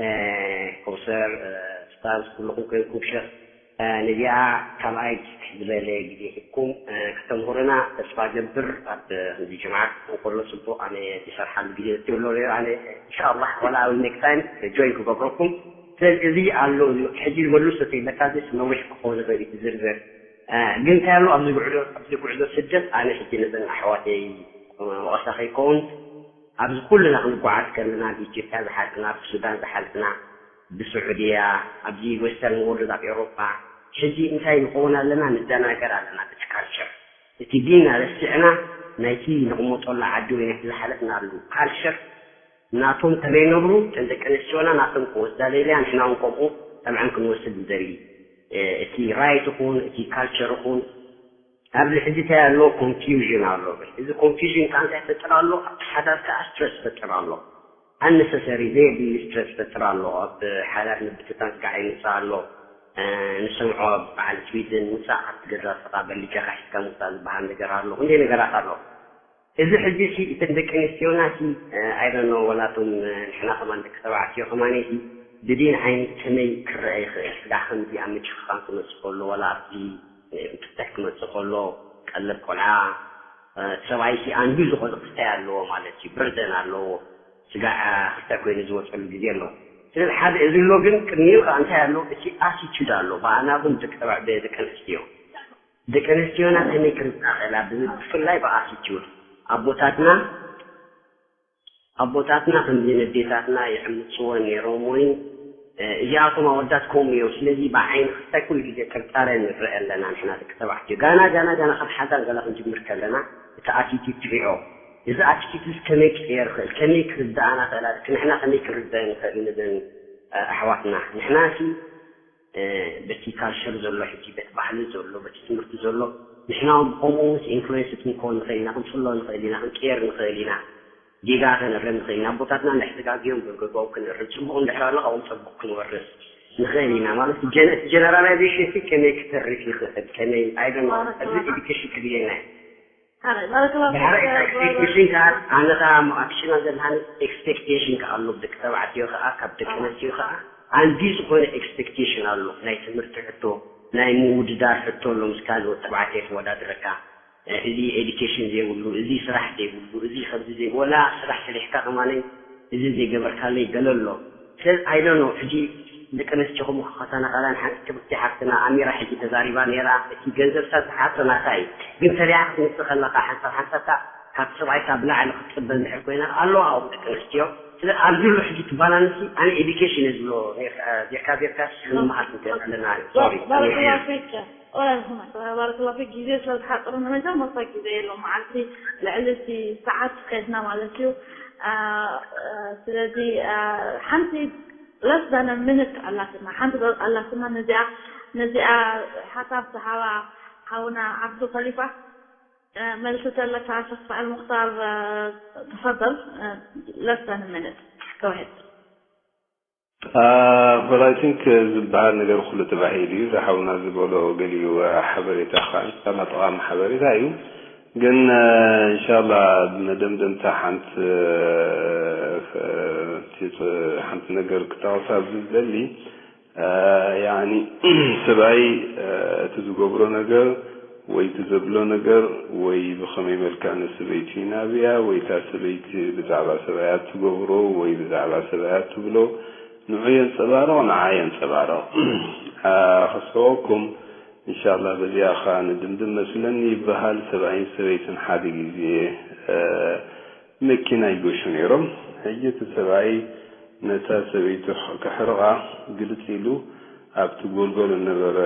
آه፣ ከውሰር፣ آه፣ ኡስታዝ፣ ኩልኹም ኮይንኩም ሸኽ፣ ነዚኣ ካልኣይ ብዝሕ ዝበለ ግዜ ሂብኩም ከተምህሩና ተስፋ ገብር። ኣብ ከምዚ ጅምዓ ክኸውን ከሎ ጽቡቕ፣ ኣነ ዝሰርሓሉ ግዜ ዘትዮ ኣሎ ነይሩ። ኣነ ኢንሻኣላህ ዋላ ኣብ ኔክስት ታይም ጆይን ክገብረኩም። ስለዚ እዚ ኣሎ እዚ ሕጂ ዝመልሶ ተይለካ እዚ ነዊሕ ክኸውን ይኽእል እዩ ዝርዝር። ግን እንታይ ኣሎ ኣብዚ ጉዕዞ፣ ኣብዚ ጉዕዞ ስደት ኣነ ሕጂ ነዘን ኣሕዋተይ ወቐሳ ከይከውን ኣብዚ ኩልና ክንጓዓዝ ከለና ብኢትዮጵያ ዝሓልፍና፣ ብሱዳን ዝሓልፍና፣ ብስዑድያ፣ ኣብዚ ዌስተርን ወርልድ ኣብ ኤውሮጳ ሕጂ እንታይ ንኸውን ኣለና? ንደናገር ኣለና በቲ ካልቸር። እቲ ዲንና ረሲዕና ናይቲ ንቕመጠሉ ዓዲ ወይ ናይቲ ዝሓለፍናሉ ካልቸር ናቶም ተዘይነብሩ እተን ደቂ ኣንስትዮና ናቶም ክወስዳ ደልያ ንሕና እውን ከምኡ ጠብዐን ክንወስድ ንደሊ። እቲ ራይት ይኹን እቲ ካልቸር ይኹን ኣብዚ ሕጂ እንታይ ኣሎ ኮንፊውዥን ኣሎ። እዚ ኮንፊውዥን ከዓ እንታይ ይፈጥር ኣሎ? ኣብቲ ሓዳር ከዓ ስትረስ ይፈጥር ኣሎ። ኣነሰሰሪ ዘየድሊ ስትረስ ይፈጥር ኣሎ። ኣብ ሓዳር ምብትታን ስጋዕ ይምፅእ ኣሎ። ንሰምዖ ኣብ በዓል ስዊድን ውፃእ ካብቲ ገዛ ንስኻ በሊጃኻ ሒዝካ ምውፃእ ዝበሃል ነገር ኣሎ። ክንደይ ነገራት ኣሎ። እዚ ሕጂ ሲ እተን ደቂ ኣንስትዮና ሲ I don't know ወላቶም ንሕና ከማን ደቂ ተባዕትዮ ከማን ሲ ብዲን ዓይኒ ከመይ ክረአ ይኽእል? ስጋዕ ከምዚ ኣብ ምጭኽኻን ክመፅእ ከሎ ዋላ ኣብዚ ፍትሕ ክመፅእ ከሎ ቀለብ ቆልዓ ሰብኣይ ሲ ኣንዱ ዝኾነ ክስታይ ኣለዎ ማለት እዩ። በርደን ኣለዎ። ስጋዕ ክስታይ ኮይኑ ዝወፀሉ ግዜ ኣሎ። ስለዚ ሓደ እዚ ኣሎ ግን ቅድሚኡ ከዓ እንታይ ኣሎ? እቲ ኣቲቱድ ኣሎ። ብኣናኹም ደቂ ተባዕ ደቂ ኣንስትዮ ደቂ ኣንስትዮና ከመይ ክንጻቐላ ብዝብል ብፍላይ ብኣቲቲዩድ ኣቦታትና ኣቦታትና ከምዚ ነዴታትና ይዕምጽወን ነይሮም ወይ እዚኣቶም ኣወዳት ከምኡ እዮም። ስለዚ ብዓይኒ ክስታይ ኩሉ ግዜ ጥርጣረ ንረአ ኣለና ንሕና ደቂ ተባዕትዮ። ጋና ጋና ጋና ካብ ሓዳር ገለ ክንጅምር ከለና እቲ ኣቲቲድ ትሪኦ። እዚ ኣቲቲድ እዚ ከመይ ክቅየር ይኽእል? ከመይ ክርድኣና ክእል? ንሕና ከመይ ክንርድእ ንኽእል? ነዘን ኣሕዋትና ንሕና ሲ በቲ ካልቸር ዘሎ ሕጂ በቲ ባህሊ ዘሎ በቲ ትምህርቲ ዘሎ ንሕና ብከምኡ ምስ ኢንፍሉንስ ክንከውን ንኽእል ኢና፣ ክንፅሎ ንኽእል ኢና፣ ክንቅየር ንኽእል ኢና፣ ጌጋ ከነርም ንኽእል ኢና። ኣቦታትና እንድሕር ተጋግዮም ግን ገግኦም ክንእርም፣ ፅቡቕ እንድሕር ኣሎ ካብኦም ፅቡቕ ክንወርስ ንኽእል ኢና ማለት ጀነራላይዜሽን ሲ ከመይ ክተርፍ ይኽእል? ከመይ ኣይደን ኣብዚ ኤዱኬሽን ክድየና ድሕሪ ኤክስፔክቴሽን ከዓ ኣነ ከዓ ኣክሽና ዘለሃኒ ኤክስፔክቴሽን ከዓ ኣሎ ብደቂ ተባዕትዮ ከዓ ካብ ደቂ ኣንስትዮ ከዓ ኣንዲ ዝኾነ ኤክስፔክቴሽን ኣሎ ናይ ትምህርቲ ሕቶ ናይ ምውድዳር ሕቶ ኣሎ ምስ ካልኦት ተባዕትዮ ተወዳድረካ እዚ ኤዲኬሽን ዘይብሉ እዚ ስራሕ ዘይብሉ እዚ ከምዚ ዘይ ወላ ስራሕ ሰሪሕካ ከማነይ እዚ ዘይገበርካለይ ገለ ኣሎ ስለዚ ኣይደኖ ሕጂ ደቂ ኣንስትዮ ከምኡ ክኸታና ካላን ሓንቲ ክብርቲ ሓፍትና ኣሚራ ሕጂ ተዛሪባ ነይራ እቲ ገንዘብ ሰብ ዝሓቶ ናታ እዩ ግን ሰሪሓ ክትመፅእ ከለካ ሓንሳብ ሓንሳብ ከዓ ካብቲ ሰብኣይካ ብላዕሊ ክትፅበ እንድሕር ኮይና ኣለዋ ኣብኡ ደቂ ኣንስትዮ ስለ ኣብዚ ዘሎ ሕጂ ትባላንሲ ኣነ ኤዲኬሽን እየ ዝብሎ ዜርካ ዜርካ ክንመሃር ክንክእል ኣለና ሶሪ ባረከላ ፊክ ባረከላ ፊክ ግዜ ስለ ዝሓፅር ንመጀመርታ ግዜ የሎ መዓልቲ ልዕሊ እቲ ሰዓት ከድና ማለት እዩ ስለዚ ሓንቲ less than a minute ኣላትና ሓንቲ ደቂቃ ኣላትና ነዚኣ ነዚኣ ሓሳብ ዝሃባ ሓውና ዓብዱ ከሊፋ መልሲ ተለካ ሸክ ሰኣል ሙክታር ተፈደል less than a minute go ahead Well, I think ዝበሃል ነገር ኩሉ ተባሂሉ እዩ። ዝሓውና ዝበሎ ገሊኡ ሓበሬታ ከዓ እንሻላ ጠቓሚ ሓበሬታ እዩ። ግን እንሻላ ብመደምደምታ ሓንቲ ሓንቲ ነገር ክጠቕሳ ኣብዚ ዝደሊ ያኒ ሰብኣይ እቲ ዝገብሮ ነገር ወይ እቲ ዘብሎ ነገር ወይ ብኸመይ መልክዕ ንሰበይቱ ይናብያ ወይ እታ ሰበይቲ ብዛዕባ ሰብኣያ ትገብሮ ወይ ብዛዕባ ሰብኣያ ትብሎ ንዑ የንፀባርቕ ንዓ የንፀባርቕ ከስሕቐኩም እንሻላ በዚኣ ኸዓ ንድምድም መስለኒ ይበሃል ሰብኣይን ሰበይትን ሓደ ግዜ መኪና ይገሹ ነይሮም። ሕጂ እቲ ሰብኣይ ነታ ሰበይቱ ከሕርቓ ግልጽ ኢሉ ኣብቲ ጎልጎል እነበረ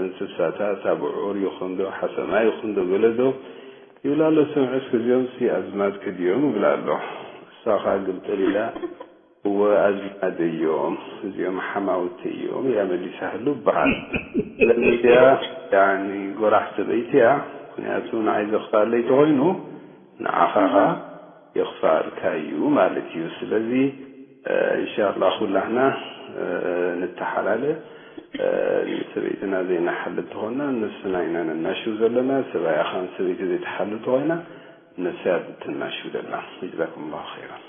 እንስሳታት ኣብዑር ይኹን ዶ ሓሰማ ይኹን ዶ ገለ ዶ ይብላ ኣሎ። ስምዒ እስኪ እዚኦምሲ ኣዝማድኪ ድዮም ይብላ ኣሎ። እሳ ኸኣ ግምጥል ኢላ እወ ኣዝማደይ እዮም፣ እዚኦም ሓማውተይ እዮም ኢላ መሊሳትሉ ይበሃል። ስለዚ እዚኣ ያኒ ጎራሕ ሰበይቲ እያ። ምኽንያቱ ንዓይ ዘኽፍኣለይ ተኾይኑ ንዓኻ ኸኣ የኽፍኣልካ እዩ ማለት እዩ። ስለዚ እንሻላ ኩላህና ንተሓላለ ንሰበይትና ዘይነሓልል ተኾንና ንስና ኢና ነናሽው ዘለና። ሰብኣያ ኸኣ ንሰበይቱ ዘይትሓሉ ተኾይና ንሳ እያ ትናሽው ዘላ። ጀዛኩም ላሁ ኸይራን።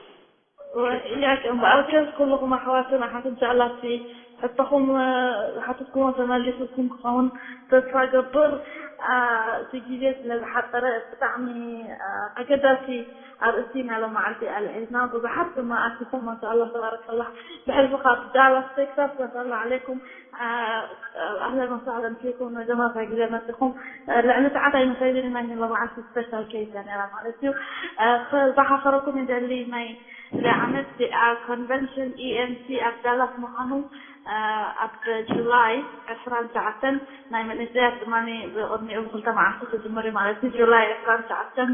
እያከ እምበኣርከስ ኩልኹም ኣሕዋትን ኣሓት እንሻላ እቲ ሕቶኹም ዝሓተትኩሞ ተመሊሱልኩም ክኸውን ተስፋ ገብር። እቲ ግዜ ስለ ዝሓፀረ ብጣዕሚ ኣገዳሲ ኣርእስቲ ኢና ሎም መዓልቲ ኣልዒልና ብዙሓት ድማ ኣቲኹም ማሻኣላ ተባረከላ ብሕልፊ ካብ ዳላስ ቴክሳስ ማሻኣላ ዓለይኩም ኣህለን ወሳህለን ፊኩም መጀመርታ ግዜ መፂኹም ልዕሊ ሰዓት ኣይንኸይድን ኢና ግን ሎም መዓልቲ ስፔሻል ኬስ እያ ነይራ ማለት እዩ። ክዘኻኸረኩም ይደሊ ናይ እዚ ዓመት እዚኣ ኮንቨንሽን ኢኤምሲ ኣብ ዳላስ ምዃኑ ኣብ ጁላይ ዕስራን ትሽዓተን ናይ መንእሰያት ድማ ብቕድሚኡ ብክልተ መዓልቲ ክጅምር እዩ ማለት እዩ። ጁላይ ዕስራን ትሽዓተን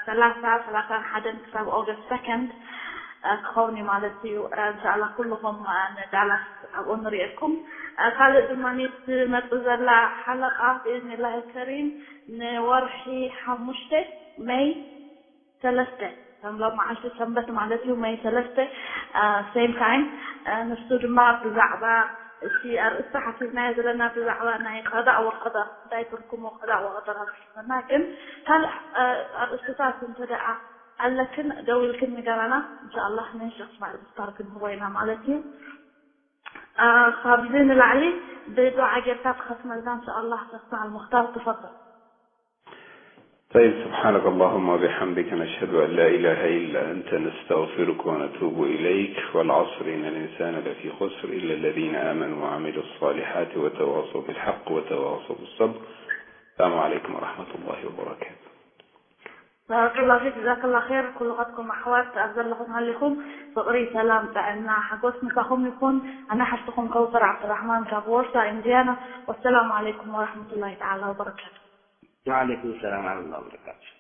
ሰላሳ ሰላሳን ሓደን ክሳብ ኦገስት ሰከንድ ክኸውን እዩ ማለት እዩ። እንሻላ ኩልኹም ንዳላስ ኣብኡ ንሪኤኩም። ካልእ ድማ ትመፅእ ዘላ ሓለቓ ብኢዝኒላሂ ከሪም ንወርሒ ሓሙሽተ መይ ሰለስተ ከም ሎም መዓልቲ ሰንበት ማለት እዩ መይ ሰለስተ ሴም ታይም ንሱ ድማ ብዛዕባ እቲ ኣርእስቲ ሓቲትናዮ ዘለና ብዛዕባ ናይ ቀዳእ ወቀደር እንታይ ትርጉሙ ቀዳእ ወቀደር ኣርእስትና ግን ካልእ ኣርእስትታት እንተ ደኣ ኣለክን ደዊልክን ንገራና እንሻኣላህ ንሸክ ስማዒል ሙክታር ክንህቦ ኢና ማለት እዩ ካብዚ ንላዕሊ ብዱዓ ጌርካ ትኸትመልና እንሻኣላህ ሸክ ስማዒል ሙክታር ትፈضل طيب سبحانك اللهم وبحمدك نشهد أن لا إله إلا أنت نستغفرك ونتوب إليك والعصر إن الإنسان لفي خسر إلا الذين آمنوا وعملوا الصالحات وتواصوا بالحق وتواصوا بالصبر السلام عليكم ورحمة الله وبركاته ባረከላ ፊክ ጀዛከላ ር ኩልኻትኩም ኣሕዋት ኣብ ዘለኹም ሃሊኹም ፍቕሪ ሰላም ጥዕና ሓጎስ ምሳኹም ይኹን ኣነ ሓፍትኹም ከውሰር ዓብድራሕማን ካብ ዎርሳ ኢንዲያና ወሰላሙ ዓለይኩም ወራሕመቱላሂ ተዓላ ወበረካቱ وعليكم السلام ورحمة الله وبركاته.